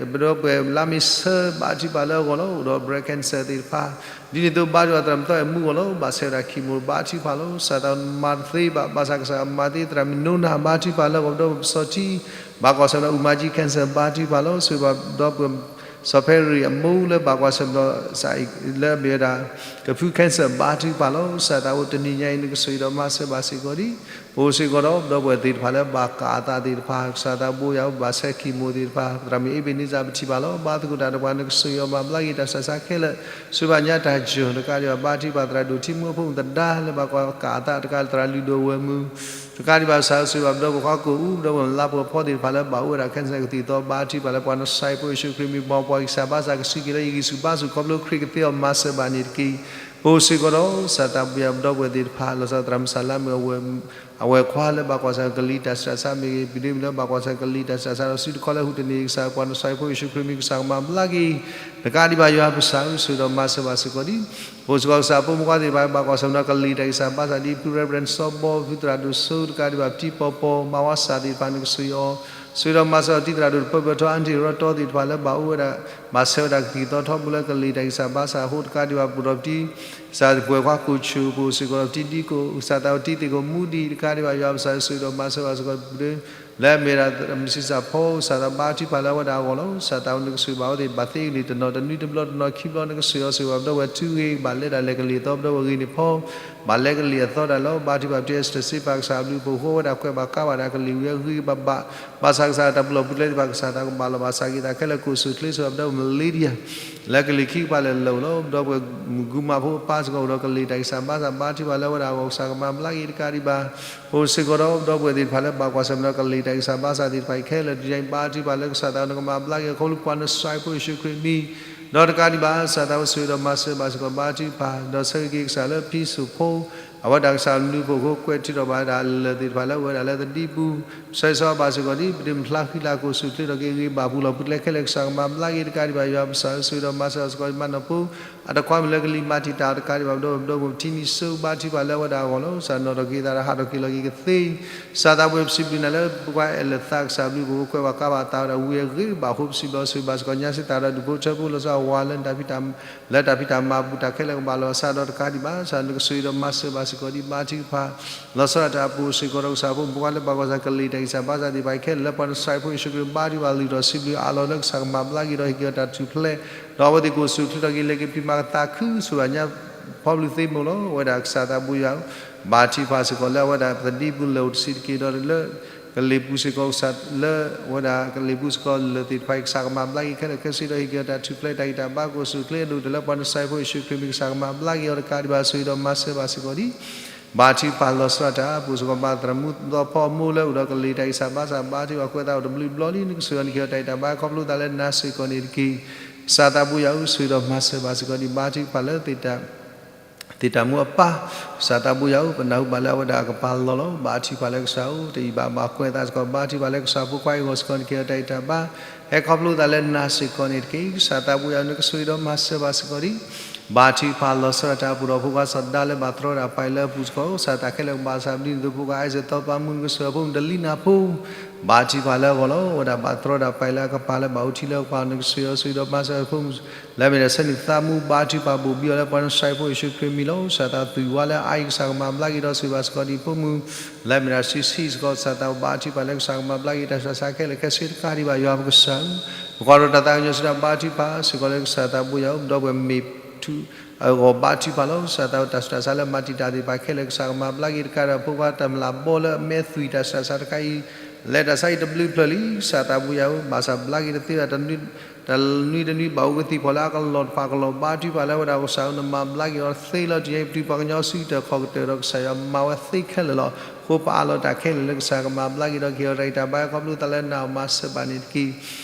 ဒၣ် ပဒီပုၢ်ဝဲၢ်လါမ့ၤဆၢ ဘါထုကဖၣ်လၢအဂီၢ်လီၤ အိၣ်ဒီး breast cancer သ့ၣ်တဖၣ် ဒ်န့ၣ်အသိးဘါထုကဖၣ်သရၣ်မုၣ်သီအဲၣ်မူအဂီၢ်လီၤ ဘၣ်ဆဲးဝဲဒၣ် chemo ဘါထုကဖၣ်လီၤ ကစၢ်သးဝဲမၤတသ့ဘၣ် ဘၣ်ဆၣ်ကစၢ်မၤသ့သရၣ်မုၣ်နိနၤ ဘါထုကဖၣ်လၢအဂီၢ် ပဒီပုၢ်ဝဲၢ်စီၤထံ ဘၣ်ကွၢ်ဆၢၣ်ဒီး အူမၤကၠံ cancer ဘါထုကဖၣ်လီၤ ဆိၣ်ဂ့ၤဘၣ်ပဒီပုၢ်ဝဲၢ် စီၤဖဲရံၣ်အမိၢ်လၢဘၣ်ကွၢ်ဆၢၣ်ဒီး လၢအမ့ၢ်ဝဲဒၣ် ကဖု cancer ဘါထုကဖၣ်လီၤ ကစၢ်သးဝဲတနံၤညါအံၤ နကဆိၣ်ဂ့ၤဒီးမၤစၢၤဘၣ်စ့ၢ်ကီးဒံး ပအိၣ်စ့ၢ်ကီးဒီး ပဒီပုၢ်ဝဲၢ်သ့ၣ်တဖၣ်လၢဘၣ်ကးအသးသ့ၣ်တဖၣ် ကစၢ်သးဘိယွၤ ဘၣ်ဆဲး chemo သ့ၣ်တဖၣ် သရၣ်မုၣ်အ့ဘ့းနံစၢ် ပထံၣ်ဘၣ်လီၤ ဘါသကိးတၢ်ဒီးပှၤ နကဆိၣ်ဂ့ၤအီၤမၤဘျါက့ၤတၢ်ဆူးတၢ်ဆါခဲလၢာ် ဆိၣ်ဂ့ၤဘၣ်ညါတၢ်ယိာ် တကးဒံးဘၣ် ဘါထုကဖၣ်သရၣ်ဒိၣ်ထံမိၢ်ဖိမုၣ်သဒါလၢဘၣ်ကွၢ်ကးအသး တကးဒံးသရၣ်လုၢ်ဒိၣ်ဝဲၢ်မုၢ် တကးဒံးဘၣ်ကစၢ်ဆိၣ်ဂ့ၤဘၣ်ပဒီပုၢ်ဝဲၢ်ခွါကိာ်အူ ပဒီပုၢ်ဝဲၢ်လါပှဲၤဖီသ့ၣ်တဖၣ်လၢဘၣ်အိၣ်ဝဲဒၣ် cancer ကသံၣ်သီ ဘါထုကဖၣ်လၢပှၤနစၢ်ဖိယ့ၣ်ၡူးခရံာ်မံၤ ဘီပှၤကစၢ်ဘါစၢ်ကဆှံက့ၤလၢယဂံၢ်ဆူၣ်ဘါဆူၣ် ခီဖျိခရံာ်ကသ့အီၤမၤစၢၤဘၣ်န့ၣ်တက့ၢ် ပအိၣ်စ့ၢ်ကီးဒီး ကစၢ်သးဘိယွၤ ပဒီပုၢ်ဝဲၢ်သ့ၣ်တဖၣ် လီၤဆီသရၣ်မုၣ်စၢ်လါမ့ၢ် အဝဲၢ်ခွါလၢဘၣ်ကွၢ်ဆၢၣ်ကလံၤတၢ်ဆူးတၢ်ဆါမ့ၢ်ဂ့ၤ ပဒ့မုၣ်လၢဘၣ်ကွၢ်ဆၢၣ်ကလံၤတၢ်ဆူးတၢ်ဆါဒီး စုတခီလၢဟူးတန့ၢ် ကစၢ်ပှၤနစၢ်ဖိယ့ၣ်ၡူးခရံာ်မံၤ ကစၢ်ကမၤဘျါက့ၤ တကးဒံးဘၣ်ယွၤပစၢ်ဧၢ ဆိၣ်ဂ့ၤဒီးမၤစၢၤဘၣ်စ့ၢ်ကီးဒံး ပအိၣ်စ့ၢ်ကီးကစၢ်ဖိမုၣ်ခွါသ့ၣ်တဖၣ် ဘၣ်ကွၢ်ဆၢၣ်ဒီးကလံၤတၢ်ဂံၢ်စၢ်ဘါစၢ်ဒ် ဖု Reverend စီၤဘီ ဖုသရၣ်ဒိၣ်စိ တကးဒံးဘၣ်ပတံၤပီၤပီၤ မၤဝါစၢ်သ့ၣ်တဖၣ် နကဆိၣ်ဂ့ၤအီၤ ဆိၣ်ဂ့ၤဒီးမၤစၢၤအီၤ တံၤသရၣ်ဒိၣ်တဖၢပၢၢ်ထီ အၣ်ထံၣ်ရီတီသ့ၣ်တဖၣ်လၢဘၣ်အိၣ်ဝဲဒၣ် ဘၣ်ဆဲးဝဲဒၣ်ကသံၣ်သီထီဘိလၢကလံၤတၢ်ဂံၢ်စၢ်ဘါစၢ်အဃိ တကးဒံးဘၣ် ပအိၣ်ဒီးပတံၤ ကစၢ်ပှဲၤခွါကိာ်ဆူၣ် ပအိၣ်စ့ၢ်ကီးဒီးပတံၤဒံကိၣ် ကစၢ်သးဝဲတံၤသ့ၣ်ကိာ်မူဒံး တကးဒံးဘၣ်ယွၤပစၢ်ဧၢ ဆိၣ်ဂ့ၤဒီးမၤစၢၤဘၣ်စ့ၢ်ကီးပဒ့ လၢအမ့ၢ်ဝဲဒၣ် မုၢ်ဆံးစၢ်ဖီ ကစၢ်သးဘါထုကဖၣ်လၢအဝဲဒၣ်အဂီၢ်လီၤ. ကစၢ်သးဝဲနကဆိၣ်ဂ့ၤဘၣ်အဝဲသ့ၣ် ဘၣ်သ့ဂ့ၤန့ၣ် တနီၤတနွံတဘျီ တနီၤခံဘျီ နကဆိၣ်ဂ့ၤအီၤ ဆိၣ်ဂ့ၤဘၣ်ပဒီပုၢ်ဝဲၢ် ထုဂ့ၤဘၣ်လဲၤတၢ်လဲၤကလံၤသီ ပဒီပုၢ်ဝဲၢ်ဂ့ၤန့ၢ်ဖီ ဘၣ်လဲကလံၤအသီတၢ်လီၤ. ဘါထုကဖၣ် ပတံၤအ့စတၢၤစ့ပာ် ကစၢ်အဘျုးအဖှိၣ်အဃိ အဝဲဒၣ်ကွဲးဘၣ်ကါဘၣ်ဒီးကလံၤဝဲအဂ့ၤဘၣ်ဘၣ်, ဘၣ်ဆၣ်ကစၢ်တၢ်ပူၤလီၢ်ပူၤကျဲသ့ၣ်တဖၣ် ကစၢ်သးကဘၣ်လီၤဘၣ်စးက့ၤသးခဲလၢာ် ကိးဆူၣ်ချ့ဆူၣ် ပဒီပုၢ်ဝဲၢ်မလ့ဒံယၤ လၢကလံၤခံကပၤလၢာ်လၢာ်အိၣ်လီၤ. ပဒီပုၢ်ဝဲၢ်မုၣ်ကူမးဖိအပၢ်စ့ၢ်ကီး အိၣ်ဒီးကလံၤတၢ်ဂံၢ်စၢ်ဘါစၢ် ဘါထုကဖၣ်လၢအဝဲဒၣ်အဂီၢ် ကစၢ်ကမၤဘျါက့ၤတကးဒံးဘၣ်. ပအိၣ်စ့ၢ်ကီးဒီး ပဒီပုၢ်ဝဲၢ်သ့ၣ်တဖၣ်လၢဘၣ်ကွၢ်ဆၢၣ်မဲာ်ဒီးကလံၤတၢ်ဂံၢ်စၢ်ဘါစၢ်သ့ၣ်တဖၣ်အံၤခဲလၢာ်တယါအံၤ ဘါထုကဖၣ်လၢကစၢ်သးနကမၤဘျါက့ၤအဃိ လၢပှၤနစဲးဖိယ့ၣ်ၡူးခရံာ်အမံၤ ဒီးတကးဒံးဘၣ် ကစၢ်သးဝဲဆိၣ်ဂ့ၤဒီးမၤစၢၤဘၣ်စ့ၢ်ကီး ဘါထုကဖၣ် ဒီးဆၢဂ့ၤက့ၤကစၢ်လၢဖံစိၣ်ဖိ အဝဲဒၣ်ကစၢ်အဘျုးအဖှိၣ်အဃိ ကွဲးထုးထီၣ်ဘၣ်ဝဲဒၣ်လၢၢ်သ့ၣ်တဖၣ်လၢအဝဲဒၣ်လၢသဒံပူၤ ဆၢဂ့ၤဆၢဝါဘၣ်စ့ၢ်ကီးဒ် ပတမုၢ်လၢ်ဃံလၤ ကိးဆူၣ်ချ့ထီၣ်က့ၤအဂ့ၤ ဘၣ်ပူၤလီၢ်ပူၤကျဲခဲလၢာ် ကစၢ်ကမၤဘျါက့ၤတကးဒံးဘၣ် ယွၤပကစၢ်ဧၢ ဆိၣ်ဂ့ၤဒီးမၤစၢၤဘၣ်စ့ၢ်ကီး မၤနီၣ်ဖိ အတခွါမုၣ်လၢကလံၤမၤတံာ်တာ်တကးဒံးဘၣ် ပဒီပုၢ်ဝဲၢ်မုၣ်ပထံနံၤစိ ဘါထုကဖၣ်လၢအဝဲဒၣ်အဂီၢ်လီၤ. ကစၢ်နီၣ်ထီၣ်က့ၤသးဒီးဟးထီၣ်က့ၤလီၤက့ၤကသ့ ကစၢ်သးပှဲၤပစံးဘျုးနၤလၢ ပကွၢ်အဲၣ်လၢသး ကစၢ်အဘျုးအဖှိၣ်အဃိ ကွဲးဘၣ်ကါဘၣ်အသးဝဲဒၣ်ဝံၤအဂ့ၤ ဘၣ်ဃိပစံးဘျုးဆိၣ်ဂ့ၤဘၣ်စ့ၢ်ကီး ညါစ့ၢ်သးဒီးဒူၣ်ဖိထၢဖိ လီၤဆီအဝၤလၢ လၢတၢ်ဖံးတၢ်မၤအပူၤ တၢ်ခဲလၢာ်ကဘၣ်လီၤစးဒီးတကးဒံးဘၣ် ကစၢ်နကဆိၣ်ဂ့ၤဒီးမၤစၢၤဘၣ်စ့ၢ်ကီးဒ် ဘါထုကဖၣ် လီၤဆီဒၣ်တၢ်အပူၤစ့ၢ်ကီးဒီး ကစၢ်ဖိမုၣ်ဖိခွါလၢဘၣ်ကွၢ်ဆၢၣ်မဲာ်ကလံၤတၢ်ဂံၢ်စၢ်ဘါစၢ်သ့ၣ်တဖၣ်အံၤခဲလၢာ် လၢပှၤနစဲးဖိယ့ၣ်ၡူးခရံာ်ဘါထုကဖၣ် လုၢ်ထီၣ်စံးဘျုးအးလီၤလၢကစၢ်ကမၤဘျါက့ၤဒီး ဟ့ၣ်က့ၤအီၤတၢ်ထူၣ်ဖျဲး ဒီးအဝဲသ့ၣ်ကိးဆူၣ်ချ့ထီၣ်က့ၤ လဲၤက့ၤဖံးမၤကသးခု ဆိၣ်ဂ့ၤဘၣ်ညါဖီဘျုးသ့မိၢ်လီၤ. အဝဲဒၣ်ကစၢ်သးပှဲၤယွၤဧၢ ဘါထုကဖၣ်စ့ၢ်ကီးလၢအဝဲဒၣ်သဒံပူၤလၢာ်အိၣ်တဆံးတက့ၢ်ဒီးလၢ ကလံၤပူၤစ့ၢ်ကီး ကစၢ်လၢအဝဲဒၣ်ကလံၤပူၤစ့ၢ်ကီးလၢာ်သ့ၣ်တဖၣ်အံၤ ကစၢ်ကမၤဘျါက့ၤခဲလၢာ်ခဲဆ့ဒီး ဟ့ၣ်က့ၤအီၤတၢ်ထူၣ်ဖျဲးတၢ်ဂံၢ်တၢ်ဘါ ကိးဆူၣ်ချ့အဒိၣ်ကတၢၢ်လၢပှၤနစဲးဖိယ့ၣ်ၡူးခရံာ်အမံၤ ကစၢ်ကမၤဘျါက့ၤအီၤတကးဒံးဘၣ် ဆိၣ်ဂ့ၤဒီးမၤစၢၤဘၣ်စ့ၢ်ကီးဒ် ဘါထုကဖၣ်လီၤဆီဒၣ်တၢ်အပူၤစ့ၢ်ကီး ဘၣ်သရၣ်မုၣ်သီဖီအမိၢ်လၢအိၣ်ဒီးကလံၤတၢ်ဂံၢ်စၢ်ဘါစၢ် ဘါထုကဖၣ်ကွဲးသးအိၣ်တဘျုးဘျီလံ နကဆိၣ်ဂ့ၤအီၤ နကဟ့ၣ်အီၤတၢ်ဂံၢ်တၢ်ဘါ ခီဖျိသးလၢနၤစ့ၢ်ကီးန့ၣ်တက့ၢ်. ကစၢ်သးပှဲၤယွၤဧၢ ဆိၣ်ဂ့ၤဒီးမၤစၢၤဘၣ်စ့ၢ်ကီးဒ် ဘါထုကဖၣ်လၢ သ့ၣ်တၢ်မူအပၢ် ကစၢ်သးပှဲၤယွၤဧၢ ပနၢ်ဟူဘၣ်လၢအဝဲဒၣ်အကပၤလီၤလီၤ. ဘါထုကဖၣ်လၢကစၢ်ဧၢ တယံာ်ဘၣ်ဘၣ်ကွဲးသးစ့ၢ်ကီး ဘါထုကဖၣ်လၢကစၢ်ဖိခွါအံၤအဂီၢ်စ့ၢ်ကီးန့ၣ် ကဟ့ၣ်အီၤတၢ်ဂံၢ်တၢ်ဘါ ဟဲခီဖျိသးလၢနၤစ့ၢ်ကီးန့ၣ်တက့ၢ်. ကစၢ်သးပှဲၤယွၤဧၢ နကဆိၣ်ဂ့ၤဒီးမၤစၢၤဘၣ်စ့ၢ်ကီးဒ် ဘါထုကဖၣ်လီၤဆီဒၣ်တၢ်အပူၤဒီး ဖိခွါစီၤဒၤလၢဘၣ်တြီဒၣ်ပာ်လၢအပူၤစ့ၢ်ကီး ကစၢ်တၢ်ခဲလၢာ်ကဘၣ်စးဘျုးနသိး ဖိခွါအံၤစဲးသီပာ်မူ နကဆိၣ်ဂ့ၤအဖိမုၣ်တလံနၢ်ဖိ ဘါထုကဖၣ်လၢအဂီၢ်လီၤ. အဝဲဒၣ်ဘၣ်တြီဒၣ်ပာ်လၢအကပၤလၢဘၣ်အိၣ်ထံလၢအပှၤ နကဆိၣ်ဂ့ၤအီၤ ဆိၣ်ဂ့ၤဒီးမၤစၢၤအဖိမုၣ် လၢအမ့ၢ်ဒၣ်ဆၢနံၣ်သးမူ ဘါထုကဖၣ်ဘိၣ်ဘံအီၤလၢပှၤနစဲးဖိယ့ၣ်ၡူးခရံာ်အမံၤလီၤ. ကစၢ်သးသွံၣ်ဝါလၢအအါအံၤ ကစၢ်ကမၤဘျါက့ၤဒီးဆိၣ်ဂ့ၤဘၣ်စ့ၢ်ကီးဒ်ဖိမုၣ် လၢအမ့ၢ်ဒၣ်ဆံးဆံးစ့ၢ်ကီး ကစၢ်သးဘိၣ်ဘါထုကဖၣ်လၢကစၢ်ကမၤဘျါက့ၤတၢ်ဆူးတၢ်ဆါခဲလၢာ်ခဲဆ့တကးဒံးဘၣ် ယွၤပကစၢ်ဧၢ ပကွၢ်ဒီးတၢ်သးကညီၤဆူတၢ်ဘါထုကဖၣ်စ့ၢ်ကီးလၢကစၢ်သးပှဲၤယွၤဧၢ ပဒီပုၢ်ဝဲၢ်မ့ၢ်ထူ အဂီၢ်ဘါထုကဖၣ်လီၤ. ကစၢ်သးဝဲတၢ်ဆူးတၢ်ဆါလၢမၤတံာ်တာ်သ့ၣ်တဖၣ်ခဲလၢာ် ကစၢ်ကမၤဘျါက့ၤတကးဒံးဘၣ် ဖိခွါတမျၢ်ဘီလၢအမဲာ်သွံၣ်တၢ်ဆူးတၢ်ဆါတခါအံၤ လဲၤတၢ်ဆါအံၤတဘျုးဖျၢၣ်လံ ကစၢ်သးပှဲၤယွၤဧၢ ဘၣ်ဆၣ်ဘျါက့ၤတသ့ဘၣ် တနွံတနွံဘၣ်အိၣ်ကသံၣ်ဖီၣ်လၢအကလီၢ်တဖၣ်ကလီၢ် ဘါထုကဖၣ်လၢအဝဲဒၣ်ကစၢ်ဧၢ နမၤဘျါက့ၤအီၤသ့လီၤ. တနံၤအံၤပတုၤပှၤကညီဆူတၢၢ်ခီၣ်ကတၢၢ်ဒီး ကစၢ်ယွၤမၤဝဲသ့ခဲလၢာ်လီၤ. အဃိပအးလီၤတၢ်ခဲလၢာ်လၢကစၢ်ကမၤဘျါက့ၤဒီး ကဟ့ၣ်အီၤတၢ်ဂံၢ်တၢ်ဘါ ခီဖျိသးလၢနၤအီၤ မၤစၢၤဘၣ်န့ၣ်တက့ၢ်.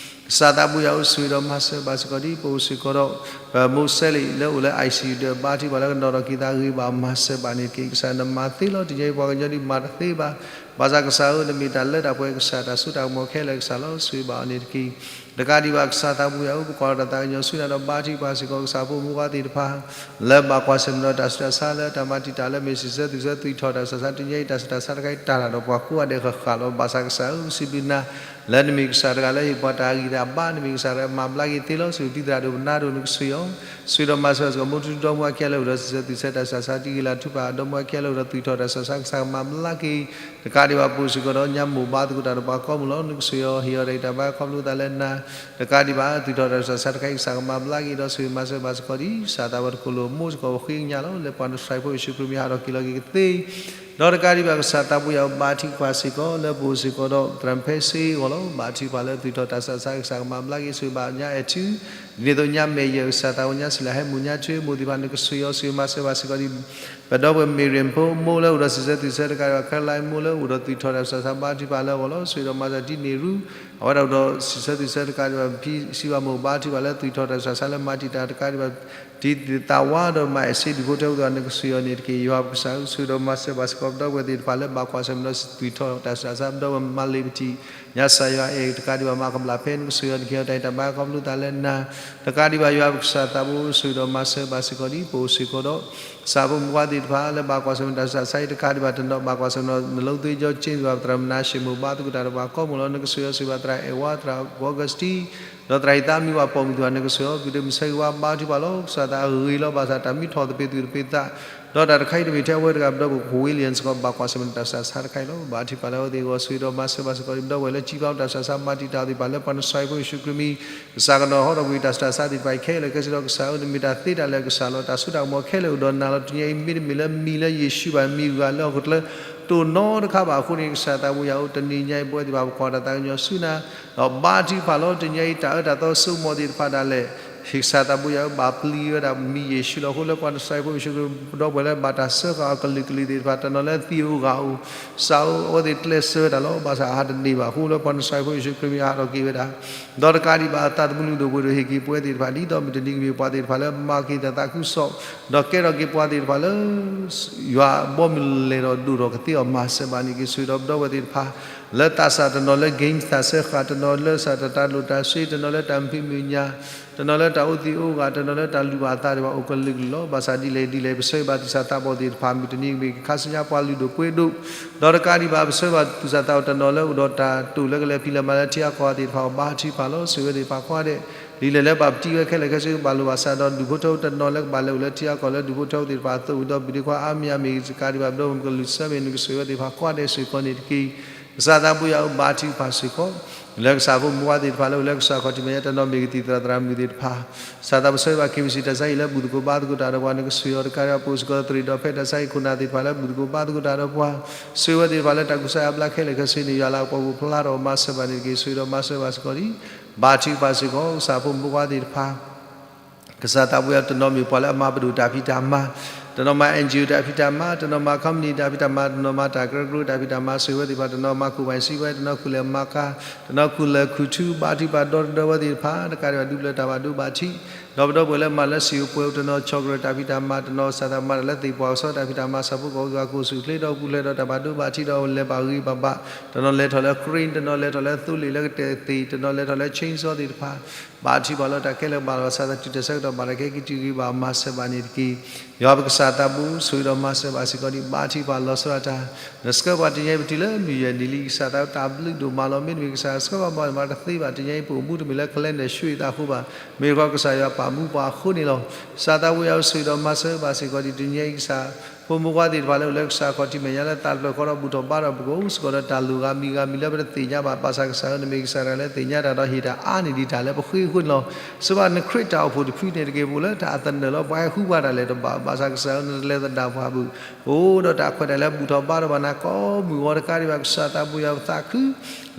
ကစၢ်သးပှဲၤယွၤဧၢ ဆိၣ်ဂ့ၤဒီးမၤစၢၤဘၣ်စ့ၢ်ကီးဒ် ပအိၣ်စ့ၢ်ကီးဒီး ပမိၢ်စဲလံလၢအိၣ်လၢ ICU ဒီး ဘါထုကဖၣ်လၢကနီၣ်ထီၣ်က့ၤသးဂ့ၤဘၣ် မၤစၢၤဘၣ်န့ၣ်တက့ၢ်. ကစၢ်နမၤသ့လီၤ. တနံၤအံၤပှၤကညီဒ်မၤတသ့ဘၣ် ဘၣ်ဆၣ်ကစၢ်ဧၢ နမ့ၢ်တၢ်လၢတၢ်ပှဲၤ ကစၢ်တၢ်စိတၢ်ကမီၤခဲလၢာ်ကစၢ်လီၤ. ဆိၣ်ဂ့ၤဘၣ်အီၤန့ၣ်တက့ၢ်. တကးဒံးဘၣ် ကစၢ်သးပှဲၤယွၤဧၢ ပကွၢ်ဒီးတၢ်သးကညီၤဆူနၤဒီး ဘါထုကဖၣ်စ့ၢ်ကီး ကစၢ်ဖိမုၣ်ဖိခွါသ့ၣ်တဖၣ် လၢဘၣ်ကွၢ်ဆၢၣ်မဲာ်ဒီးတၢ်ဆူးတၢ်ဆါလၢတၢ်မၤတံာ်တာ်လၢမ့ၢ်စံးဆၢသွံၣ်ဆၢသွံၣ်ထီၣ်တၢ်ဆူးတၢ်ဆါ တနံၤအံၤ တၢ်ဆူးတၢ်ဆါတခါအံၤ တၢ်တၢ်ဒီးပှၤကိးဂၤဒဲးဃၣ်ဃၣ်လီၤ. ဘၣ်ဆၣ်ကစၢ်ဧၢ ပစံးဘျုးနၤ လၢနမ့ၢ်ကစၢ်တဂၤလၢဟ့ၣ်ပှၤတၢ်ဂံၢ်တၢ်ဘါ နမ့ၢ်ကစၢ်တဂၤမၤဘျါက့ၤသ့လီၤ. ဆိၣ်ဂ့ၤပတံၤသရၣ်ဒိၣ်ပနါဒိၣ် နကဆိၣ်ဂ့ၤအီၤ ဆိၣ်ဂ့ၤဒီးမၤစၢၤစ့ၢ်ကီး မိၢ်ထူဒီမါဝၤခံဂၤလၢအိၣ်ဒီးစံးဆၢသွံၣ်ဆၢတၢ်ဆူးတၢ်ဆါ တံၤဂ့ၤလၤထူပာ်ဒီမါဝၤခံဂၤလၢအိၣ်ဒီးသွံၣ်ထီၣ်တၢ်ဆူးတၢ်ဆါ ကစၢ်ကမၤဘျါက့ၤ တကးဒံးဘၣ် ပအိၣ်စ့ၢ်ကီးဒီးညါမိၢ်ဘါသကိးတၢ်ဒီးပှၤကိးမုၢ်လီၤ. နကဆိၣ်ဂ့ၤအီၤ ဟ့ၣ်အီၤတၢ်ဂံၢ်တၢ်ဘါ ခီဖျိသးလၢနၤ တကးဒံးဘၣ် သွံၣ်ထီၣ်တၢ်ဆူးတၢ်ဆါတခါအံၤ ကစၢ်ကမၤဘျါက့ၤဒီးဆိၣ်ဂ့ၤမၤစၢၤဘၣ်စ့ၢ်ကီးဒ် ကစၢ်သးဝဲတကိးလိာ်မိၢ်စ့ၢ်ကီး ပဃ့ကညးလီၤ လၢပှၤနစဲးဖိယ့ၣ်ၡူးခရံာ်မံၤ ဟးထီၣ်က့ၤလီၤက့ၤကသ့ ဒီးတကးဒံးဘၣ် ကစၢ်သးပှဲၤယွၤဧၢ ဘါထုကဖၣ်စ့ၢ်ကီး လၢပအိၣ်စ့ၢ်ကီးဒီး သရၣ်ဖဲစ့အဂီၢ်လီၤ. ဘါထုကဖၣ်လၢသွံၣ်ထီၣ်တၢ်ဆူးတၢ်ဆါ ကစၢ်ကမၤဘျါက့ၤ ဆိၣ်ဂ့ၤဘၣ်ညါအဲၣ်ထူ ဒ်န့ၣ်အသိးညါမဲာ်ယဲၢ် ကစၢ်သးဝဲညါ စံလၢဟဲမုၢ်ညါထွ့ မိၢ်သ့ၣ်တဖၣ် နကဆိၣ်ဂ့ၤအီၤ ဆိၣ်ဂ့ၤမၤစၢၤဘၣ်စ့ၢ်ကီးဒ် ပဒီပုၢ်ဝဲၢ်မ့ၢ်ရ့ၣ်ဖိ မိၢ်လၢအိၣ်ဒီးစံးဆၢသွံၣ်ဆၢတကးဒံးဘၣ် ခဲလၢာ်မိၢ်လၢအိၣ်ဒီးသွံၣ်ထီၣ်တၢ်ဆူးတၢ်ဆါ ဘါထုကဖၣ်လၢအဂီၢ်လီၤ. ဆိၣ်ဂ့ၤဒီးမၤစၢၤဒ်န့ၣ်ရူ အဝဲဒၣ်အိၣ်ဒီးစံးဆၢသွံၣ်ဆၢတကးဒံးဘၣ် ဖံစံးဘၣ်မိၢ် ဘါထုကဖၣ်လၢသွံၣ်ထီၣ်တၢ်ဆူးတၢ်ဆါ လၢမၤတံာ်တာ်တကးဒံးဘၣ် ဒ်သးဝါဒီးမၤအဲၣ်စ့ဒူၣ်ဖိထၢဖိသ့ၣ်တဖၣ် နကဆိၣ်ဂ့ၤအီၤန့ၣ်တက့ၢ်. ယွၤပကစၢ်ဧၢ ဆိၣ်ဂ့ၤဒီးမၤစၢၤဘၣ်စ့ၢ်ကီး ပဒီပုၢ်ဝဲၢ်သ့ၣ်တဖၣ်လၢဘၣ်ကွၢ်ဆၢၣ်မဲာ်ဒီးသွံၣ်ထီၣ်တၢ်ဆူးတၢ်ဆါ ပဒီပုၢ်ဝဲၢ်မၤလ့ၤပထံၣ် ညါစၢ်ယွၤအဲၣ်တကးဒံးဘၣ် မၤကဘျၣ်ဖဲ နကဆိၣ်ဂ့ၤအီၤ နကဟ့ၣ်အီၤတၢ်ဂံၢ်တၢ်ဘါ ခီဖျိသးလၢနၤ တကးဒံးဘၣ် ယွၤပကစၢ်သးဘိ ဆိၣ်ဂ့ၤဒီးမၤစၢၤဘၣ်စ့ၢ်ကီးဒ် ပအိၣ်စ့ၢ်ကီးဒီး ကစၢ်ဖိမုၣ်ဖိခွါသ့ၣ်တဖၣ် လၢဘၣ်ကွၢ်ဆၢၣ်မဲာ်တၢ်ဆူးတၢ်ဆါအံၤတကးဒံးဘၣ် တနီၤဘၣ်ကွၢ်ဆၢၣ်မဲာ်ဒီး နလီသုယီၤက့သ့ၣ်တဖၣ် သရၣ်မနၤၡ့ မိၢ်ဘါသကိးတၢ်ဒီးပှၤကိးမုၢ်လီၤ. နကဆိၣ်ဂ့ၤအီၤ ဆိၣ်ဂ့ၤဘၣ်သရၣ်အဲၣ်ဝါ သရၣ်အီကူးစတံ ဒီးသရၣ်ဟံးသါမံဝၤပိာ်မုၣ်သ့ၣ်တဖၣ် နကဆိၣ်ဂ့ၤအီၤ ပတုၤမုၢ်ဆၢဂ့ၤဝါ ဘါထုကဖၣ်လီၤ. ကစၢ်သးအဂ့ၤလီၤ ဘၣ်ဆၣ်တၢ်မံထီၣ်သပ့ၤသူၣ်သပ့ၤသး ဒီးတၢ်တခါအံၤတမ့ၢ်ထဲအဝဲတဂၤ ပဒီပုၢ်ဝဲၢ်လံစ့ၢ်ကီး ဘၣ်ကွၢ်ဆၢၣ်မဲာ်တၢ်ဆူးတၢ်ဆါတခါအံၤလီၤ. ဘါထုကဖၣ်လၢအဝဲသ့ၣ်အဂီၢ် ဆိၣ်ဂ့ၤဒီးမၤစၢၤဘၣ်စ့ၢ်ကီး ပဒီပုၢ်ဝဲၢ်လၢ ကံဖးတၢ်ဆူးတၢ်ဆါ မၤတံာ်တာ်အီၤသ့ၣ်တဖၣ်လၢ ပှၤနစရၤဖိယ့ၣ်ၡူးခရံာ်မံၤ, ကစၢ်ကနီၤဟီထီၣ်ကွံာ်တၢ်ဆူးတၢ်ဆါသ့ၣ်တဖၣ်အံၤခဲလၢာ်ခဲဆ့ဒီး ကစၢ်ဧၢ နမ့ၢ်တၢ်သ့တၢ်လၢာ်ကစၢ်လီၤ. တၢ်စိတၢ်ကမီၤခဲလၢာ်အိၣ်ဒီးနၤလီၤ. တနံၤအံၤမ့တမ့ၢ်လၢမံၤလၢယ့ၣ်ၡူးဘၣ် မံၤဂၤလၢဟီၣ်ခိၣ်ချၢ တအိၣ်နီတခါဘၣ်အဃိန့ၣ် ကစၢ်သးဘိယွၤဧၢ တနံၤညါအံၤ ပဝဲသ့ၣ်တဖၣ်ပကွၢ်တၢ်သးကညီၤဆူနၤ ဒီးဘါထုကဖၣ်လီၤ. တနံၤအံၤ တၢ်အၢတၢ်သီစိကမီၤသ့ၣ်တဖၣ်ဒၣ်လဲာ် ဟ့ၣ်ကစၢ်သးဘိယွၤဧၢ ဘၣ်ပျံၤဝဲဒၣ်မံၤယ့ၣ်ၡူးလီၤ. အဃိလၢပှၤနစရၤဖိယ့ၣ်ၡူးခရံာ် ပဒီပုၢ်ဝဲၢ်လၢဘၣ်တၢ်စၢဃာ်အီၤကလုာ်ကလုာ်သ့ၣ်တဖၣ် တနီၤလၢသံၣ်ဧိၤဂၢ်ဧိၤ ကစၢ်ဧၢ အဝဲသ့ၣ်ကျဲးစၢးဝဲဒၣ်လီၤ. ဘၣ်ဆၣ်အဟးတန့ၢ်ဘၣ်အဃိ လၢပှၤနစရၤဖိယ့ၣ်ၡူးခရံာ်မံၤ ဟးထီၣ်က့ၤဝဲဒၣ် ဒီးတကးဒံးဘၣ် သးသမူလုၢ်ဒိၣ်ပှ့ၤဒိၣ်ဟ့ၣ်က့ၤပဝဲသ့ၣ်တဖၣ် ဒ်သိးမုၢ်တနံၤကမ့ၢ်ပှၤသ့ၣ်တဖၣ်လၢမၤက့ၤတၢ်သးခုကစီၣ် ဒီးကဲထီၣ်က့ၤပှၤသ့ၣ်တဖၣ်လၢ ယွၤအဘီအမုၢ်လဲၤဒီးဒိၣ်ထီၣ်ကသ့အီၤ မၤစၢၤဘၣ်န့ၣ်တက့ၢ်. ဆိၣ်ဂ့ၤဒီးပဒီပုၢ်ဝဲၢ်သ့ၣ်တဖၣ် လၢသးစၢ်တနီၤလၢ games တၢ်စၢဃာ် တနီၤလၢစၢ်တၢ်တၢ်လိၣ်တၢ်ဆှံ တနီၤလၢတၢ်မုာ်မုာ်ညါ တနီၤလၢတၢ်အိၣ်သံးအိၣ်ဂၢၢ် တနီၤလၢတၢ်လူၤဘၣ်အသးသ့ၣ်တဖၣ် အိၣ်ကလုာ်ကလုာ်လီၤ. ဘၣ်ဆၣ်ဒ်လဲၣ်ဒ်လဲၣ် ပဆၢဂ့ၤဘၣ်သူၣ်စၢ်သးဘီၣ်သ့ၣ်တဖၣ် မုၢ်တနံၤကမ့ၢ်က့ၤ ခါဆူညါပှၤလုၢ်ဒိၣ်ပှ့ၤဒိၣ် ဒီးတကးဒံးဘၣ် ပဆၢဂ့ၤဘၣ်သူၣ်စၢ်သးဘီၣ်တနီၤလၢအိၣ်ဒီးတၢ်တိၢ်လၢကလဲၤဖံးလဲၤမၤလၢထံအကီၢ်သ့ၣ်တဖၣ် ဘါထုကဖၣ်လီၤ. ဆိၣ်ဂ့ၤဝဲသ့ၣ်တဖၣ်ကိးဂၤဒဲး ဒ်လဲၣ်လၢဘၣ်ပတံဝဲခဲလၢာ်ခဲဆ့ ဘၣ်လိၣ်ဘၣ်စးဒီးဒူၣ်ဖိထၢဖိတနီၤလၢကဘၣ်လဲၤအိၣ်လၢထံအကီၢ်လၢဒူၣ်ဖိထၢဖိသ့ၣ်တဖၣ်အသိးဝံၤဒီး ဘုၣ်ဒ့ခွါအါမံၤအါမံၤ တကးဒံးဘၣ် ပဒီပုၢ်ဝဲၢ်ကလုၢ်ဆၢမ့ၢ် နကဆိၣ်ဂ့ၤဝဲသ့ၣ်တဖၣ်ကိးဂၤဒဲး စ့ၢ်ကီးန့ၣ်တက့ၢ်. ကစၢ်သးဘိယွၤဧၢ ဘါထုကဖၣ်စ့ၢ်ကီး လၢကစၢ်ဖိမုၣ်ဖိခွါသ့ၣ်တဖၣ်လၢအိၣ်လၢကစၢ်ခီၣ်ထံးမဲာ်ညါ တနီၤမ့ၢ်ကသံၣ်သရၣ်သရၣ်မုၣ်သ့ၣ်တဖၣ် ကစၢ်သးဘိယွၤ ပဆၢဂ့ၤဘၣ် KBC တၢ်ဆါအံၤလၢဘူၣ်သကိးဘါသကိးတၢ်ဒီးပှၤ နကဆိၣ်ဂ့ၤအီၤတကးဒံးဘၣ် ပိာ်စ့ၢ်ကီးသရံးဒီးဖဲတၢ်ဆါအံၤခိၣ်နၢ်သ့ၣ်တဖၣ်လၢဘူၣ်သကိးဘါသကိးတၢ်ဒီးပှၤ ဆိၣ်ဂ့ၤဝဲသ့ၣ်တဖၣ်လၢတၢ်ကူစါအါဘျါခဲလၢာ်ခဲဆ့န့ၣ် ယွၤလၤကပီၤပူၤဖျါထီၣ် မၤစၢၤဘၣ်န့ၣ်တက့ၢ်. ဆိၣ်ဂ့ၤဒီးမၤစၢၤဘၣ်စ့ၢ်ကီးဒံး ဘါထုကဖၣ်စ့ၢ်ကီး ကစၢ်ဖိမုၣ်ဖိခွါသ့ၣ်တဖၣ် ကစၢ်သးဘိယွၤ တနီၤမ့ၢ်ပှၤလၢအမၤပဒိၣ်တၢ်ဖံးတၢ်မၤ, တနီၤမၤ NGO တၢ်ဖံးတၢ်မၤ, တနီၤမၤ company တၢ်ဖံးတၢ်မၤ, တနီၤမၤတၢ်ကရၢကရိတၢ်ဖံးတၢ်မၤ ဆိၣ်ဂ့ၤဝဲသ့ၣ်တဖၣ်, တနီၤမၤခူၣ်ဘၣ်စံးဝဲ, တနီၤခူၣ်လဲၤမၤကၤ, တနီၤခူၣ်လဲၤခူၣ်ထူ ဘါထုကဖၣ်ဒီသဒၢဝဲသ့ၣ်တဖၣ် တကးဒံးဘၣ်ဒုးဘျၢတၢ်ဘၣ်ဒိဘၣ်ထံး, ဒီးပဒီပုၢ်ဝဲၢ်လၢမၤလၢစံာ်ဧိၤပှဲၤဧိၤ တနီၤ chocolate တၢ်ဖံးတၢ်မၤ, တနီၤကစၢ်သးမၤတၢ်လၢသ့ၣ်ပှၢ်ကဆီတၢ်ဖံးတၢ်မၤ ဆၣ်ဖိကီၢ်ဖိ ဂၤကိၢ်ဆူၣ်ချ့ဒီးပူၤဖျဲးဒီးတၢ်ဘၣ်ဒိဘၣ်ထံးဒီးလဲၤဘၣ်ဂ့ၤဘၣ်ဘၣ်, တနီၤလဲၤထီၣ်လၢ crane, တနီၤလဲၤထီၣ်လၢသိလ့ၣ်လၢကတဲာ်သ့ၣ်, တနီၤလဲၤထီၣ်လၢ chainsaw သ့ၣ်တဖၣ် ဘါထုကဖၣ်လၢတၢ်ခဲလၢာ်ဘၣ်လီၤ, ကစၢ်သးတုၤတၢ်ဆၢကတီၢ်ဘၣ်တၢ်ခဲကံတုၤဂ့ၤဘၣ် မၤစၢၤဘၣ်န့ၣ်တက့ၢ်. ယွၤပကစၢ်သးဘိ ဆိၣ်ဂ့ၤဒီးမၤစၢၤဘၣ်စ့ၢ်ကီးဒံး ဘါထုကဖၣ်လီၤဆီဒၣ်တၢ်, နဆှၢပှၤတနံၤအံၤပတုၤလၢမုၢ်ယဲၢ်နံၤလံ, ကစၢ်သးတၢ်ဘျုးဒိၣ်မးလီၤ. မ့တမ့ၢ်ကစၢ်ဆှၢပှၤဘၣ်မၤတသ့ဘၣ် တနံၤအံၤပအိၣ်မူတမ့ၢ်လၢ calendar ဆှၢအသးအဃိဘၣ်, မ့ၢ်တခီကစၢ်ယွၤပာ်မူပှၤအဃိန့ၣ်လီၤ. ကစၢ်သးဘိယွၤ ဆိၣ်ဂ့ၤဒီးမၤစၢၤဘၣ်စ့ၢ်ကီးဒံး တနံၤအံၤကစၢ် ဖိမုၣ်ဖိခွါသ့ၣ်တဖၣ်လၢအိၣ်လၢကစၢ်ခီၣ်ထံးမဲာ်ညါလၢသးတဖျၢၣ်ဃီဒီးဘူၣ်ထီၣ်ဘါထီၣ် ပကအိၣ်စ့ၢ်ကီးဒီးတၢ်လိၣ်ဂၤမံၤဂၤမံၤလၢပတသ့ၣ်ညါဘၣ်, ဘၣ်ဆၣ်ကစၢ်ဧၢ နမ့ၢ်ကစၢ်တၢ်လၢသ့ၣ်ညါတၢ်ဒီးဟ့ၣ်တၢ်အါန့ၢ်ဒံးတၢ်လၢပဃ့အဃိန့ၣ်လီၤ. စံးဘၣ်နခရံာ်တၢ်အိၣ်ဖှိၣ်တဖုန့ၣ်တက့ၢ် ပအိၣ်လၢတၢ်အသနၢၣ်လီၤ ပှၤဟဲဃုပှၤတၢ်လဲၤတဘၣ်, ဘၣ်ဆၣ်ကစၢ်ဧၢ နတလဲၤသဒၣ်ပှၤဘၣ်, ပအိၣ်ဒီးတၢ်ခွဲးတၢ်ယာ်လၢဘူၣ်ထီၣ်ဘါထီၣ်ဘၣ်နၤကိးမုၢ်ဂီၤတကးဒံးဘၣ် ကစၢ်သးဘိယွၤပသးခု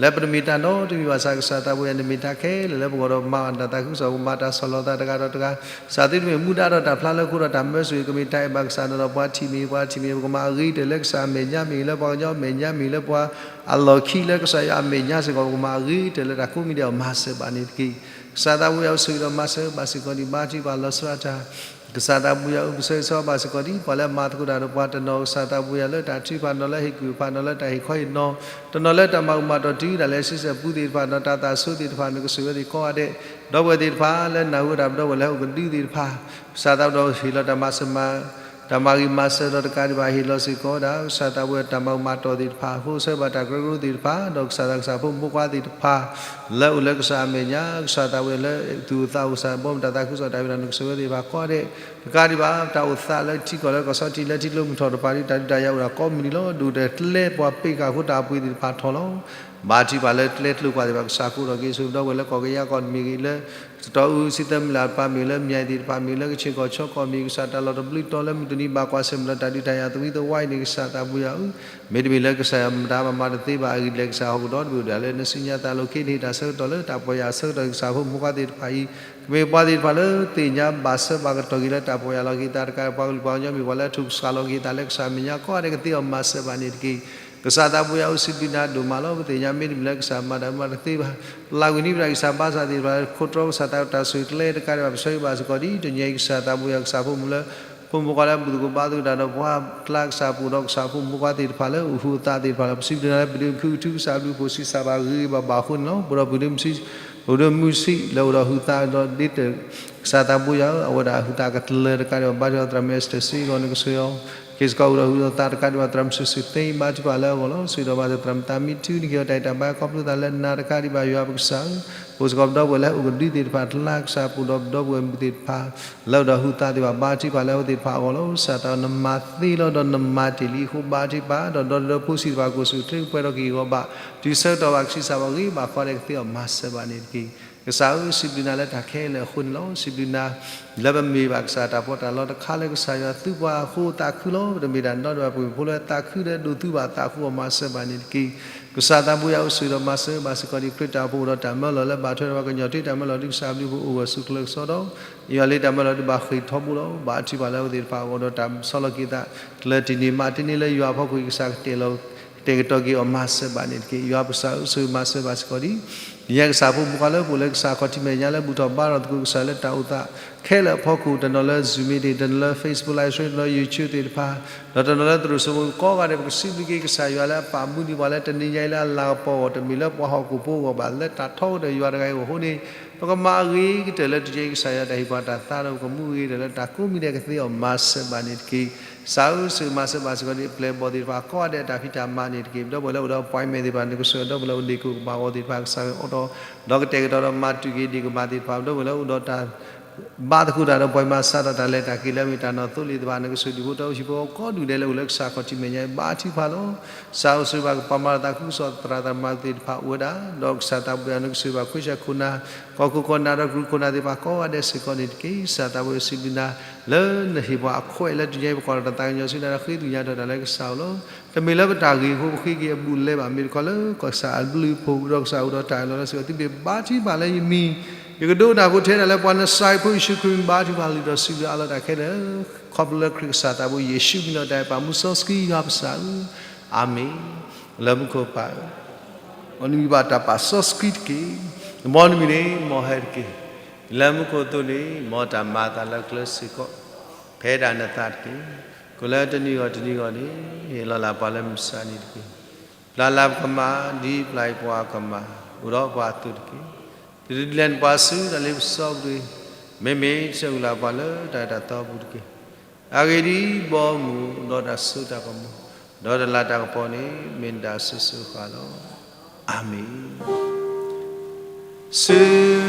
လၢပတမ့ၢ်တၢ်နီတမံၤဘၣ်ဆၣ် ကစၢ်သးဘိယွၤ နမ့ၢ်တၢ်ခဲလၢာ်လၢပဂီၢ်ဒီးမၤအီၣ်တၢ်သးခုကစီၣ် ပမၤတၢ်ဆီၣ်လီၤသးတဂၤဒီးတဂၤ, ကစၢ်သုတမ့ၢ်မူဒါဒီးတၢ်ဖျါလၢခိဒီးတၢ်မၢဆိၣ်ဂ့ၤ ကမ့ၢ်တၢ်အဲၣ်ဘၣ်ကစၢ်ဒီးပှၤထံၣ်မ့ၢ်ပှၤထံၣ်မ့ၢ် ပကမၤအဂ့ၤကတၢၢ်လၢကစၢ်အမဲာ်ညါမ့ၢ်ဂ့ၤ လၢပှၤကညီအမဲာ်ညါမ့ၢ်ဂ့ၤ လၢပှၤအလီၢ်ခံလၢကစၢ်ယွၤအမဲာ်ညါစ့ၢ်ကီး ပကမၤအဂ့ၤကတၢၢ်လၢတၢ်ကိးမံၤဒဲးအီၤ မၤစၢၤဘၣ်န့ၣ်တက့ၢ်. ကစၢ်သးဘိယွၤ ဆိၣ်ဂ့ၤဒီးမၤစၢၤဘၣ်စ့ၢ်ကီးဒံး ဘါထုကဖၣ်လီၤဆီဒၣ်တၢ် ကစၢ်သးဘိယွၤဧၢ ပဆၢဂ့ၤဆၢဝါဘၣ်စ့ၢ်ကီးဒံး ပှၤလၢအမၤသကိးတၢ်ဒီးပှၤတနီၤ ကစၢ်သးဘိယွၤလၢတၢ်ထုကဖၣ်နီၤ လၢဟ့ၣ်ကူၣ်ဖးနီၤ လၢတၢ်ဟ့ၣ်ခီဟ့ၣ်နီၤ တနီၤလၢတၢ်မၤအုၣ်မၤတီၢ်တုၤဒၣ်လဲာ် ဆံဆဲၣ်ပူသ့ၣ်တဖၣ်နီၤ တၢ်သးဆိသ့ၣ်တဖၣ် နကဆိၣ်ဂ့ၤဝဲသ့ၣ်ကိးဂၤဒဲး ဒီပုၢ်ဝဲၢ်သ့ၣ်တဖၣ်လၢနၢ်ဟူတၢ်ပဒီပုၢ်ဝဲၢ်လၢဟီၣ်ကဒုသ့ၣ်တဖၣ် ကစၢ်သးဘိယွၤဟ့ၣ်လီၤတၢ်မၤစၢၤမၤ တၢ်မၤဂ့ၤမၤစၢၤဒီးတကးဒံးဘၣ် ဟ့ၣ်လီၤစ့ၢ်ကီးဝဲဒၣ် ကစၢ်သးဘိယွၤတၢ်မၤအုၣ်မၤတီၢ်သ့ၣ်တဖၣ် အဃိဆၢဘၣ်တၢ်ကရၢကရိသ့ၣ်တဖၣ် ဒီးကစၢ်သးကစၢ်ဖိမုၣ်ဖိခွါသ့ၣ်တဖၣ် လၢအိၣ်လၢကစၢ်အမဲာ်ညါ ကစၢ်သးဘိယွၤလၢသူၣ်အိၣ်သးအိၣ် ကစၢ်ဘီမုၢ်တၢ်သးခုကစီၣ်တၢ်ဖံးတၢ်မၤ နကဆိၣ်ဂ့ၤဝဲသ့ၣ်တဖၣ်ကိးဂၤဒဲး တကးဒံးဘၣ် တၢ်အိၣ်သးလၢထံကီၢ်လၢကီၢ်ဆီထံးလၢထံကျိမုၢ်ထီၣ်တဖၣ်ဒီး တၢ်ဒုးတၢ်ယၤအိၣ်ဒၣ်ကိးမုၢ်နံၤလီၤ. ဒိၣ်တၢ်ကျဲပှၤပ့ၢ်ဃာ်အဃိတၢ်အပှ့ၤသ့ၣ်တဖၣ်ထီၣ်လီၤ. ဘါထုကဖၣ်လၢကျဲကျိၤကွာ်သ့ၣ်တဖၣ် ကစၢ်ကအိၣ်ထီၣ်က့ၤဆိၣ်ဂ့ၤဒီပုၢ်ဝဲၢ်လၢကီၢ်ကယၤကီၢ်တမံၤဂ့ၤ လၢ စတီၢ်အူစံသၢမုၢ်လၢ်တဖၣ်မ့ၢ်ဂ့ၤ လၢမၠဲၣ်သ့ၣ်တဖၣ်မ့ၢ်ဂ့ၤ လၢကဆ့ၣ်ကီၢ်ဆီကီၢ်မ့ၢ်ဂ့ၤ ကစၢ်တၢ်လီၢ်တဘျုးတီၤလၢမုၢ်တနံၤ ဘၣ်ကွၢ်ဆၢၣ်မဲာ်လၢတၢ်ဒုးတၢ်ယၤသဝံသဝါအံၤန့ၣ် ကစၢ်သးဘိယွၤဧၢ မ့တမ့ၢ်လၢကစၢ်ယွၤမတၤမၤတသ့ဘၣ်အဂ့ၢ်ဒ်လဲၣ် ကစၢ်ဟီၣ်ကဒီးတဘ့ၣ်ဒၣ်လၢနစုညါသးလိၤခ့ နဟ့ၣ်တၢ်ဆၢကတီၢ်လၢတၢ်ပီၢ်ယၢ်အဆၢကတီၢ် ကစၢ်ဖိမုၣ်ဖိခွါသ့ၣ်တဖၣ်အံၤ ကမ့ၢ်ပှၤသ့ၣ်တဖၣ်လၢသ့ၣ်ညါဘၣ်ဆၢဘၣ်ကတီၢ်က့ၤလၢတၢ်ပီၢ်ယၢ်လီၤက့ၤသးတကး ပှၤကလုာ်ပှၤကညီမ့ၢ်ပှၤလၢအထုးစှၤလီၤက့ၤသးလၢကစၢ်အမဲာ်ညါ ကိးဂၤဒဲးကသ့အီၤမၤစၢၤဘၣ်န့ၣ်တက့ၢ်. ကစၢ်သးဘိယွၤဧၢ စံးဘျုးနၤဒိၣ်မးလီၤ. ပသ့ၣ်ညါမ့တမ့ၢ်လၢကစၢ်မၤတၢ်မၤတသ့ဘၣ် ပလၢ်ကွံာ်န့ၢ်ဝဲဒၣ်ကစၢ်ဘါစၢ်သ့ၣ်တဖၣ် ခိးတြီကစၢ်သးတၢ်ဆိၣ်ဂ့ၤကျဲတကးဒံးဘၣ် ပဆၢဂ့ၤဘၣ်စ့ၢ်ကီးဒ်တနံၤအံၤ ကစၢ်သးဘိယွၤ ကစၢ်ဖိမုၣ်လၢ ဖိမုၣ်ဖိခွါလၢဘူၣ်သကိးဘါသကိးတၢ်ဒီးပှၤဖျါကစၢ်ပူၤဒီးကစၢ်ဖိမုၣ်ဖိခွါသ့ၣ်တဖၣ်လၢအိၣ်ဟုးအသးသ့ၣ်တဖၣ်လၢ ပစံးဘျုးနၤလၢပဒုးဖုကထုကစၢ်ဘျုးဖှိၣ်ဆံးစၢ်ဘၣ်ဂ့ၤဂ့ၤဘၣ်ဘၣ်အဃိန့ၣ်လီၤ. ပဒီပုၢ်ဝဲၢ် ပဒိၣ်မုၢ်ဆံးလၢအိၣ်ဒီးဟုးသးဒီးဒ်တၢ် ကစၢ်သးဘိယွၤဧၢ အဝဲဒၣ်ဟုးသးကတလၢတကးဒံးဘၣ် ဘါထုကဖၣ်သရၣ်မုၣ် Esther စ့ၢ်ကီး နကဆိၣ်ဂ့ၤအီၤ က့ၤစ့ၢ်ကီးအိၣ်ဒီးဟုးဒီးသးတကးဒံးဘၣ် သရၣ်မုၣ် စံးသ့ ဘါထုကဖၣ်လၢအဂီၢ်လီၤ. ဆိၣ်ဂ့ၤဒီးဘၣ်သရၣ်မုၣ်သးမံထုနက့ၤအီၤ တၢ်အဲၣ်တၢ်ဘါခီဖျိသးလၢနၤတကးဒံးဘၣ် ယွၤပကစၢ်ဧၢ ပအိၣ်စ့ၢ်ကီးပဒီပုၢ်ဝဲၢ်လၢဟဲအိၣ်ကဒုသ့ၣ်တဖၣ်, တလါကစၢ်ပအိၣ်ဒီးပဒီပုၢ်ဝဲၢ်မုၣ်သ့ၣ်တဖၣ် လၢအိၣ်ဒီးဟုသးသ့ၣ်တဖၣ် ဘါထုကဖၣ်လၢအဝဲသ့ၣ်တဖၣ်အဂီၢ်လီၤ. ကစၢ်သးနမၤသ့လီၤဒီးနမၤတ့ၢ်လံအဃိ ဘါထုကဖၣ် ဒီးဒီသဒၢဖိဆံးသ့ၣ်တဖၣ် ကိးဆူၣ်ချ့ကပှဲၤထီၣ်က့ၤအဂီၢ်ဘၣ်, တုၤဆၢကတီၢ်ဘၣ်ကဆံးစၢ်ဘၣ်ဂ့ၤဘၣ် ကိးဂၤဒဲးကသ့အီၤမၤစၢၤဘၣ်န့ၣ်တက့ၢ်. ကစၢ်ဧၢ, စံးဘျုးနၤလၢတၢ်ခဲလၢာ်အဃိန့ၣ်လီၤ. စံးဘျုးနၤ လၢပမ့ၢ်ဘၣ်ကစၢ်တၢ်ပီးတၢ်လီတခါလၢကစၢ်ယွၤသူပှၤအဃိသးခုလီၤ. ပတမ့ၢ်တၢ်နီတမံၤဘၣ် ပမ့ၢ်ဖိလၢသးခုဒီးဒိးသူဘၣ်သးအဃိ အီၤမၤစၢၤဘၣ်န့ၣ်တက့ၢ်. ကစၢ်သးဘိယွၤအိၣ်ဆိၣ်ဒီးမၤစၢၤဘၣ်စ့ၢ်ကီးန့ၣ် ခရံာ်တၢ်အိၣ်ဖှိၣ်ဒီးတၢ်မၢလီၤလၢဘၣ်ထွဲဒီးပှၤကညီတ့ၢ်တၢ်မၢလီၤ ဒ်ကစၢ်အဘျုးအဖှိၣ်အိၣ်ဂၢၢ်ဆိးကျၢၤကစီဒီး ယွၤလၢတၢ်မၢလီၤဒ်ဘၣ်ဃ့ၢ်ထီဘိလီၤ. ဘါထုကဖၣ်လၢအဝဲသ့ၣ်တဖၣ်အဂီၢ်ဒီးတၢ်ဆီၣ်လီၤက့ၤသး ကျၢၤတနံၤမးတနံၤလၢယွၤအဖီခိၣ် ကစၢ်ကတဲာ်လီၤ ကတဲာ်ကတီၤက့ၤအီၤမၤစၢၤဘၣ်န့ၣ်တက့ၢ်. ယွၤပကစၢ်ဧၢ, ဆိၣ်ဂ့ၤမၤစၢၤဘၣ်စ့ၢ်ကီးဒ် ယကစၢ်ဖိမုၣ်ခွါလၢပအိၣ်လၢကစၢ်ခီၣ်ထံးမဲာ်ညါလၢဘူၣ်ထီၣ်ဘါထီၣ်သကိး ကစၢ်လၢတၢ်အိၣ်သးခဲလၢာ်အဖီခိၣ် တနီၤလၢ Zoom meeting တနီၤလၢ Facebook Live Stream တနီၤလၢ YouTube သ့ၣ်တဖၣ် ဒီးတနီၤလၢသရိာ်စိမိၤကိးဂၤဒဲး ပကစံးဘျုးက့ၤကစၢ်ယွၤလၢအပာ်မူဒံးပှၤလၢတနံၤညါအံၤလၢအလၤကပီၤအဂီၢ် တမ့ၢ်လၢပှၤဟီၣ်ခိၣ်ဖိအဂီၢ်ဘၣ် လၢတၢ်ထီကတၢၢ်ယွၤတဂၤအံၤအဂီၢ်အဃိန့ၣ် ပကမၤအဂ့ၤကတၢၢ်လၢတကဲကစၢ်ယွၤတၢ်ဟ့ၣ်ပှၤတၢ်သါဒီး ပကမူအဂ့ၤကတၢၢ်လၢတၢ်ကိးမံၤဒဲးကသ့အီၤမၤစၢၤဘၣ်န့ၣ်တက့ၢ်. ကစၢ်ဧၢ, ဆိၣ်ဂ့ၤမၤစၢၤဘၣ်စ့ၢ်ကီးဒ်အပျဲၢ်အဘီၣ်သ့ၣ်တဖၣ် ကိးဂၤဒဲးအတၢ်ဖံးတၢ်မၤန့ၣ်တက့ၢ်. ပဒီပုၢ်ဝဲၢ်လၢအိၣ်ဒီး appointment သ့ၣ်တဖၣ်န့ၣ် ကစၢ်ဒီပုၢ်ဝဲၢ်လၢအိၣ်ဒ့ၣ်ကိၣ်ကပၤအဂီၢ်သ့ၣ်တဖၣ် ကစၢ်ကအိးထီၣ် ဒီးကတဲာ်ကတီၤဒီးမၤတူၢ်က့ၤဒ့ၣ်ကပၤသ့ၣ်တဖၣ် ပဒီပုၢ်ဝဲၢ်လၢအိၣ်ဒီးတၢ် ဘါသကိးတၢ်ဒီးပှၤမၤစးထီၣ်တၢ်လဲၤတၢ်က့ၤလၢအမ့ၢ်တၢ်နီၢ်သိလ့ၣ်သ့ၣ်တဖၣ် နကဆိၣ်ဂ့ၤဒံးဖိ ဒီးဟံၣ်ဖိဃီဖိကိးဒူၣ်ဒဲးလၢအိၣ်လၢကစၢ်ခီၣ်ထံးမဲာ်ညါအံၤ ဘါထုကဖၣ်လီၤ. ကစၢ်ဧၢ, ဆိၣ်ဂ့ၤဘၣ်ကပှၤမၤလီၤသးခုကစီၣ်သရၣ်သမါသ့ၣ်တဖၣ်အိၣ်ဝဲဒၣ် ဒီးကစၢ်သးဘိယွၤ နကဆိၣ်ဂ့ၤဘၣ်ခွဲးဆၢခိၣ်နၢ် ကီၢ်ခိၣ်ကီၢ်နၢ်ဒီးကရူၢ်ခိၣ်နၢ်သ့ၣ်တဖၣ်ကိးဂၤဒဲးစ့ၢ်ကီးန့ၣ်တက့ၢ်. ကစၢ်သးဘိယွၤ စံးဘျုးနၤ လၢနဟ့ၣ်ပှၤအခွဲးလၢတနံၤညါအံၤ ပကွၢ်လီၤတၢ်သးကညီၤဆူနၤဒီးဃ့ကညးထီၣ်တၢ်လၢကစၢ်အအိၣ်လီၤ. တမ့ၢ်လၢပတၢ်ဂ့ၢ်အဃိ ပဃ့က့ၤအဘူးအလဲဘၣ် မ့ၢ်တခီလၢကစၢ်အဘျုးအဖှိၣ်ဒီးကစၢ်အိၣ်ဒီးတၢ်အၢၣ်လီၤလၢစ့ၢ်ကီး သုမ့ၢ်ဘါထုကဖၣ်လၢယမံၤ ယကဒိကနၣ်ဖိထဲဒၣ်လၢပှၤနစၤရ့းဖိယ့ၣ်ၡူးခရံာ်မံၤ ဘါထုကဖၣ်လုၢ်ထီၣ်စံးဘျုးအးလီၤတၢ်ခဲလၢာ် ခီဖျိလၢခရံာ်ကစၢ်သးဘိယ့ၣ်ၡူးမံၤလီၤ. တၢ်အဲၣ်ပာ်မူစီဆှံယွၤပကစၢ်ဧၢ, အၤမ့ၣ်. လၢမူခိၣ်ပၢ်ဧၢ, မ်နမံၤဘၣ်တၢ်ပာ်စီဆှံတက့ၢ်. မ်နမံၤန့ၣ်မ်ဟဲတက့ၢ်. လၢမူခိၣ်အသိးန့ၣ် မ်တၢ်မၤအသးလၢကျဲစ့ၢ်ကီး ဖဲဒၣ်နသးတက့ၢ်. ကိးလၢတနံၤဂီၢ်တနံၤဂီၢ်န့ၣ် ဟ့ၣ်လီၤလၢပှၤလၢမုၢ်ဆါနံၤတက့ၢ်. ပျၢ်လၢပကမၣ် ဒ်ပျၢ်အံၤပှၤကမၣ် အိၣ်ဒီးပှၤအသိးတက့ၢ်. တုၤဒုးလဲၤနပှၤဆူတၢ်လ့ပစီပူၤ, မ့မ့ၢ်ဆၢဂုာ်လၢပှၤလၢတၢ်အဲၣ်တၢ်သီပူၤတက့ၢ်. အဂ့ၢ်ဒ်အံၤ, ဘီမုၢ်ဒီးတၢ်စိတၢ်ကမီၤ, ဒီးတၢ်လၤတၢ်ကပီၤန့ၣ် မ့ၢ်နတၢ်အစိၤစိၤအဃၣ်လီၤ. အၤမ့ၣ်. ဆူ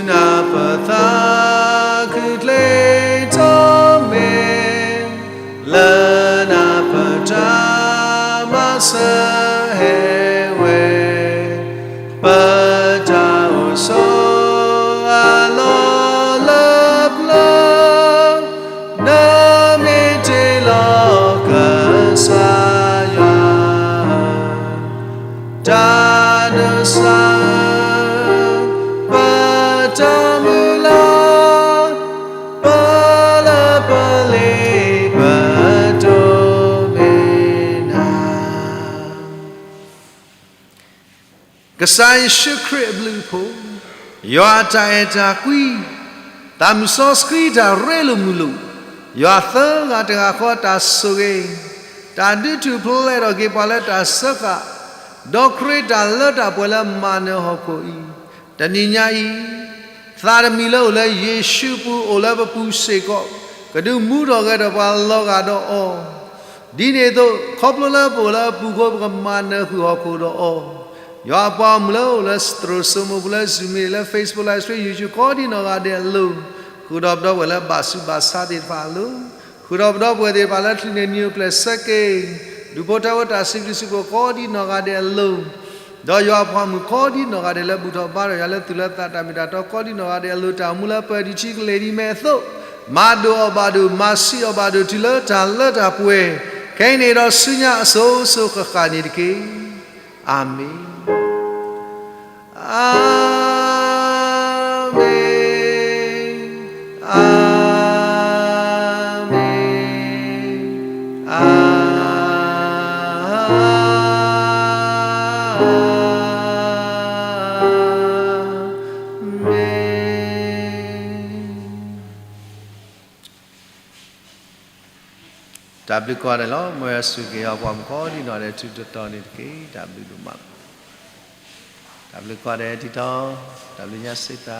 နၢ်ပၢၢ်သးခုချ့ထီၣ်မ့ၢ်, လၢနၢ်ပၢၢ်တၢ်မၤစၢၤဟဲဝဲ, ပတၢ်အိၣ်ဆိးအလီၢ်လၢပျၢၤ, နမ့ၢ်တ့လီၤကစၢ်ယွၤ တၢ်နစၤ, ပတၢ်မုၢ်လၢ်, ပလၢပလ့ပတိၢ်မ့ၢ်နၤ. ကစၢ်ယ့ၣ်ၡူးခရံာ်အဘျုးအဖှိၣ်, ယွၤအတၢ်အဲၣ်တၢ်ကွံ, သးမုၢ်စီဆှံတၢ်ရ့လိာ်မုာ်လိာ်, ယွၤသၢဂၤတဂၤဃီတၢ်ဆိၣ်ဂ့ၤ, တၢ်ဒုးထူၣ်ဖျဲးထီၣ်က့ၤပှၤလၢတၢ်စၢဃာ်, ဒီးခရံာ်တၢ်လၢတၢ်ပှဲၤလၢမၤနၢၤဟီၣ်ခိၣ်အံၤ, တနံၤညါအံၤ သးတမံၤလၢအိၣ်လၢယ့ၣ်ၡူးပူၤအိၣ်လၢပပူၤစ့ၢ်ကီး, ကဒုးမူထီၣ်ဂဲၤထီၣ်ပှၤလီၤဂာ်ဒီးအီၤ, ဒ်န့ၣ်အသိး ခီဖျိလၢပအိၣ်လၢအပူၤအဃိ ပကမၤနၢၤဃုာ်ဟီၣ်ခိၣ်ဒီးအီၤ, ယွၤအပှၤဂီၢ်မုၢ်လၢအိၣ်လၢသရိာ်စိမိၤပူၤလၢ Zoom လၢ Facebook Live Stream YouTube ကိးဒံနီၢ်ဂၤဒဲးအလိၤ, ဃုာ်ဒီးပဒီပုၢ်ဝဲၢ်လၢဘၣ်ဆူးဘၣ်ဆါသ့ၣ်တဖၣ်အလိၤ, ဃုာ်ဒီးပဒီပုၢ်ဝဲၢ်သ့ၣ်တဖၣ်လၢချုးန့ၢ်နံၤအိၣ်ဖျဲၣ်ဆၢက့ၤ, ဒူၣ်ဖိထၢဖိတၢ်စံးဘျုးစံးဖှိၣ်ကိးဒံနီၢ်ဂၤဒဲးအလိၤ, ဒီးယွၤအပှၤဂီၢ်မုၢ်ကိးဒံနီၢ်ဂၤဒဲးလၢဘူၣ်ထီၣ်ဘါထီၣ်ယွၤလၢသူၣ်လၢသးတၢ်မ့ၢ်တၢ်တီကိးဒံနီၢ်ဂၤဒဲးအလိၤ တၢ်အိၣ်မူလၢပၢၤဒံးထံကလဲၤဒံးမဲာ်အသိး, မၤဒိၣ်အီၤဘၣ်ဒိၣ် မၤဆံးအီၤဘၣ်ဒိၣ်တုၤလၢတၢ်လၢတၢ်ပှဲၤ, ခဲအံၤန့ၣ်ဒီးဆူညါအစိၤစိၤဃၣ်ဃၣ်န့ၣ်တက့ၢ်. အၤမ့ၣ်, အၤမ့ၣ်, အၤမ့ၣ်. တၢ်ဘျုးကိးဂၤဒဲးလီၤ. မ်ယွၤဆိၣ်ဂ့ၤက့ၤပှၤမုၣ်ကိးဒံနီၢ်ဂၤဒဲး ထူးထူးတီၤတီၤန့ၣ်တက့ၢ်. တၢ်ဘျုးဒိၣ်မးလီၤ. တၢ်ဘျုးကိးဂၤဒဲး ထံၣ်တီ, တၢ်ဘျုးညါစ့ၢ်ကီး.